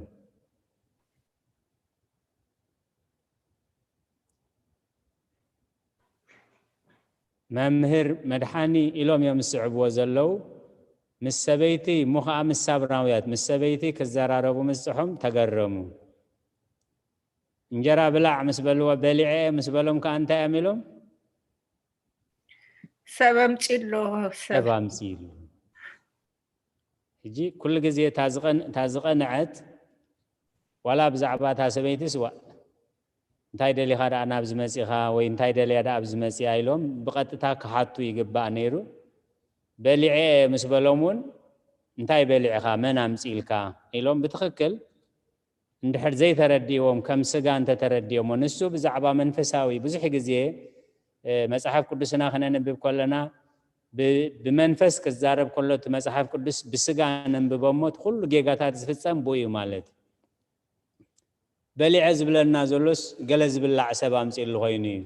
መምህር መድሓኒ ኢሎም እዮም ዝስዕብዎ ዘለዉ ምስ ሰበይቲ እሞ ከዓ ምስ ሳብራውያት ምስ ሰበይቲ ክዘራረቡ ምስፅሖም ተገረሙ። እንጀራ ብላዕ ምስ በልዎ በሊዐ ምስ በሎም ከዓ እንታይ እዮም ኢሎም ሰብ ኣምፂሎ ሰብ ሰብ ኣምፅሉ። ሕጂ ኩሉ ግዜ እታ ዝቐን- እታ ዝቐንዐት ዋላ ብዛዕባ እታ ሰበይትስ ዋ እንታይ ደሊኻ ደኣ ናብዚ መፂኻ ወይ እንታይ ደልያ ደኣ ኣብዚ መፂኣ ኢሎም ብቐጥታ ክሓቱ ይግባእ ነይሩ። በሊዐ ምስ በሎም እውን እንታይ በሊዕኻ መን ኣምፂልካ ኢሎም ብትኽክል እንድሕር ዘይተረዲእዎም ከም ስጋ እንተተረዲኦሞ ንሱ ብዛዕባ መንፈሳዊ ብዙሕ ግዜ እ፣ መጽሓፍ ቅዱስና ክነንብብ ከለና ብ- ብመንፈስ ክዛረብ ከሎ እቲ መጽሓፍ ቅዱስ ብስጋ ነንብቦ እሞ እቲ ኩሉ ጌጋታት ዝፍጸም ብኡ እዩ ማለት እዩ። በሊዐ ዝብለና ዘሎስ ገለ ዝብላዕ ሰብ ኣምፅሉ ኮይኑ እዩ።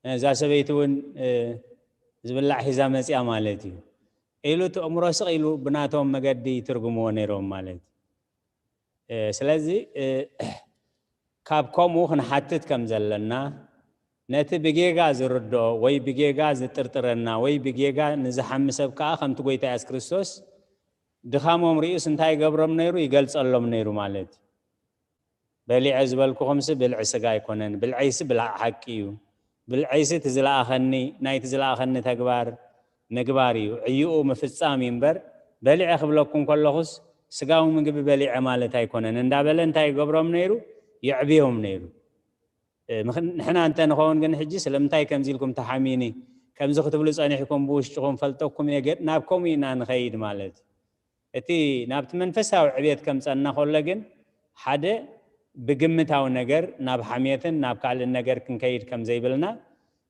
እዛ ሰበይቲ እውን እ፣ ዝብላዕ ሒዛ መፅያ ማለት እዩ ኢሉ እቲ እምሮ ስቕ ኢሉ ብናቶም መገዲ ይትርጉምዎ ነይሮም ማለት እዩ። እ፣ ስለዚ እ፣ ካብ ከምኡ ክንሓትት ከም ዘለና ነቲ ብጌጋ ዝርድኦ ወይ ብጌጋ ዝጥርጥረና ወይ ብጌጋ ንዝሓሚ ሰብ ከዓ ከምቲ ጎይታ የሱስ ክርስቶስ ድኻሞም ርእዩስ እንታይ ይገብሮም ነይሩ ይገልጸሎም ነይሩ ማለት እዩ። በሊዐ ዝበልኩኹምሲ ብልዒ ስጋ ኣይኮነን፣ ብልዐይሲ ብልዒ ሓቂ እዩ። ብልዐይሲ እቲ ዝለኣኸኒ ናይቲ ዝለኣኸኒ ተግባር ምግባር እዩ። ዕይኡ ምፍጻም እዩ እምበር በሊዐ ክብለኩም ከለኹስ ስጋዊ ምግቢ በሊዐ ማለት ኣይኮነን እንዳበለ እንታይ ይገብሮም ነይሩ? የዕብዮም ነይሩ። እ፣ ምኽ- ንሕና እንተ ንኸውን ግን ሕጂ ስለምንታይ ከምዚ ኢልኩም ተሓሚኒ ከምዚ ክትብሉ ጸኒሕኩም ብውሽጥኹም ፈልጠኩም እየ ገ- ናብ ከምኡ ኢና ንኸይድ ማለት እዩ። እቲ ናብቲ መንፈሳዊ ዕብየት ከምጸና ከሎ ግን ሓደ ብግምታዊ ነገር ናብ ሓምየትን ናብ ካልእ ነገር ክንከይድ ከም ዘይብልና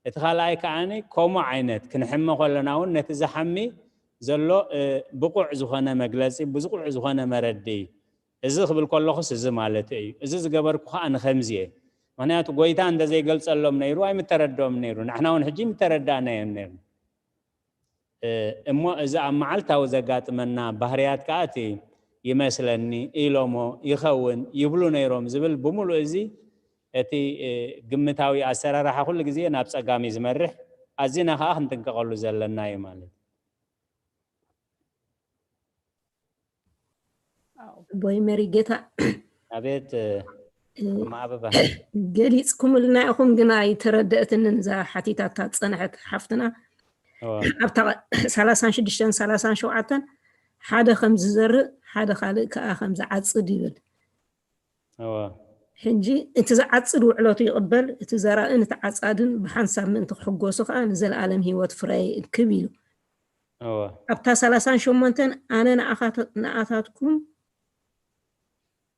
እቲ ካልኣይ ከዓኒ ከምኡ ዓይነት ክንሕመ ከለና እውን ነቲ ዝሓሚ ዘሎ እ፣ ብቑዕ ዝኾነ መግለፂ ብዝቑዕ ዝኾነ መረዲ እዚ ክብል ከለኹስ እዚ ማለት እዩ እዚ ዝገበርኩ ከዓ ንከምዚ እየ ምክንያቱ ጎይታ እንተዘይገልፀሎም ነይሩ ኣይምተረድኦም ነይሩ ንሕና እውን ሕጂ ምተረዳእናዮም ነይሩ እሞ እዚ ኣብ መዓልታዊ ዘጋጥመና ባህርያት ከዓ እቲ ይመስለኒ ኢሎሞ ይኸውን ይብሉ ነይሮም ዝብል ብምሉእ እዚ እቲ ግምታዊ ኣሰራርሓ ኩሉ ግዜ ናብ ፀጋም እዩ ዝመርሕ ኣዚና ከዓ ክንጥንቀቀሉ ዘለና እዩ ማለት ኣቦይ መሪ ጌታ ኣቤት ማዕበባ ገሊፅኩምልና ኢኹም ግን ኣይተረደእትንን እዛ ሓቲታታ ዝፀንሐት ሓፍትና ኣብታ ሰላሳን ሽዱሽተን ሰላሳን ሸውዓተን ሓደ ከም ዝዘርእ ሓደ ካልእ ከዓ ከም ዝዓፅድ ይብል ሕጂ እቲ ዝዓፅድ ውዕለቱ ይቕበል እቲ ዘራእን እቲ ዓፃድን ብሓንሳብ ምእንቲ ክሕጎሱ ከዓ ንዘለኣለም ሂወት ፍረ ይእክብ ኢሉ እወ ኣብታ ሰላሳን ሸሞንተን ኣነ ንኣኻት- ንኣታትኩም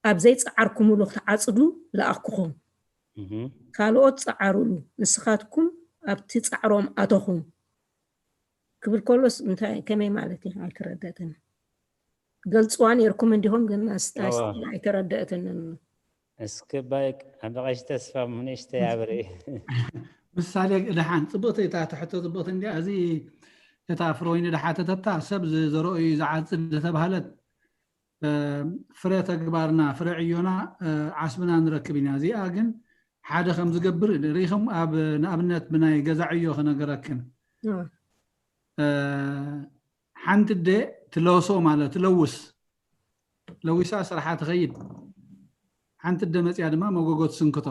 ኣብ ዘይጸዓርኩምሉ ክትዓጽዱ ለኣኽኩኹም። እህ ካልኦት ጸዓሩሉ፣ ንስኻትኩም ኣብቲ ጻዕሮም ኣተኹም ክብል ከሎስ እንታይ ከመይ ማለት እዩ? ኣይተረደእትን። ገልጽዋ ነርኩም እንዲኹም ግን ኣስታስ እወ ኣይተረደእትንን። እስኪ ባይ ኣበ ቀሺ ተስፋ ንእሽተይ ኣብሪ ምሳሌ ደሓን ጽብቕቲ እታ ትሕቶ ጽብቕቲ እንዲያ። እዚ እታ ፍረወይኒ ደሓተተታ ሰብ ዝዘረኦ እዩ ዝዓጽድ ዝተባህለት እ፣ ፍረ ተግባርና ፍረ ዕዮና እ፣ ዓስብና ንረክብ ኢና። እዚኣ ግን ሓደ ከም ዝገብር ርኢኹም ኣብ ንኣብነት ብናይ ገዛ ዕዮ ክነገረክን እወ እ፣ ሓንቲ ደ ትለውሶ ማለት ትለውስ ለዊሳ ስራሓ ትኸይድ ሓንቲ ደ መፅያ ድማ መጎጎ ትስንክቶ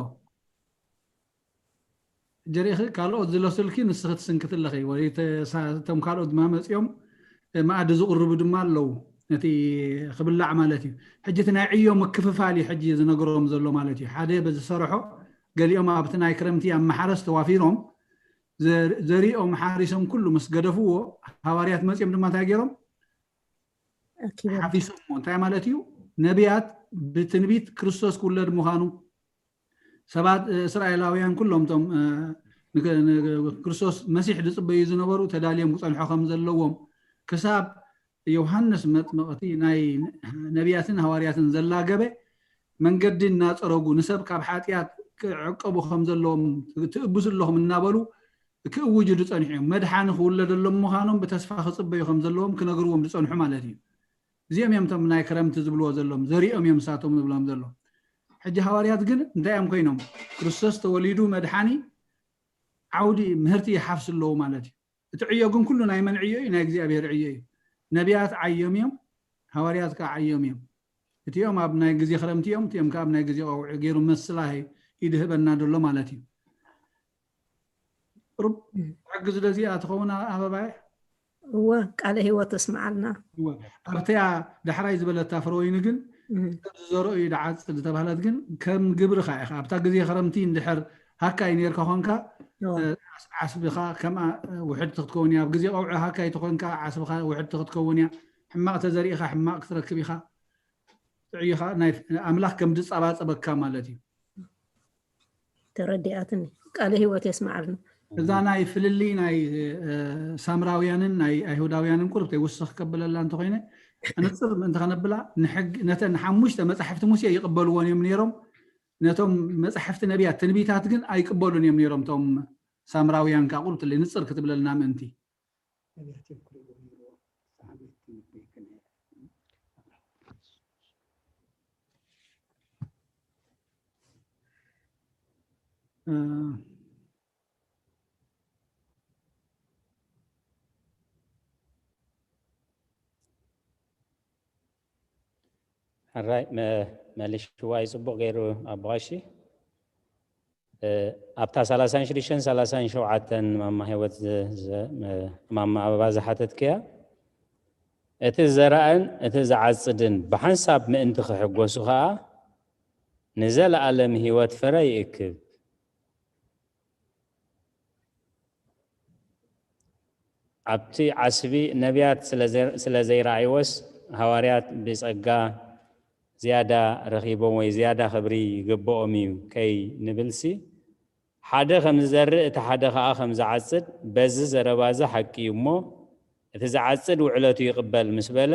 ጀሪኺ ካልኦት ዝለሱልኪ ንስኺ ትስንክቲ ኣለኺ ወይ ተ- ሳ- እቶም ካልኦት ድማ መፂኦም እ፣ መኣዲ ዝቕርቡ ድማ ኣለዉ ነቲ ክብላዕ ማለት እዩ ሕጂ እቲ ናይ ዕዮ ምክፍፋል እዩ ሕጂ ዝነግሮም ዘሎ ማለት እዩ ሓደ በዝሰርሖ ገሊኦም ኣብቲ ናይ ክረምቲ ኣብ ማሓረስ ተዋፊሮም ዘ- ዘሪኦም ሓሪሶም ኩሉ ምስ ገደፍዎ ሃዋርያት መፂኦም ድማ እንታይ ገይሮም ኣኪቦም ሓፊሶም እንታይ ማለት እዩ ነቢያት ብትንቢት ክርስቶስ ክውለድ ምዃኑ ሰባት እ፣ እስራኤላውያን ኩሎም እቶም እ፣ ንክ- ን- ክርስቶስ መሲሕ ዝፅበዩ ዝነበሩ ተዳልዮም ክፀንሖ ከም ዘለዎም ክሳብ ዮሃንስ መጥምቕቲ ናይ ነቢያትን ሃዋርያትን ዘላገበ መንገዲ እናፀረጉ ንሰብ ካብ ሓጢኣት ክዕቀቡ ከም ዘለዎም ትእብሱ ኣለኹም እናበሉ ክእውጁ ዝፀንሑ እዮም መድሓኒ ክውለደሎም ምዃኖም ብተስፋ ክፅበዩ ከም ዘለዎም ክነግርዎም ዝፀንሑ ማለት እዩ እዚኦም እዮም እቶም ናይ ክረምቲ ዝብልዎ ዘለዎም ዘሪኦም እዮም ንሳቶም ዝብሎም ዘሎ ሕጂ ሃዋርያት ግን እንታይ እዮም ኮይኖም ክርስቶስ ተወሊዱ መድሓኒ ዓውዲ ምህርቲ ይሓፍሱ ኣለዉ ማለት እዩ እቲ ዕዮ ግን ኩሉ ናይ መን ዕዮ እዩ ናይ እግዚኣብሔር ዕዮ እዩ ነቢያት ዓዮም እዮም ሃዋርያት ከዓ ዓዮም እዮም እቲኦም ኣብ ናይ ግዜ ክረምቲ እዮም እቲኦም ከዓ ኣብ ናይ ግዜ ቀውዒ ገይሩ መስላሂ ይድህበና ደሎ ማለት እዩ ሩብ ሕግዝ ደዚኣ ትኸውን ኣበባየ እወ ቃለ ህይወት ተስምዓልና ኣብተያ ዳሕራይ ዝበለታ ፍረወይኒ ግን ሰብ ዝዘርኦ እዩ ድዓፅድ ዝተባህለት ግን ከም ግብርኻ ኢኻ ኣብታ ግዜ ክረምቲ እንድሕር ሃካይ ነርካ ኮንካ ዓስብኻ ከምኣ ውሕድቲ ክትከውን እያ ኣብ ግዜ ቀውዒ ሃካይ ተኾንካ ዓስብኻ ውሕድቲ ክትከውን እያ ሕማቕ ተዘሪእኻ ሕማቕ ክትረክብ ኢኻ ጥዕይኻ ኣምላኽ ከም ዝፀባፀበካ ማለት እዩ ተረዲኣትኒ ቃለ ህይወት የስምዓልና እዛ ናይ ፍልልይ ናይ ሳምራውያንን ናይ ኣይሁዳውያንን ቁርብተይ ውስኽ ከብለላ እንተኮይነ ኣነፅር ምእንቲ ከነብላ ነተን ሓሙሽተ መፃሕፍቲ ሙሴ ይቅበልዎን እዮም ነይሮም ነቶም መፃሕፍቲ ነቢያት ትንቢታት ግን ኣይቅበሉን እዮም ነይሮም እቶም ሳምራውያን ከዓ ቁርብትለይ ንፅር ክትብለልና ምእንቲ ሕራይ መሊሽዋ እዩ ፅቡቅ ገይሩ ኣቦ ቀሺ ኣብታ ሰላሳን ሽዱሽተን ሰላሳን ሸውዓተን ማማ ህይወት ማማ ኣበባ ዝሓተትክያ እቲ ዘራእን እቲ ዝዓፅድን ብሓንሳብ ምእንቲ ክሕጎሱ ከዓ ንዘለኣለም ህይወት ፍረ ይእክብ ኣብቲ ዓስቢ ነቢያት ስለ ዘይረኣይዎስ ሃዋርያት ብጸጋ ዝያዳ ረኺቦም ወይ ዝያዳ ክብሪ ይግብኦም እዩ ከይ ንብልሲ ሓደ ከም ዝዘርእ እቲ ሓደ ከኣ ከም ዝዓጽድ በዚ ዘረባዚ ሓቂ እዩ እሞ እቲ ዝዓጽድ ውዕለቱ ይቕበል ምስ በለ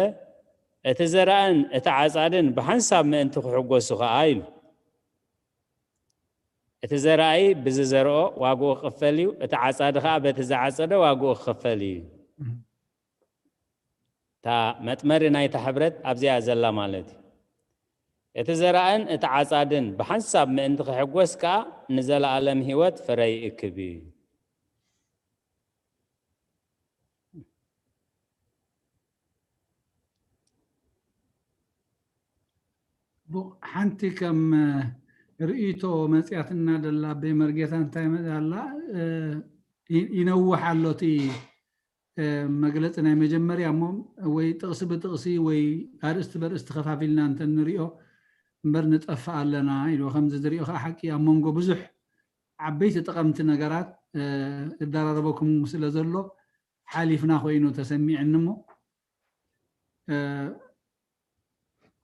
እቲ ዘራእን እቲ ዓጻድን ብሓንሳብ ምእንቲ ክሕጎሱ ከኣ ኢሉ እቲ ዘራኢ ብዝዘርኦ ዋግኡ ክኽፈል እዩ፣ እቲ ዓጻዲ ኸኣ በቲ ዝዓጸዶ ዋግኡ ክኽፈል እዩ። እታ መጥመሪ ናይታ ሕብረት ኣብዚኣ ዘላ ማለት እዩ። እቲ ዘራእን እቲ ዓጻድን ብሓንሳብ ምእንቲ ክሕጎስ ከኣ ንዘለኣለም ህይወት ፍረ ይእክብ እዩ። ሓንቲ ከም ርእይቶ መፅያትና ደላ ኣበይ መርጌታ እንታይ መፅኣላ ይነውሕ ኣሎ እቲ መግለፂ ናይ መጀመርያ እሞ ወይ ጥቕሲ ብጥቕሲ ወይ ኣርእስቲ በርእስቲ ከፋፊልና እንተንሪኦ እምበር ንጠፍእ ኣለና ኢሉ ከምዚ ዝሪኦ ከዓ ሓቂ ኣብ መንጎ ብዙሕ ዓበይቲ ጠቐምቲ ነገራት እዳራረበኩም ስለ ዘሎ ሓሊፍና ኮይኑ ተሰሚዕኒ እሞ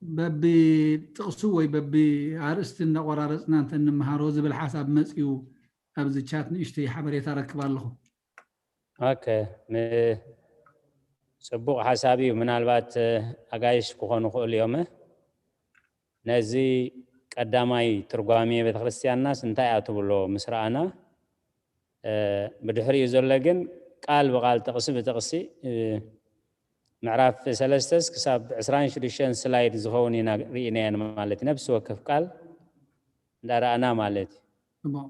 በቢ ጥቕሱ ወይ በቢ ኣርእስቲ እንዳቆራረፅና እንተንምሃሮ ዝብል ሓሳብ መፅዩ ኣብዚ ቻት ንእሽተይ ሓበሬታ ረክብ ኣለኹ። ኦኬ፣ ጽቡቕ ሓሳብ እዩ። ምናልባት ኣጋይሽ ክኾኑ ክእሉ እዮም። ነዚ ቀዳማይ ትርጓሜ ቤተክርስትያንናስ እንታይ እያ ትብሎ ምስ ረኣና፣ ብድሕሪኡ ዘሎ ግን ቃል ብቃል ጥቕሲ ብጥቕሲ ምዕራፍ ሰለስተስ ክሳብ ዕስራን ሽዱሽተን ስላይድ ዝኸውን ኢና ርኢናየን ማለት እዩ። ነብሲ ወከፍ ቃል እንዳረኣና ማለት እዩ።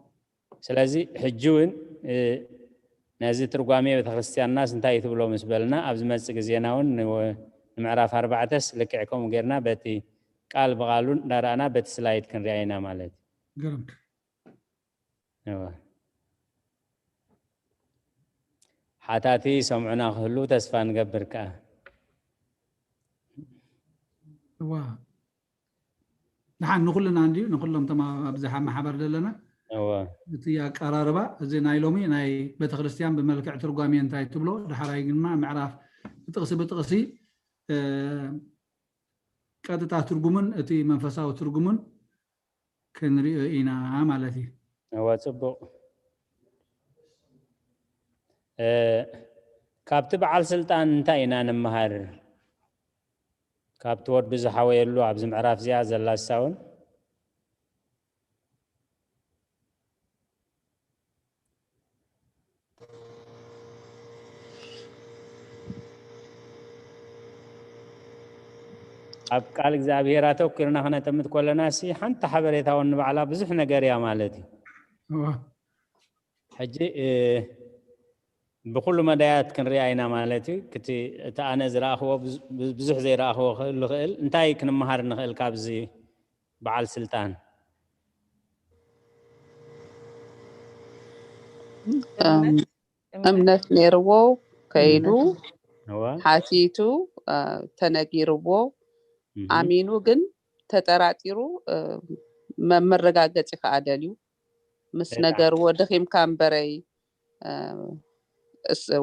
ስለዚ ሕጂ እውን ነዚ ትርጓሜ ቤተክርስትያንናስ እንታይ ትብሎ ምስ በልና ኣብ ዝመፅእ ግዜና እውን ንምዕራፍ ኣርባዕተስ ልክዕ ከምኡ ጌርና በቲ ቃል ብቃሉ እንዳረኣና በቲ ስላይድ ክንሪኣ ኢና ማለት እዩ። ሓታቲ ሰምዑና ክህሉ ተስፋ ንገብር ከዓ። ደሓን ንኩልና እንድዩ ንኩሎም ተማ ኣብዚ ሓማ ሓባር ዘለና እቲ ኣቀራርባ እዚ ናይ ሎሚ ናይ ቤተክርስትያን ብመልክዕ ትርጓሜ እንታይ ትብሎ ድሓራይ ግንማ ምዕራፍ ብጥቕሲ ብጥቕሲ ቀጥታ ትርጉምን እቲ መንፈሳዊ ትርጉምን ክንሪኦ ኢና ማለት እዩ። እወ ጽቡቕ። ካብቲ በዓል ስልጣን እንታይ ኢና ንምሃር? ካብቲ ወዱ ዝሓወየሉ ኣብዚ ምዕራፍ እዚኣ ዘላ ሳውን ኣብ ቃል እግዚኣብሔር ኣተኩርና ክነጠምት ከለና ሲ ሓንቲ ሓበሬታ እውን ንባዕላ ብዙሕ ነገር እያ ማለት እዩ። ሕጂ ብኩሉ መዳያት ክንሪኣ ኢና ማለት እዩ። እቲ ኣነ ዝረኣኽዎ ብዙሕ ዘይረኣኽዎ ክህሉ ይኽእል። እንታይ ክንመሃር ንኽእል ካብዚ በዓል ስልጣን? እምነት ነይርዎ ከይዱ ሓቲቱ ተነጊርዎ ኣሚኑ ግን ተጠራጢሩ መረጋገፂ ከዓ ደልዩ ምስ ነገርዎ ደኺምካ እምበረይ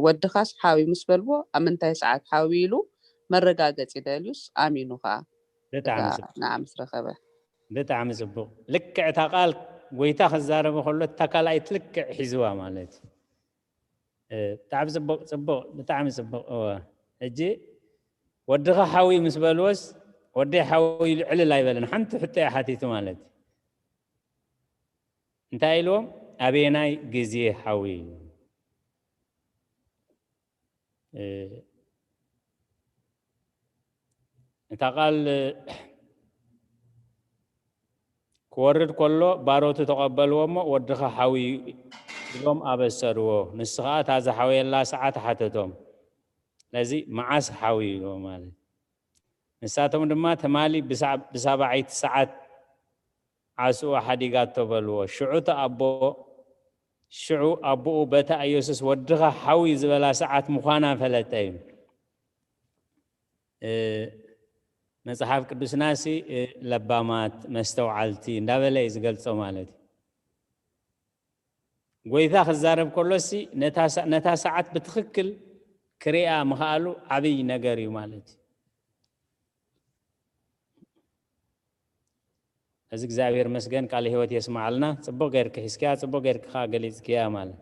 ወድኻስ ሓዊ ምስ በልዎ ኣብ ምንታይ ሰዓት ሓዊ ኢሉ መረጋገፂ ደልዩስ ኣሚኑ ከዓ ንዓ ምስ ረኸበ ብጣዕሚ ፅቡቅ። ልክዕ እታ ቃል ጎይታ ክዛረበ ከሎ እታ ካልኣይት ልክዕ ሒዝዋ ማለት እዩ። ብጣዕሚ ፅቡቅ ፅቡቅ ብጣዕሚ ፅቡቅ። እወ ሕጂ ወድኻ ሓዊ ምስ በልዎስ ወደይ ሓዊ ኢሉ ዕልል ኣይበለን። ሓንቲ ሕቶ እያ ሓቲቱ ማለት እዩ። እንታይ ኢልዎም? ኣበየናይ ግዜ ሓዊ? እታ ቃል ክወርድ ከሎ ባሮቱ ተቐበልዎ እሞ ወድኻ ሓውዩ ኢሎም ኣበሰርዎ። ንሱ ኸዓ እታ ዝሓወየላ ሰዓት ሓተቶም። ስለዚ መዓስ ሓውዩ ማለት ንሳቶም ድማ ትማሊ ብሳብዓይቲ ሰዓት ዓስኡ ሓዲጋቶ በልዎ። ሽዑ እቲ ኣቦ ሽዑ ኣቦኡ በታ ኢየሱስ ወድኻ ሓውዩ ዝበላ ሰዓት ምዃና ፈለጠ እዩ። መጽሓፍ ቅዱስና ሲ ለባማት መስተውዓልቲ እንዳበለ እዩ ዝገልጾ ማለት እዩ። ጎይታ ክዛረብ ከሎ ሲ ነታ ሰዓት ብትኽክል ክሪኣ ምኽኣሉ ዓብይ ነገር እዩ ማለት እዩ። እዚ እግዚኣብሔር መስገን ቃል ህይወት የስማዓልና። ጽቡቕ ጌርክ ሒዝክያ፣ ጽቡቕ ጌርክ ኸዓ ገሊጽክያ ማለት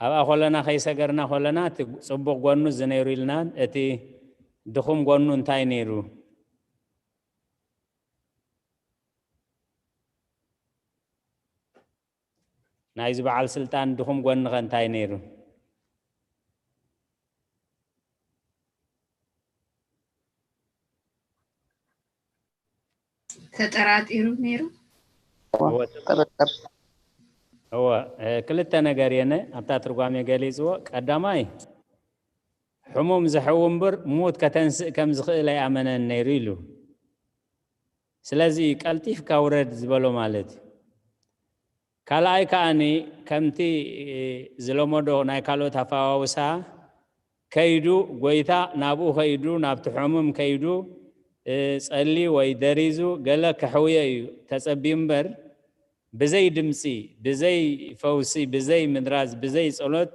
ኣብኣ ኮለና ከይሰገርና ኮለና እቲ ጽቡቕ ጎኑ እዚ ነይሩ ኢልና እቲ ድኹም ጎኑ እንታይ ነይሩ? ናይዚ በዓል ስልጣን ድኹም ጎንኸ እንታይ ነይሩ? ተጠራጢሩ ነይሩ። እወ ክልተ ነገር የነ ኣብታ ትርጓሜ ገሊፅዎ። ቀዳማይ ሕሙም ዝሕው እምበር ሙት ከተንስእ ከም ዝኽእል ኣይኣመነን ነይሩ ኢሉ። ስለዚ እዩ ቀልጢፍካ ውረድ ዝበሎ ማለት እዩ። ካልኣይ ከኣኒ ከምቲ ዝለመዶ ናይ ካልኦት ኣፈዋውሳ ከይዱ፣ ጎይታ ናብኡ ከይዱ፣ ናብቲ ሕሙም ከይዱ፣ እ፣ ጸሊ ወይ ደሪዙ ገለ ከሕውዮ እዩ ተጸብዩ እምበር፣ ብዘይ ድምጺ፣ ብዘይ ፈውሲ፣ ብዘይ ምድራዝ፣ ብዘይ ጸሎት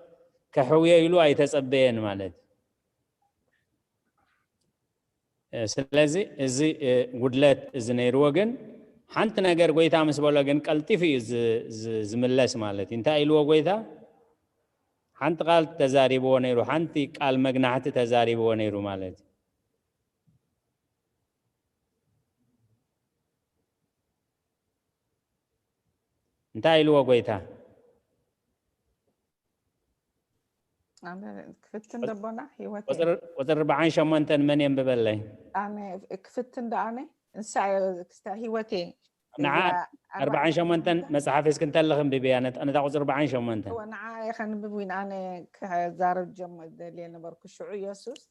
ከሕውዮ ኢሉ ኣይተጸበየን ማለት እዩ። እ፣ ስለዚ እዚ፣ እ፣ ጉድለት እዚ ነይርዎ፣ ግን ሓንቲ ነገር ጎይታ ምስ በሎ ግን ቀልጢፉ እዩ ዝ-፣ ዝ-፣ ዝምለስ ማለት እዩ። እንታይ ኢልዎ ጎይታ? ሓንቲ ቃል ተዛሪብዎ ነይሩ፣ ሓንቲ ቃል መግናሕቲ ተዛሪብዎ ነይሩ ማለት እዩ። እንታይ ኢልዎ ጎይታ? ኣነ ክፍትን ደቦና ህይወቴ ቁፅሪ ቁፅሪ ኣርባዓን ሸሞንተን መን የንብበለይ? ኣነ ክፍትን ዶ ኣነ እንሳ ክስታ ህይወቴ ንዓ እዛ ኣርባዓን ሸሞንተን መፅሓፍ እስኪ እንተለኽ እንብብያ፣ ነታ ነታ ቁፅሪ ኣርባዓን ሸሞንተን። እወ ንዓ የኸንብብ ዊን ኣነ ክዛረብ ጀም ደልየ ነበርኩ። ሽዑ ኢየሱስ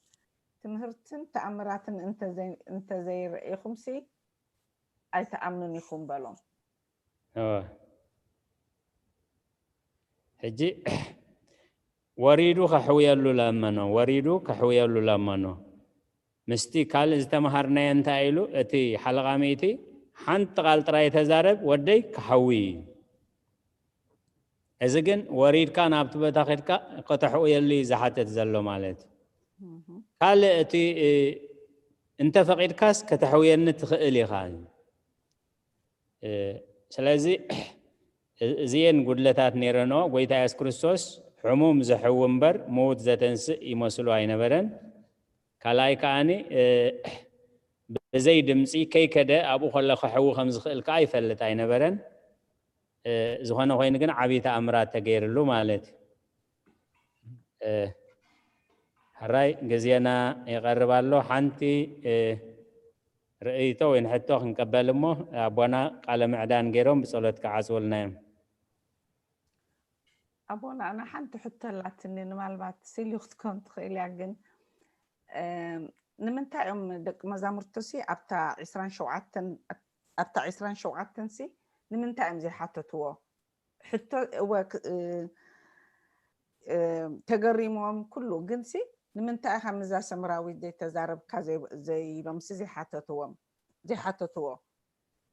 ትምህርትን ተኣምራትን እንተዘይ- እንተዘይረኢኹምሲ ኣይትኣምኑን ኢኹም በሎም። እወ። ሕጂ ወሪዱ ከሕውየሉ ለመኖ፣ ወሪዱ ከሕውየሉ ለመኖ። ምስቲ ካልእ ዝተምሃርናዮ እንታይ ኢሉ? እቲ ሓለቓ ሚእቲ ሓንቲ ቃል ጥራይ ተዛረብ ወደይ ክሓዊ እዩ። እዚ ግን ወሪድካ ናብቲ ቦታ ኸድካ ከተሕውየሉ እዩ ዝሓትት ዘሎ ማለት እዩ። እህ። ካልእ እቲ እ፣ እንተፈቒድካስ ከተሕውየኒ ትኽእል ኢኻ። እ፣ ስለዚ እ- እዚኤን ጉድለታት ነይረንኦ። ጎይታ የሱስ ክርስቶስ ሕሙም ዘሕዊ እምበር ምዉት ዘተንስእ ይመስሉ ኣይነበረን። ካልኣይ ከኣኒ እ፣ ብዘይ ድምፂ ከይከደ ኣብኡ ከሎ ከሕዊ ከም ዝኽእል ከኣ ይፈልጥ ኣይነበረን። እ፣ ዝኾነ ኮይኑ ግን ዓብዪ ተኣምራት ተገይርሉ ማለት እዩ። እ፣ ሕራይ ግዜና ይቐርብ ኣሎ። ሓንቲ እ፣ ርእይቶ ወይ ንሕቶ ክንቀበል እሞ ኣቦና ቃለ ምዕዳን ገይሮም ብጸሎት ክዓጽውልና እዮም። ኣቦና ኣነ ሓንቲ ሕቶ ኣላትኒ ንማልባት ሲሊ ክትከውን ትኽእል እያ ግን እም፣ ንምንታይ እዮም ደቂ መዛሙርቱ ሲ ኣብታ ዕስራን ሸውዓተን ኣብታ ዕስራን ሸውዓተን ሲ ንምንታይ እዮም ዘይሓተትዎ? ሕቶ እወ ክ- እ- እ- ተገሪሞም ኩሉ ግንሲ ንምንታይ ኢኻ ምዛ ሰምራዊት ዘይተዛረብካ ዘይ- ዘይ ኢሎም ሲ ዘይሓተትዎም ዘይሓተትዎ።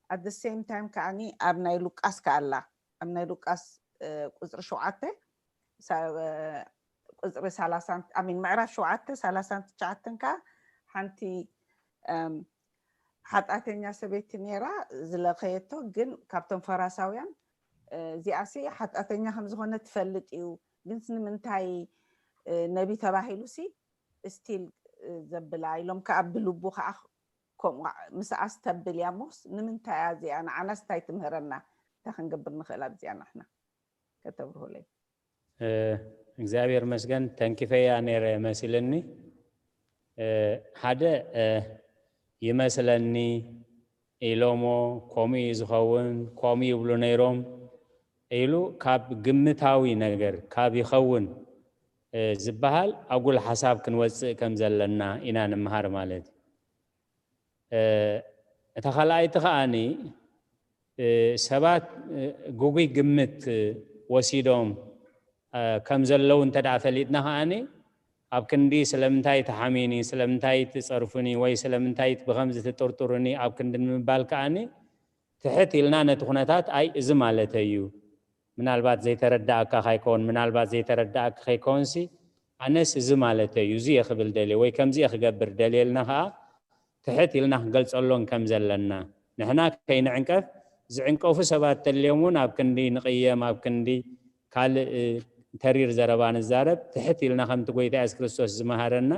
At the same time ከዓኒ ኣብ ናይ ሉቃስ ከኣላ ኣብ ናይ ሉቃስ እ፣ ቁፅሪ ሸውዓተ ሳ- እ፣ ቁፅሪ ሰላሳን ኣሚን ምዕራፍ ሸውዓተ ሰላሳን ትሽዓተን ከዓ ሓንቲ እም፣ ሓጢኣተኛ ሰበይቲ ነይራ ዝለኸየቶ ግን ካብቶም ፈራሳውያን እ፣ እዚኣሲ ሓጢኣተኛ ከም ዝኾነ ትፈልጥ እዩ ግንስ ንምንታይ እ፣ ነቢ ተባሂሉ ሲ ስቲል ዘብላ ኢሎም ከዓ ብልቡ ከዓ ከምኡ ምስኣስ ተብል እያ ሞስ ንምንታይ እያ እዚኣ ንዓናስ እንታይ ትምህረና እንታይ ክንገብር ንኽእል ኣብዚኣ ንሕና ከተብርሁለይ እ፣ እግዚኣብሔር መስገን ተንኪፈያ ነይረ መሲልኒ። እ፣ ሓደ እ፣ ይመስለኒ ኢሎሞ፣ ከምኡ እዩ ዝኸውን፣ ከምኡ ይብሉ ነይሮም ኢሉ ካብ ግምታዊ ነገር ካብ ይኸውን እ፣ ዝበሃል ኣጉል ሓሳብ ክንወፅእ ከም ዘለና ኢና ንምሃር ማለት እዩ። እ፣ እታ ካልኣይቲ ከኣኒ እ፣ ሰባት እ፣ ግጉይ ግምት እ፣ ወሲዶም እ፣ ከም ዘለዉ እንተ ደኣ ፈሊጥና ከኣኒ ኣብ ክንዲ ስለምንታይ ትሓሚኒ፣ ስለምንታይ ትጸርፉኒ ወይ ስለምንታይ ብኸምዚ ትጥርጥሩኒ ኣብ ክንዲ ንምባል ከኣኒ ትሕት ኢልና ነቲ ኩነታት ኣይ እዚ ማለተይ እዩ ምናልባት ዘይተረዳእካ ካይከውን ምናልባት ዘይተረዳእካ ከይከውንሲ ኣነስ እዚ ማለተይ እዩ እዚ እየ ክብል ደልየ ወይ ከምዚ እየ ክገብር ደልየ ኢልና ከዓ ትሕት ኢልና ክንገልፀሎም ከም ዘለና ንሕና ከይንዕንቀፍ ዝዕንቀፉ ሰባት ተልዮም እውን ኣብ ክንዲ ንቕየም ኣብ ክንዲ ካልእ ተሪር ዘረባ ንዛረብ ትሕት ኢልና ከምቲ ጎይታ የሱስ ክርስቶስ ዝመሃረና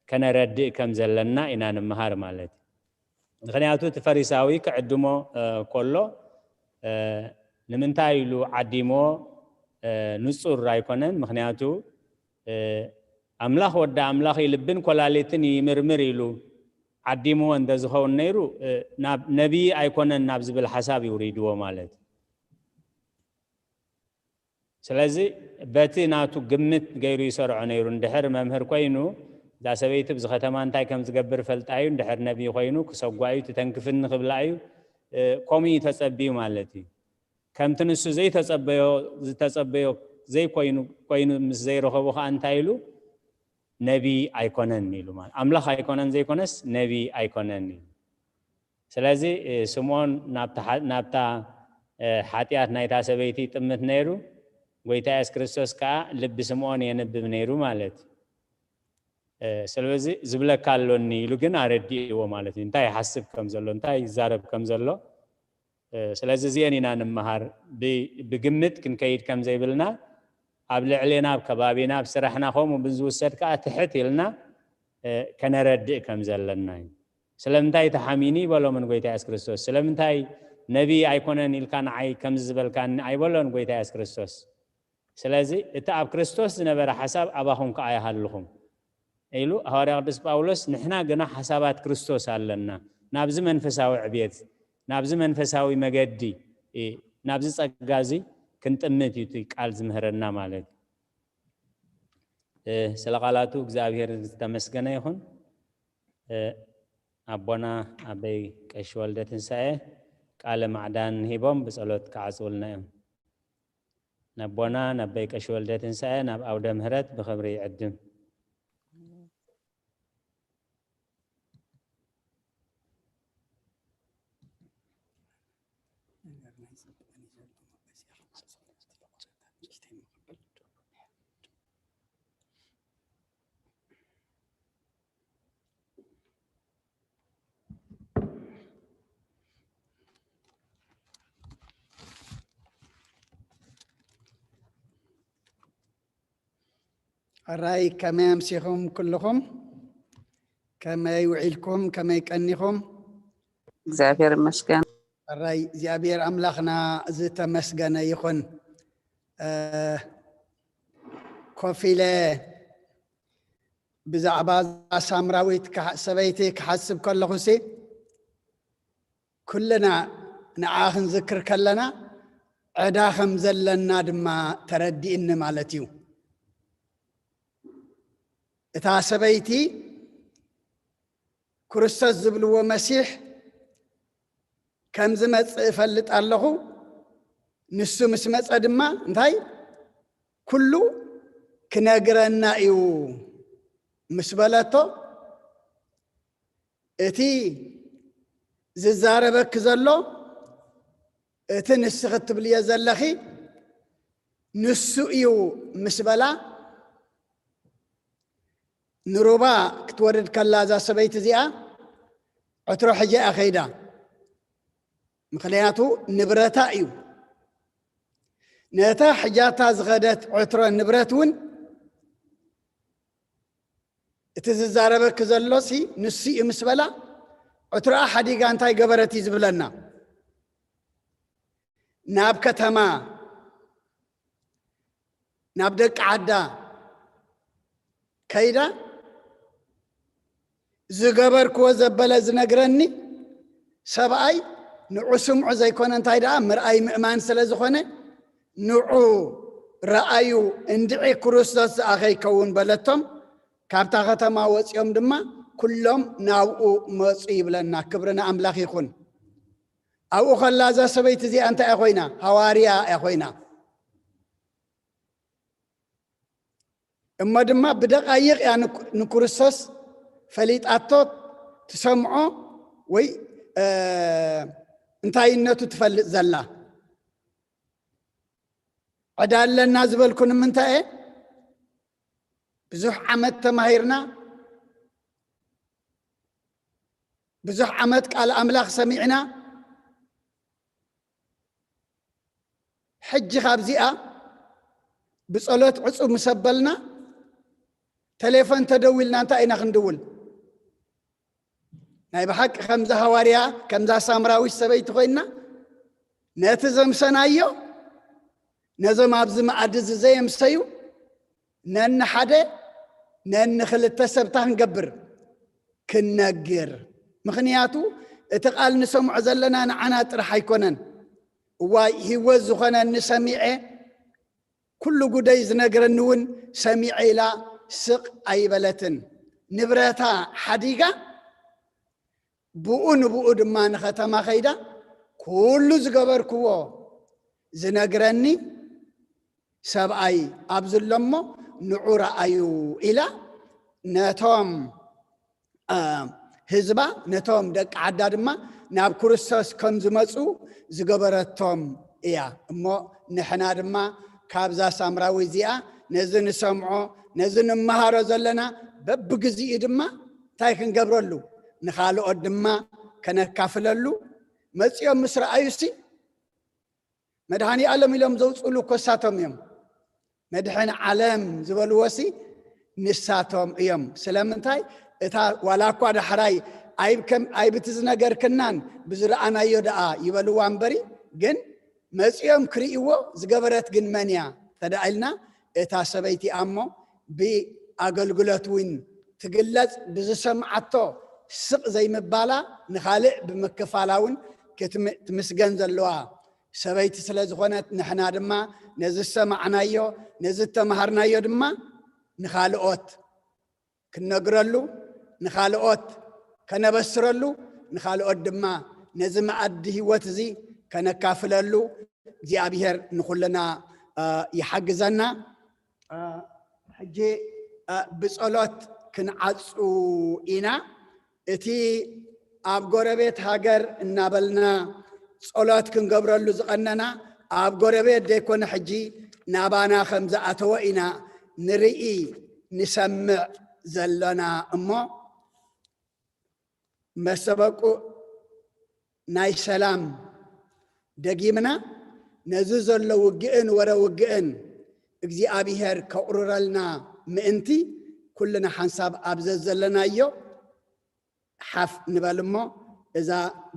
ከነረድእ ከም ዘለና ኢና ንምሃር ማለት እዩ። ምክንያቱ እቲ ፈሪሳዊ ክዕድሞ ከሎ ንምንታይ ኢሉ ዓዲሞ ንፁር ኣይኮነን። ምክንያቱ ኣምላኽ ወዲ ኣምላኽ ልብን ኮላሊትን ይምርምር ኢሉ ዓዲምዎ እንተዝኸውን ነይሩ ነቢይ ኣይኮነን ናብ ዝብል ሓሳብ ይውሪድዎ ማለት እዩ። ስለዚ በቲ ናቱ ግምት ገይሩ ይሰርዖ ነይሩ። እንድሕር መምህር ኮይኑ እዛ ሰበይቲ ብዚ ከተማ እንታይ ከም ዝገብር ፈልጣ እዩ። እንድሕር ነቢይ ኮይኑ ክሰጓ እዩ ትተንክፍኒ ክብላ እዩ። ከምኡ እዩ ተጸብዩ ማለት እዩ። ከምቲ ንሱ ዘይተጸበዮ ዝተጸበዮ ዘይኮይኑ ኮይኑ ምስ ዘይረኸቦ ከዓ እንታይ ኢሉ? ነቢ ኣይኮነን ኢሉ። ማለት ኣምላኽ ኣይኮነን ዘይኮነስ ነቢ ኣይኮነን ኢሉ። ስለዚ ስምዖን ናብታ ሓጢኣት ናይታ ሰበይቲ ይጥምት ነይሩ። ጎይታ የሱስ ክርስቶስ ከዓ ልቢ ስምዖን የንብብ ነይሩ ማለት እዩ። ስለዚ ዝብለካ ኣሎኒ ኢሉ ግን ኣረዲእዎ ማለት እዩ። እንታይ ይሓስብ ከም ዘሎ እንታይ ይዛረብ ከም ዘሎ። ስለዚ እዚአን ኢና ንምሃር። ብግምት ክንከይድ ከም ዘይብልና፣ ኣብ ልዕሌና ኣብ ከባቢና ኣብ ስራሕና ከምኡ ብዝውሰድ ከዓ ትሕት ኢልና ከነረድእ ከም ዘለና እዩ። ስለምንታይ ተሓሚኒ ይበሎምን ጎይታ የሱስ ክርስቶስ? ስለምንታይ ነቢ ኣይኮነን ኢልካ ንዓይ ከምዚ ዝበልካኒ ኣይበሎን ጎይታ የሱስ ክርስቶስ? ስለዚ እቲ ኣብ ክርስቶስ ዝነበረ ሓሳብ ኣባኹም ከዓ ይሃልኹም ኢሉ ሃዋርያ ቅዱስ ጳውሎስ። ንሕና ግና ሓሳባት ክርስቶስ ኣለና። ናብዚ መንፈሳዊ ዕብየት፣ ናብዚ መንፈሳዊ መገዲ፣ ናብዚ ጸጋ እዚ ክንጥምት እዩ እቲ ቃል ዝምህረና ማለት እዩ። ስለ ቃላቱ እግዚኣብሔር ዝተመስገነ ይኹን። ኣቦና ኣበይ ቀሺ ወልደ ትንሳኤ ቃለ ማዕዳን ሂቦም ብጸሎት ክዓጽውልና እዮም። ነቦና ነበይ ቀሺ ወልደ ትንሳኤ ናብ ኣውደ ምህረት ብኽብሪ ይዕድም። ሕራይ ከመይ ኣምሲኹም ኩልኹም? ከመይ ውዒልኩም? ከመይ ቀኒኹም? እግዚኣብሔር ይመስገን። ሕራይ እግዚኣብሔር ኣምላኽና ዝተመስገነ ይኹን። ኮፍ ኢለ ብዛዕባ ሳምራዊት ሰበይቲ ክሓስብ ከለኹሲ ኩልና ንዓ ክንዝክር ከለና ዕዳ ከም ዘለና ድማ ተረዲእኒ ማለት እዩ። እታ ሰበይቲ ክርስቶስ ዝብልዎ መሲሕ ከም ዝመጽእ እፈልጥ ኣለኹ፣ ንሱ ምስ መጸ ድማ እንታይ ኩሉ ክነግረና እዩ ምስ በለቶ፣ እቲ ዝዛረበኪ ዘሎ እቲ ንስኺ ትብልዮ ዘለኺ ንሱ እዩ ምስ በላ፣ ንሩባ ክትወርድ ከላ እዛ ሰበይቲ እዚኣ ዕትሮ ሕጃ እያ ከይዳ። ምኽንያቱ ንብረታ እዩ። ነታ ሕጃታ ዝኸደት ዕትሮ ንብረት እውን እቲ ዝዛረበኪ ዘሎሲ ንሱ እዩ ምስ በላ፣ ዕትሮኣ ሓዲጋ እንታይ ገበረት እዩ ዝብለና? ናብ ከተማ ናብ ደቂ ዓዳ ከይዳ ዝገበርክዎ ዘበለ ዝነግረኒ ሰብኣይ ንዑ ስምዑ ዘይኮነ እንታይ ደኣ ምርኣይ ምእማን ስለ ዝኾነ ንዑ ረኣዩ እንድዒ ክርስቶስ ዝኣኸ ይከውን በለቶም። ካብታ ከተማ ወፂኦም ድማ ኩሎም ናብኡ መፁ ይብለና። ክብሪ ንኣምላኽ ይኹን። ኣብኡ ከላ እዛ ሰበይቲ እዚኣ እንታይ እያ ኮይና? ሃዋርያ እያ ኮይና። እሞ ድማ ብደቓይቕ እያ ንክርስቶስ ፈሊጣቶ ትሰምዖ ወይ እንታይነቱ ትፈልጥ ዘላ። ዕዳ ኣለና ዝበልኩ ንምንታይ እየ? ብዙሕ ዓመት ተማሂርና፣ ብዙሕ ዓመት ቃል ኣምላኽ ሰሚዕና፣ ሕጂ ካብዚኣ ብጸሎት ዕጹ ምስ ኣበልና፣ ቴሌፎን ተደዊልና እንታይ ኢና ክንድውል? ናይ ብሓቂ ከምዛ ሃዋርያ፣ ከምዛ ሳምራዊት ሰበይቲ ኮይንና፣ ነቲ ዘምሰናዮ፣ ነዞም ኣብዚ መኣዲ እዚ ዘየምሰዩ፣ ነንሓደ ነንክልተ ሰብታ ክንገብር፣ ክንነግር። ምኽንያቱ እቲ ቃል ንሰምዖ ዘለና ንዓና ጥራሕ ኣይኮነን። እዋይ ህይወት ዝኾነኒ ሰሚዐ፣ ኩሉ ጉደይ ዝነግረኒ እውን ሰሚዐ ኢላ ስቕ ኣይበለትን። ንብረታ ሓዲጋ ብኡ ንብኡ ድማ ንኸተማ ከይዳ ኩሉ ዝገበርክዎ ዝነግረኒ ሰብኣይ ኣብዚ ኣሎ እሞ ንዑ ረኣዩ ኢላ ነቶም ህዝባ፣ ነቶም ደቂ ዓዳ ድማ ናብ ክርስቶስ ከም ዝመፁ ዝገበረቶም እያ። እሞ ንሕና ድማ ካብዛ ሳምራዊ እዚኣ ነዚ ንሰምዖ፣ ነዚ ንመሃሮ ዘለና በብግዚኡ ድማ እንታይ ክንገብረሉ፣ ንኻልኦት ድማ ከነካፍለሉ። መፂኦም ምስ ረኣዩሲ መድኃኔ ዓለም ኢሎም ዘውፅሉ እኮ እሳቶም እዮም። መድሕን ዓለም ዝበልዎሲ ንሳቶም እዮም። ስለምንታይ? እታ ዋላ እኳ ዳሕራይ ኣይብከም-፣ ኣይብቲ ዝነገርክናን ብዝረኣናዮ ደኣ ይበልዋ እምበሪ፣ ግን መፂኦም ክርእይዎ ዝገበረት ግን መን እያ ተደኣ ኢልና፣ እታ ሰበይቲ እሞ ብኣገልግሎት እውን ትግለጽ፣ ብዝሰምዓቶ ስቕ ዘይምባላ ንኻልእ ብምክፋላ እውን ክትም-፣ ትምስገን ዘለዋ ሰበይቲ ስለ ዝኾነት፣ ንሕና ድማ ነዚ ዝሰማዕናዮ፣ ነዚ እተምሃርናዮ ድማ ንኻልኦት ክንነግረሉ፣ ንኻልኦት ከነበስረሉ፣ ንኻልኦት ድማ ነዚ መኣዲ ህይወት እዚ ከነካፍለሉ እግዚኣብሔር ንኹልና፣ እ፣ ይሓግዘና። እ፣ ሕጂ፣ እ፣ ብጸሎት ክንዓጹ ኢና። እቲ ኣብ ጎረቤት ሃገር እናበልና ጸሎት ክንገብረሉ ዝቐነና፣ ኣብ ጎረቤት ዘይኮነ ሕጂ ናባና ከም ዝኣተወ ኢና ንርኢ ንሰምዕ ዘሎና እሞ፣ መሰበቁ ናይ ሰላም ደጊምና ነዚ ዘሎ ውግእን ወረ ውግእን እግዚኣብሔር ከቑርረልና ምእንቲ፣ ኩልና ሓንሳብ ኣብ ዘዘለናዮ ሓፍ ንበል እሞ፣ እዛ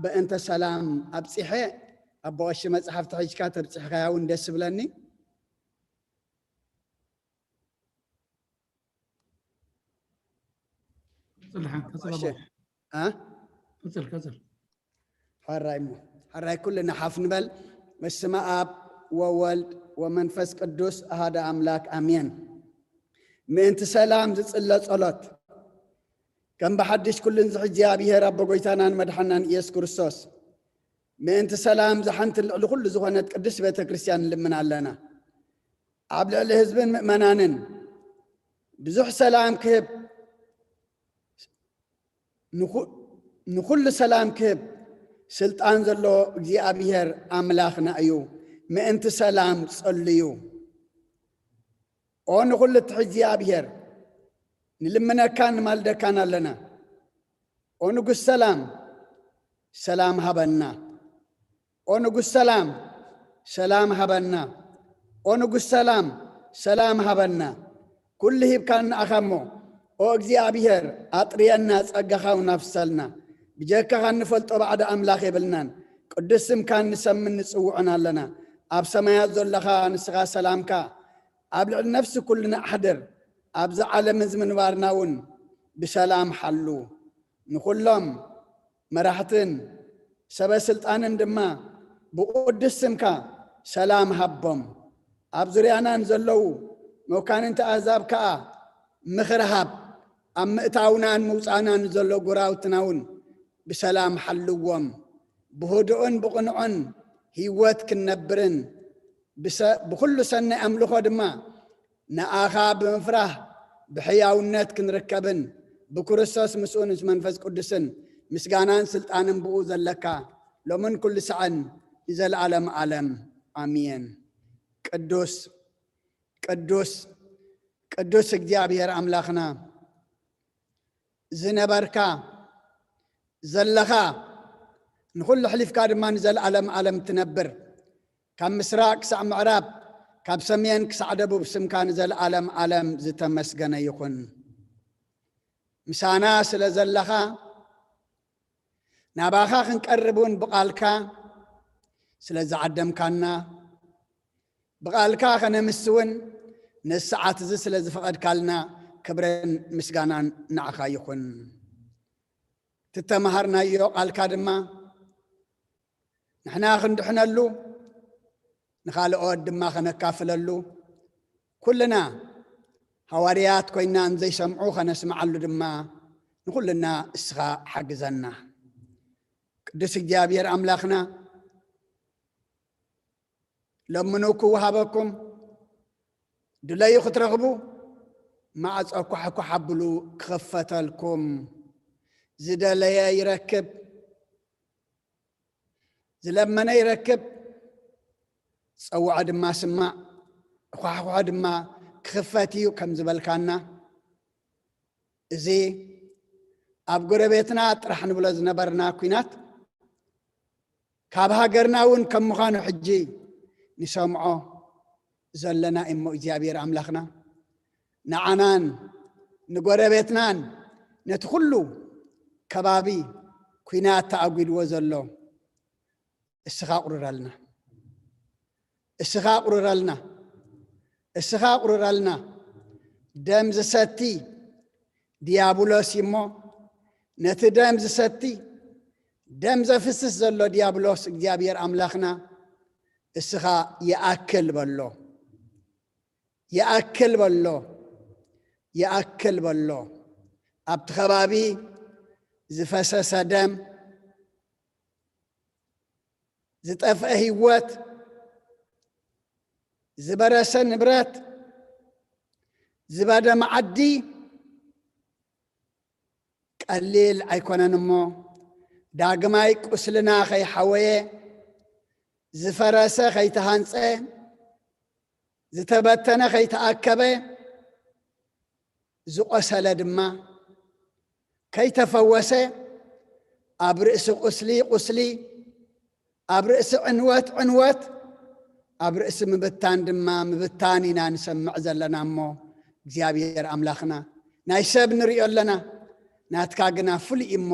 በእንተ ሰላም ኣብጺሐ፣ ኣቦ ቀሺ መጽሓፍ ተሒዝካ ተብጺሕካያ እውን ደስ ይብለኒ። ቀጽል፣ ሓ-፣ ቀጽል ኣቦ። እሺ። አ? ቀጽል፣ ቀጽል። ሓራይ እሞ፣ ሓራይ ኩልና ሓፍ ንበል። በስመ ኣብ ወወልድ ወመንፈስ ቅዱስ ኣሃደ ኣምላክ ኣሜን። ምእንቲ ሰላም ዝጽለ ጸሎት። ከም ብሓድሽ ኩሉ ንዝሕዚ እግዚኣብሔር ኣቦ ጎይታናን መድሓናን ኢየሱስ ክርስቶስ፣ ምእንቲ ሰላም ዝሓንቲ ልዕሊ ኩሉ ዝኾነት ቅድስት ቤተ ክርስቲያን ንልምን ኣለና። ኣብ ልዕሊ ህዝብን ምእመናንን ብዙሕ ሰላም ክህብ፣ ንኹ-፣ ንኹሉ ሰላም ክህብ ስልጣን ዘለዎ እግዚኣብሔር ኣምላኽና እዩ። ምእንቲ ሰላም ጸልዩ። ኦ ንኹሉ እትሕዝ እግዚኣብሔር፣ ንልምነካን ንማልደካን ኣለና። ኦ ንጉስ ሰላም፣ ሰላም ሃበና። ኦ ንጉስ ሰላም፣ ሰላም ሃበና። ኦ ንጉስ ሰላም፣ ሰላም ሃበና። ኩሉ ሂብካና ኢኻ እሞ፣ ኦ እግዚኣብሔር፣ ኣጥርየና፣ ጸጋኻ እውን ኣፍሰልና። ብጀካኻ እንፈልጦ ባዕዲ ኣምላኽ የብልናን። ቅዱስ ስምካ ንሰምን ንጽውዕን ኣለና። ኣብ ሰማያት ዘለኻ ንስኻ ሰላምካ ኣብ ልዕሊ ነፍሲ ኩልና ኣሕድር። ኣብዚ ዓለም እዚ ምንባርና እውን ብሰላም ሓሉ። ንኹሎም መራሕትን ሰበ ስልጣንን ድማ ብቕዱስ ስምካ ሰላም ሃቦም። ኣብ ዙርያና ንዘለዉ መኳንንቲ ኣህዛብ ከኣ ምኽሪ ሃብ። ኣብ ምእታውናን ምውጻእናን ንዘሎ ጎራውትና እውን ብሰላም ሓልዎም። ብህዱእን ብቕኑዕን ህይወት ክንነብርን ብሰ-፣ ብኹሉ ሰናይ ኣምልኾ ድማ ንኣኻ ብምፍራህ ብሕያውነት ክንርከብን ብክርስቶስ ምስኡን ምስ መንፈስ ቅዱስን ምስጋናን ስልጣንን ብኡ ዘለካ ሎምን ኩሉ ሳዕን ንዘለዓለም ዓለም ኣሜን። ቅዱስ፣ ቅዱስ፣ ቅዱስ እግዚኣብሔር ኣምላኽና፣ ዝነበርካ፣ ዘለኻ፣ ንኹሉ ኣሕሊፍካ ድማ ንዘለዓለም ዓለም ትነብር፣ ካብ ምስራቕ ክሳዕ ምዕራብ፣ ካብ ሰሜን ክሳዕ ደቡብ ስምካ ንዘለዓለም ዓለም ዝተመስገነ ይኹን። ምሳና ስለ ዘለኻ፣ ናባኻ ክንቀርብ እውን ብቓልካ ስለ ዝዓደምካና፣ ብቓልካ ከነምሲ እውን ነዚ ሰዓት እዚ ስለ ዝፈቐድካልና ክብርን ምስጋናን ንዓኻ ይኹን። ትተምሃርናዮ ቃልካ ድማ ንሕና ክንድሕነሉ፣ ንኻልኦት ድማ ከነካፍለሉ፣ ኩልና ሃዋርያት ኮይና ንዘይሰምዑ ከነስምዓሉ ድማ ንኹልና እስኻ ሓግዘና። ቅዱስ እግዚኣብሔር ኣምላኽና፣ ለምኑ ክወሃበኩም፣ ድለዩ ክትረኽቡ፣ ማዕጾ ኳሕኳሕ ኣብሉ፣ ክኽፈተልኩም። ዝደለየ ይረክብ፣ ዝለመነ ይረክብ፣ ዝጸውዖ ድማ ስማዕ፣ ኳሕኳሕ ድማ ክኽፈት እዩ ከም ዝበልካና፣ እዚ ኣብ ጎረቤትና ጥራሕ ንብሎ ዝነበርና ኲናት፣ ካብ ሃገርና እውን ከም ምዃኑ ሕጂ ንሰምዖ ዘለና እሞ፣ እግዚኣብሔር ኣምላኽና ንዓናን ንጎረቤትናን ነቲ ኩሉ ከባቢ ኲናት ተኣጒድዎ ዘሎ እስኻ ቁርረልና፣ እስኻ ቁርረልና፣ እስኻ ቁርረልና። ደም ዝሰቲ ዲያብሎስ እዩ እሞ፣ ነቲ ደም ዝሰቲ፣ ደም ዘፍስስ ዘሎ ዲያብሎስ እግዚኣብሔር ኣምላኽና እስኻ ይኣክል በሎ፣ ይኣክል በሎ፣ ይኣክል በሎ። ኣብቲ ከባቢ ዝፈሰሰ ደም፣ ዝጠፍአ ህይወት፣ ዝበረሰ ንብረት፣ ዝባደመ ዓዲ ቀሊል ኣይኮነን እሞ፣ ዳግማይ ቁስልና ከይሓወየ፣ ዝፈረሰ ከይተሃንጸ፣ ዝተበተነ ከይተኣከበ፣ ዝቆሰለ ድማ ከይተፈወሰ፣ ኣብ ርእሲ ቁስሊ ቁስሊ፣ ኣብ ርእሲ ዕንወት ዕንወት፣ ኣብ ርእሲ ምብታን ድማ ምብታን ኢና ንሰምዕ ዘለና እሞ፣ እግዚኣብሔር ኣምላኽና፣ ናይ ሰብ ንሪኦ ኣለና፣ ናትካ ግና ፍሉይ እሞ፣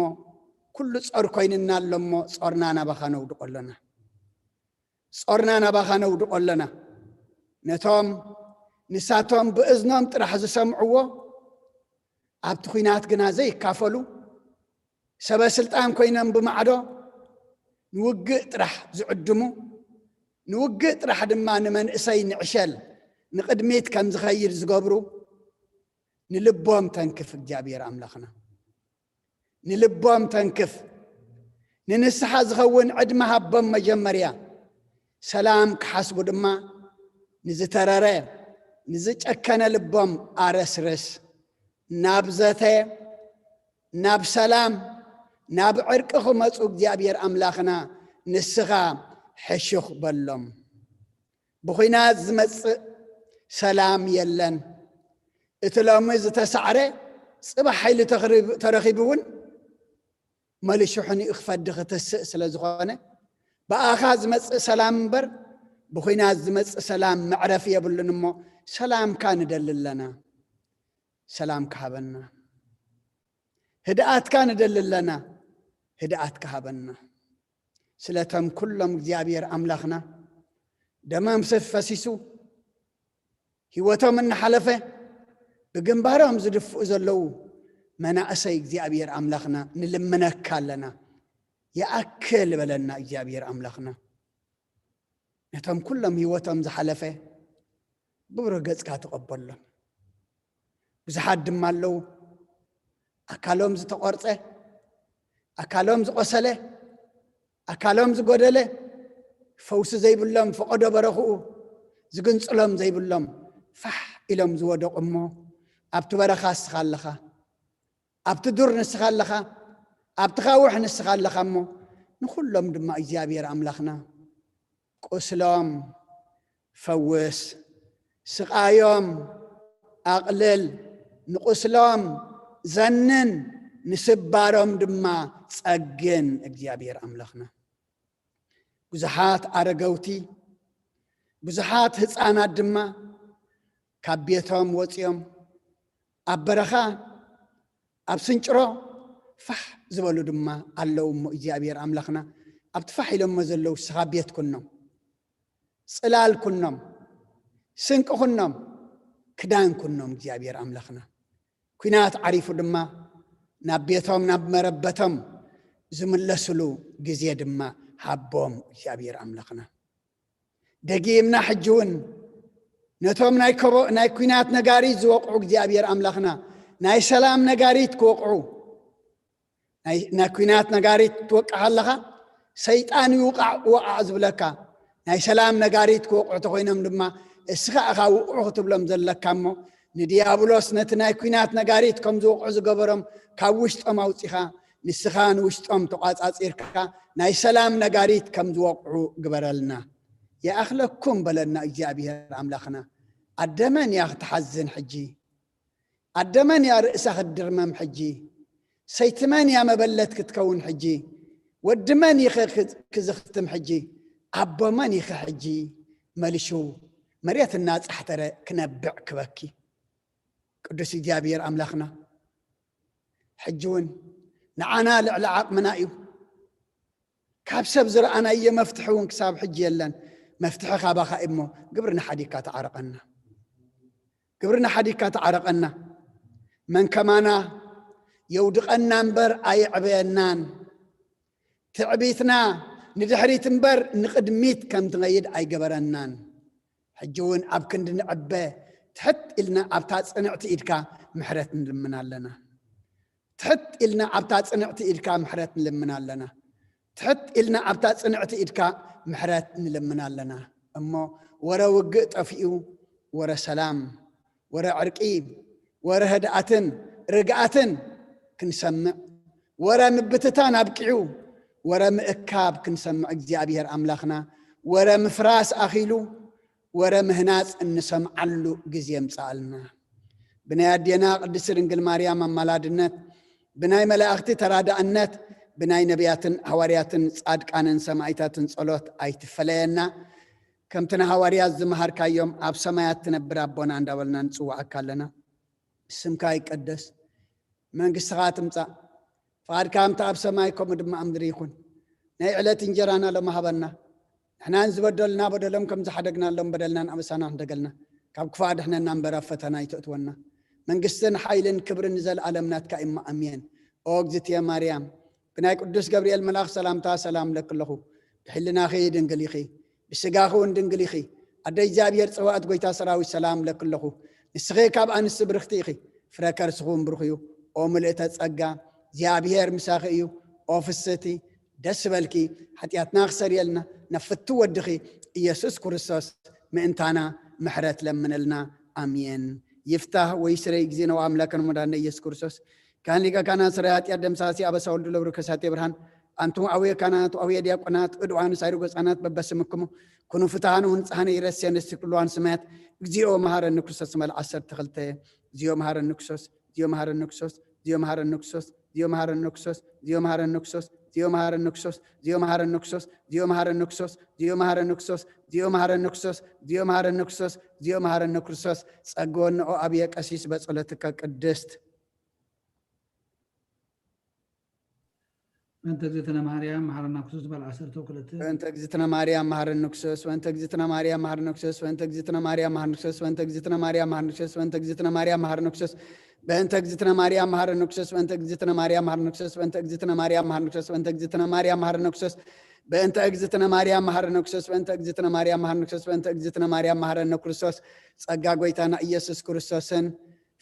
ኩሉ ጾር ኮይንና ኣሎ እሞ፣ ጾርና ናባኻ ነውድቆ ኣለና። ጾርና ናባኻ ነውድቆ ኣለና። ነቶም ንሳቶም ብእዝኖም ጥራሕ ዝሰምዕዎ፣ ኣብቲ ኲናት ግና ዘይካፈሉ፣ ሰበ ስልጣን ኮይኖም ብማዕዶ ንውግእ ጥራሕ ዝዕድሙ፣ ንውግእ ጥራሕ ድማ ንመንእሰይ ንዕሸል ንቕድሚት ከም ዝኸይድ ዝገብሩ፣ ንልቦም ተንክፍ እግዚኣብሔር ኣምላኽና። ንልቦም ተንክፍ። ንንስሓ ዝኸውን ዕድመ ሃቦም መጀመርያ። ሰላም ክሓስቡ ድማ ንዝተረረ፣ ንዝጨከነ ልቦም ኣረስርስ። ናብ ዘተ፣ ናብ ሰላም፣ ናብ ዕርቂ ክመጹ እግዚኣብሔር ኣምላኽና ንስኻ ሕሹኽ በሎም። ብኹናት ዝመጽእ ሰላም የለን። እቲ ሎሚ ዝተሳዕረ ጽባሕ ሓይሊ ተኽሪ-፣ ተረኺቡ እውን መሊሹ ሕኒኡ ክፈዲ ክትስእ ስለ ዝኾነ፣ ብኣኻ ዝመጽእ ሰላም እምበር ብኹናት ዝመጽእ ሰላም መዕረፊ የብሉን እሞ፣ ሰላምካ ንደሊ ኣለና። ሰላምካ ሃበና። ህድኣትካ ንደሊ ኣለና። ህድኣትካ ሃበና። ስለቶም ኩሎም እግዚኣብሔር ኣምላኽና ደሞም ፈሲሱ፣ ህይወቶም እናሓለፈ ብግንባሮም ዝድፍኡ ዘለዉ መናእሰይ እግዚኣብሔር ኣምላኽና ንልምነካ ኣለና። ይኣክል በለና እግዚኣብሔር ኣምላኽና። ነቶም ኩሎም ህይወቶም ዝሓለፈ ብብሩህ ገጽካ ተቐበሎም። ብዙሓት ድማ ኣለዉ፣ ኣካሎም ዝተቖርጸ፣ ኣካሎም ዝቖሰለ፣ ኣካሎም ዝጎደለ፣ ፈውሲ ዘይብሎም፣ ፈቐዶ በረኽኡ ዝግንጽሎም ዘይብሎም፣ ፋሕ ኢሎም ዝወደቑ እሞ፣ ኣብቲ በረኻ ንስኻ ኣለኻ፣ ኣብቲ ዱር ንስኻ ኣለኻ፣ ኣብቲ ኻውሕ ንስኻ ኣለኻ እሞ፣ ንኹሎም ድማ እግዚኣብሔር ኣምላኽና ቁስሎም ፈውስ፣ ስቓዮም ኣቕልል፣ ንቁስሎም ዘንን፣ ንስባሮም ድማ ጸግን እግዚኣብሔር ኣምላኽና። ብዙሓት ኣረገውቲ፣ ብዙሓት ህጻናት ድማ ካብ ቤቶም ወጺኦም ኣብ በረኻ፣ ኣብ ስንጭሮ ፋሕ ዝበሉ ድማ ኣለዉ እሞ እግዚኣብሔር ኣምላኽና ኣብቲ ፋሕ ኢሎሞ ዘለዉ ንስኻ ቤት ኩኖም፣ ጽላል ኩኖም፣ ስንቂ ኩኖም፣ ክዳን ኩኖም እግዚኣብሔር ኣምላኽና። ኲናት ዓሪፉ ድማ ናብ ቤቶም ናብ መረበቶም ዝምለስሉ ግዜ ድማ ሃቦም እግዚኣብሔር ኣምላኽና። ደጊምና ሕጂ እውን ነቶም ናይ ከቦ-፣ ናይ ኲናት ነጋሪት ዝወቕዑ እግዚኣብሔር ኣምላኽና ናይ ሰላም ነጋሪት ክወቕዑ፣ ናይ፣ ናይ ኲናት ነጋሪት ትወቅዕ ኣለኻ፣ ሰይጣን ይውቃዕ ወቃዕ ዝብለካ፣ ናይ ሰላም ነጋሪት ክወቕዑ ተኾይኖም ድማ እስኻ ኢኻ ውቕዑ ክትብሎም ዘለካ እሞ፣ ንዲያብሎስ ነቲ ናይ ኲናት ነጋሪት ከም ዝወቕዑ ዝገበሮም ካብ ውሽጦም ኣውጺኻ፣ ንስኻ ንውሽጦም ተቋጻጺርካ ናይ ሰላም ነጋሪት ከም ዝወቕዑ ግበረልና። ይኣኽለኩም በለና እግዚኣብሔር ኣምላኽና። ኣደ መን እያ ክትሓዝን ሕጂ? ኣደ መን እያ ርእሳ ክትድርመም ሕጂ? ሰይቲ መን እያ መበለት ክትከውን ሕጂ? ወዲ መን ይኸ ክዝኽትም ሕጂ? ኣቦ መን ይኸ ሕጂ? መልሹ። መሬት እናጻሕተረ ክነብዕ ክበኪ። ቅዱስ እግዚኣብሔር ኣምላኽና፣ ሕጂ እውን ንዓና ልዕሊ ዓቕምና እዩ። ካብ ሰብ ዝረኣናዮ መፍትሒ እውን ክሳብ ሕጂ የለን። መፍትሒ ካባኻ እዩ እሞ፣ ግብርና ሓዲግካ ተዓረቐና። ግብርና ሓዲግካ ተዓረቐና። መን ከማና የውድቐና እምበር ኣየዕበየናን። ትዕቢትና ንድሕሪት እምበር ንቕድሚት ከም ትኸይድ ኣይገበረናን። ሕጂ እውን ኣብ ክንዲ ንዕበ ትሕት ኢልና ኣብታ ጽንዕቲ ኢድካ ምሕረት ንልምን ኣለና። ትሕት ኢልና ኣብታ ጽንዕቲ ኢድካ ምሕረት ንልምን ኣለና። ትሕት ኢልና ኣብታ ጽንዕቲ ኢድካ ምሕረት ንልምን ኣለና። እሞ ወረ ውግእ ጠፊኡ፣ ወረ ሰላም፣ ወረ ዕርቂ፣ ወረ ህድኣትን ርግኣትን ክንሰምዕ፣ ወረ ምብትታን ኣብቂዑ፣ ወረ ምእካብ ክንሰምዕ እግዚኣብሔር ኣምላኽና፣ ወረ ምፍራስ ኣኺሉ፣ ወረ ምህናጽ እንሰምዓሉ ግዜ ምጻኣልና። ብናይ ኣዴና ቅድስቲ ድንግል ማርያም ኣማላድነት፣ ብናይ መላእኽቲ ተራዳእነት፣ ብናይ ነቢያትን ሃዋርያትን ጻድቃንን ሰማይታትን ጸሎት ኣይትፈለየና። ከምቲ ንሃዋርያት ዝመሃርካዮም ኣብ ሰማያት ትነብር ኣቦና እንዳበልና ንጽውዓካ ኣለና። ስምካ ይቀደስ፣ መንግስትኻ ትምጻእ፣ ፍቓድካ ከምቲ ኣብ ሰማይ ከምኡ ድማ ኣብ ምድሪ ይኹን። ናይ ዕለት እንጀራና ሎሚ ሃበና። ንሕናን ዝበደሉና በደሎም ከም ዝሓደግናሎም በደልናን ኣበሳና ሕደገልና። ካብ ክፉእ ኣድሕነና እምበር ኣብ ፈተና ኣይተእትወና። መንግስትን ሓይልን ክብርን ንዘለኣለም ናትካ እዩ እሞ ኣሜን። ኦ እግዝእትየ ማርያም፣ ብናይ ቅዱስ ገብርኤል መልኣኽ ሰላምታ ሰላም እብለኪ ኣለኹ። ብሕልናኺ ድንግል ኢኺ፣ ብስጋኺ እውን ድንግል ኢኺ። ኣደ እግዚኣብሔር ጸዋእት ጎይታ ሰራዊት ሰላም እብለኪ ኣለኹ። ንስኺ ካብ ኣንስቲ ብርኽቲ ኢኺ፣ ፍረ ከርስኺ እውን ብሩኽ እዩ። ኦ ምልእተ ጸጋ፣ እግዚኣብሔር ምሳኺ እዩ። ኦ ፍስህቲ፣ ደስ በልኪ፣ ሓጢኣትና ክሰርየልና ናብ ፍቱ ወድኺ ኢየሱስ ክርስቶስ ምእንታና ምሕረት ለምነልና። ኣሜን። ይፍታህ ወይ ስረይ ጊዜ ነው ኣምላከን መዳነ ኢየሱስ ክርስቶስ ካህን ሊቀ ካህናት ስራይ ኃጢአት ደምሳሲ አበሳ ወልዱ ለብሩ ከሳቴ ብርሃን። አንቱ አቡየ ካህናት አቡየ ዲያቆናት እድዋን ሳይሩ ገጻናት በበስምክሙ ኩኑ ፍትሃን ወንጽሃን ይረስየን እስቲ ኩሉ አንስማያት። እግዚኦ መሐረኒ ክርስቶስ መል ዓሰርተ ክልተ። እግዚኦ መሐረኒ ክርስቶስ፣ እግዚኦ መሐረኒ ክርስቶስ፣ እግዚኦ መሐረኒ ክርስቶስ፣ እግዚኦ መሐረኒ ክርስቶስ፣ እግዚኦ መሐረኒ ክርስቶስ፣ እግዚኦ መሐረኒ ክርስቶስ፣ እግዚኦ መሐረኒ ክርስቶስ፣ እግዚኦ መሐረኒ ክርስቶስ፣ እግዚኦ መሐረኒ ክርስቶስ፣ እግዚኦ መሐረኒ ክርስቶስ፣ እግዚኦ መሐረኒ ክርስቶስ። ጸግወንኦ አብየ ቀሲስ በጸሎትከ ቅድስት። በእንተ እግዝእትነ ማርያም መሐረና ክርስቶስ በዓል ዓሰርተ ክልተ። በእንተ እግዝእትነ ማርያም መሐረኒ ክርስቶስ፣ በእንተ እግዝእትነ ማርያም መሐረኒ ክርስቶስ፣ በእንተ እግዝእትነ ማርያም መሐረኒ ክርስቶስ፣ በእንተ እግዝእትነ ማርያም መሐረኒ ክርስቶስ፣ በእንተ እግዝእትነ ማርያም መሐረኒ ክርስቶስ፣ በእንተ እግዝእትነ ማርያም መሐረኒ ክርስቶስ፣ በእንተ እግዝእትነ ማርያም መሐረኒ ክርስቶስ፣ በእንተ እግዝእትነ ማርያም መሐረኒ ክርስቶስ፣ በእንተ እግዝእትነ ማርያም መሐረኒ ክርስቶስ፣ በእንተ እግዝእትነ ማርያም መሐረኒ ክርስቶስ፣ በእንተ እግዝእትነ ማርያም መሐረኒ ክርስቶስ። ጸጋ ጎይታና ኢየሱስ ክርስቶስን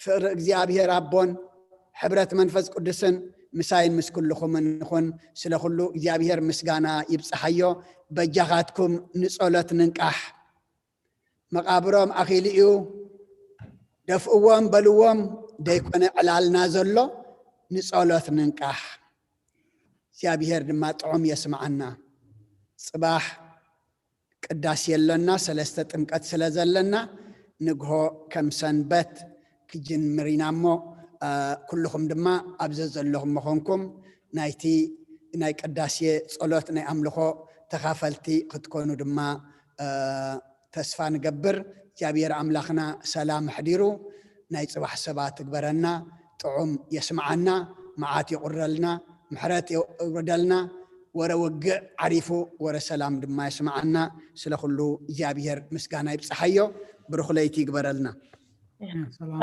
ፍቕሪ እግዚኣብሔር ኣቦን ሕብረት መንፈስ ቅዱስን ምሳይን ምስ ኩልኹምን ይኹን። ስለ ኩሉ እግዚኣብሔር ምስጋና ይብጽሓዮ። በጃኻትኩም ንጸሎት ንንቃሕ። መቓብሮም ኣኺሉ እዩ። ደፍእዎም በልዎም፣ ደይኮነ ዕላልና ዘሎ። ንጸሎት ንንቃሕ። እግዚኣብሔር ድማ ጥዑም የስምዓና። ጽባሕ ቅዳሴ ኣሎና፣ ሰለስተ ጥምቀት ስለ ዘለና፣ ንግሆ ከም ሰንበት ክጅምር ኢና እሞ፣ እ፣ ኩልኹም ድማ ኣብ ዘዘለኹም ምኾንኩም ናይቲ ናይ ቅዳሴ ጸሎት ናይ ኣምልኾ ተኻፈልቲ ክትኮኑ ድማ፣ እ፣ ተስፋ ንገብር። እግዚኣብሔር ኣምላኽና ሰላም ኣሕዲሩ ናይ ጽባሕ ሰባት ትግበረና፣ ጥዑም የስምዓና፣ መዓት የቑረልና፣ ምሕረት የውርደልና፣ ወረ ውግእ ዓሪፉ ወረ ሰላም ድማ የስምዓና። ስለ ኩሉ እግዚኣብሔር ምስጋና ይብጽሓዮ። ብሩኽ ለይቲ ይግበረልና። ሰላም።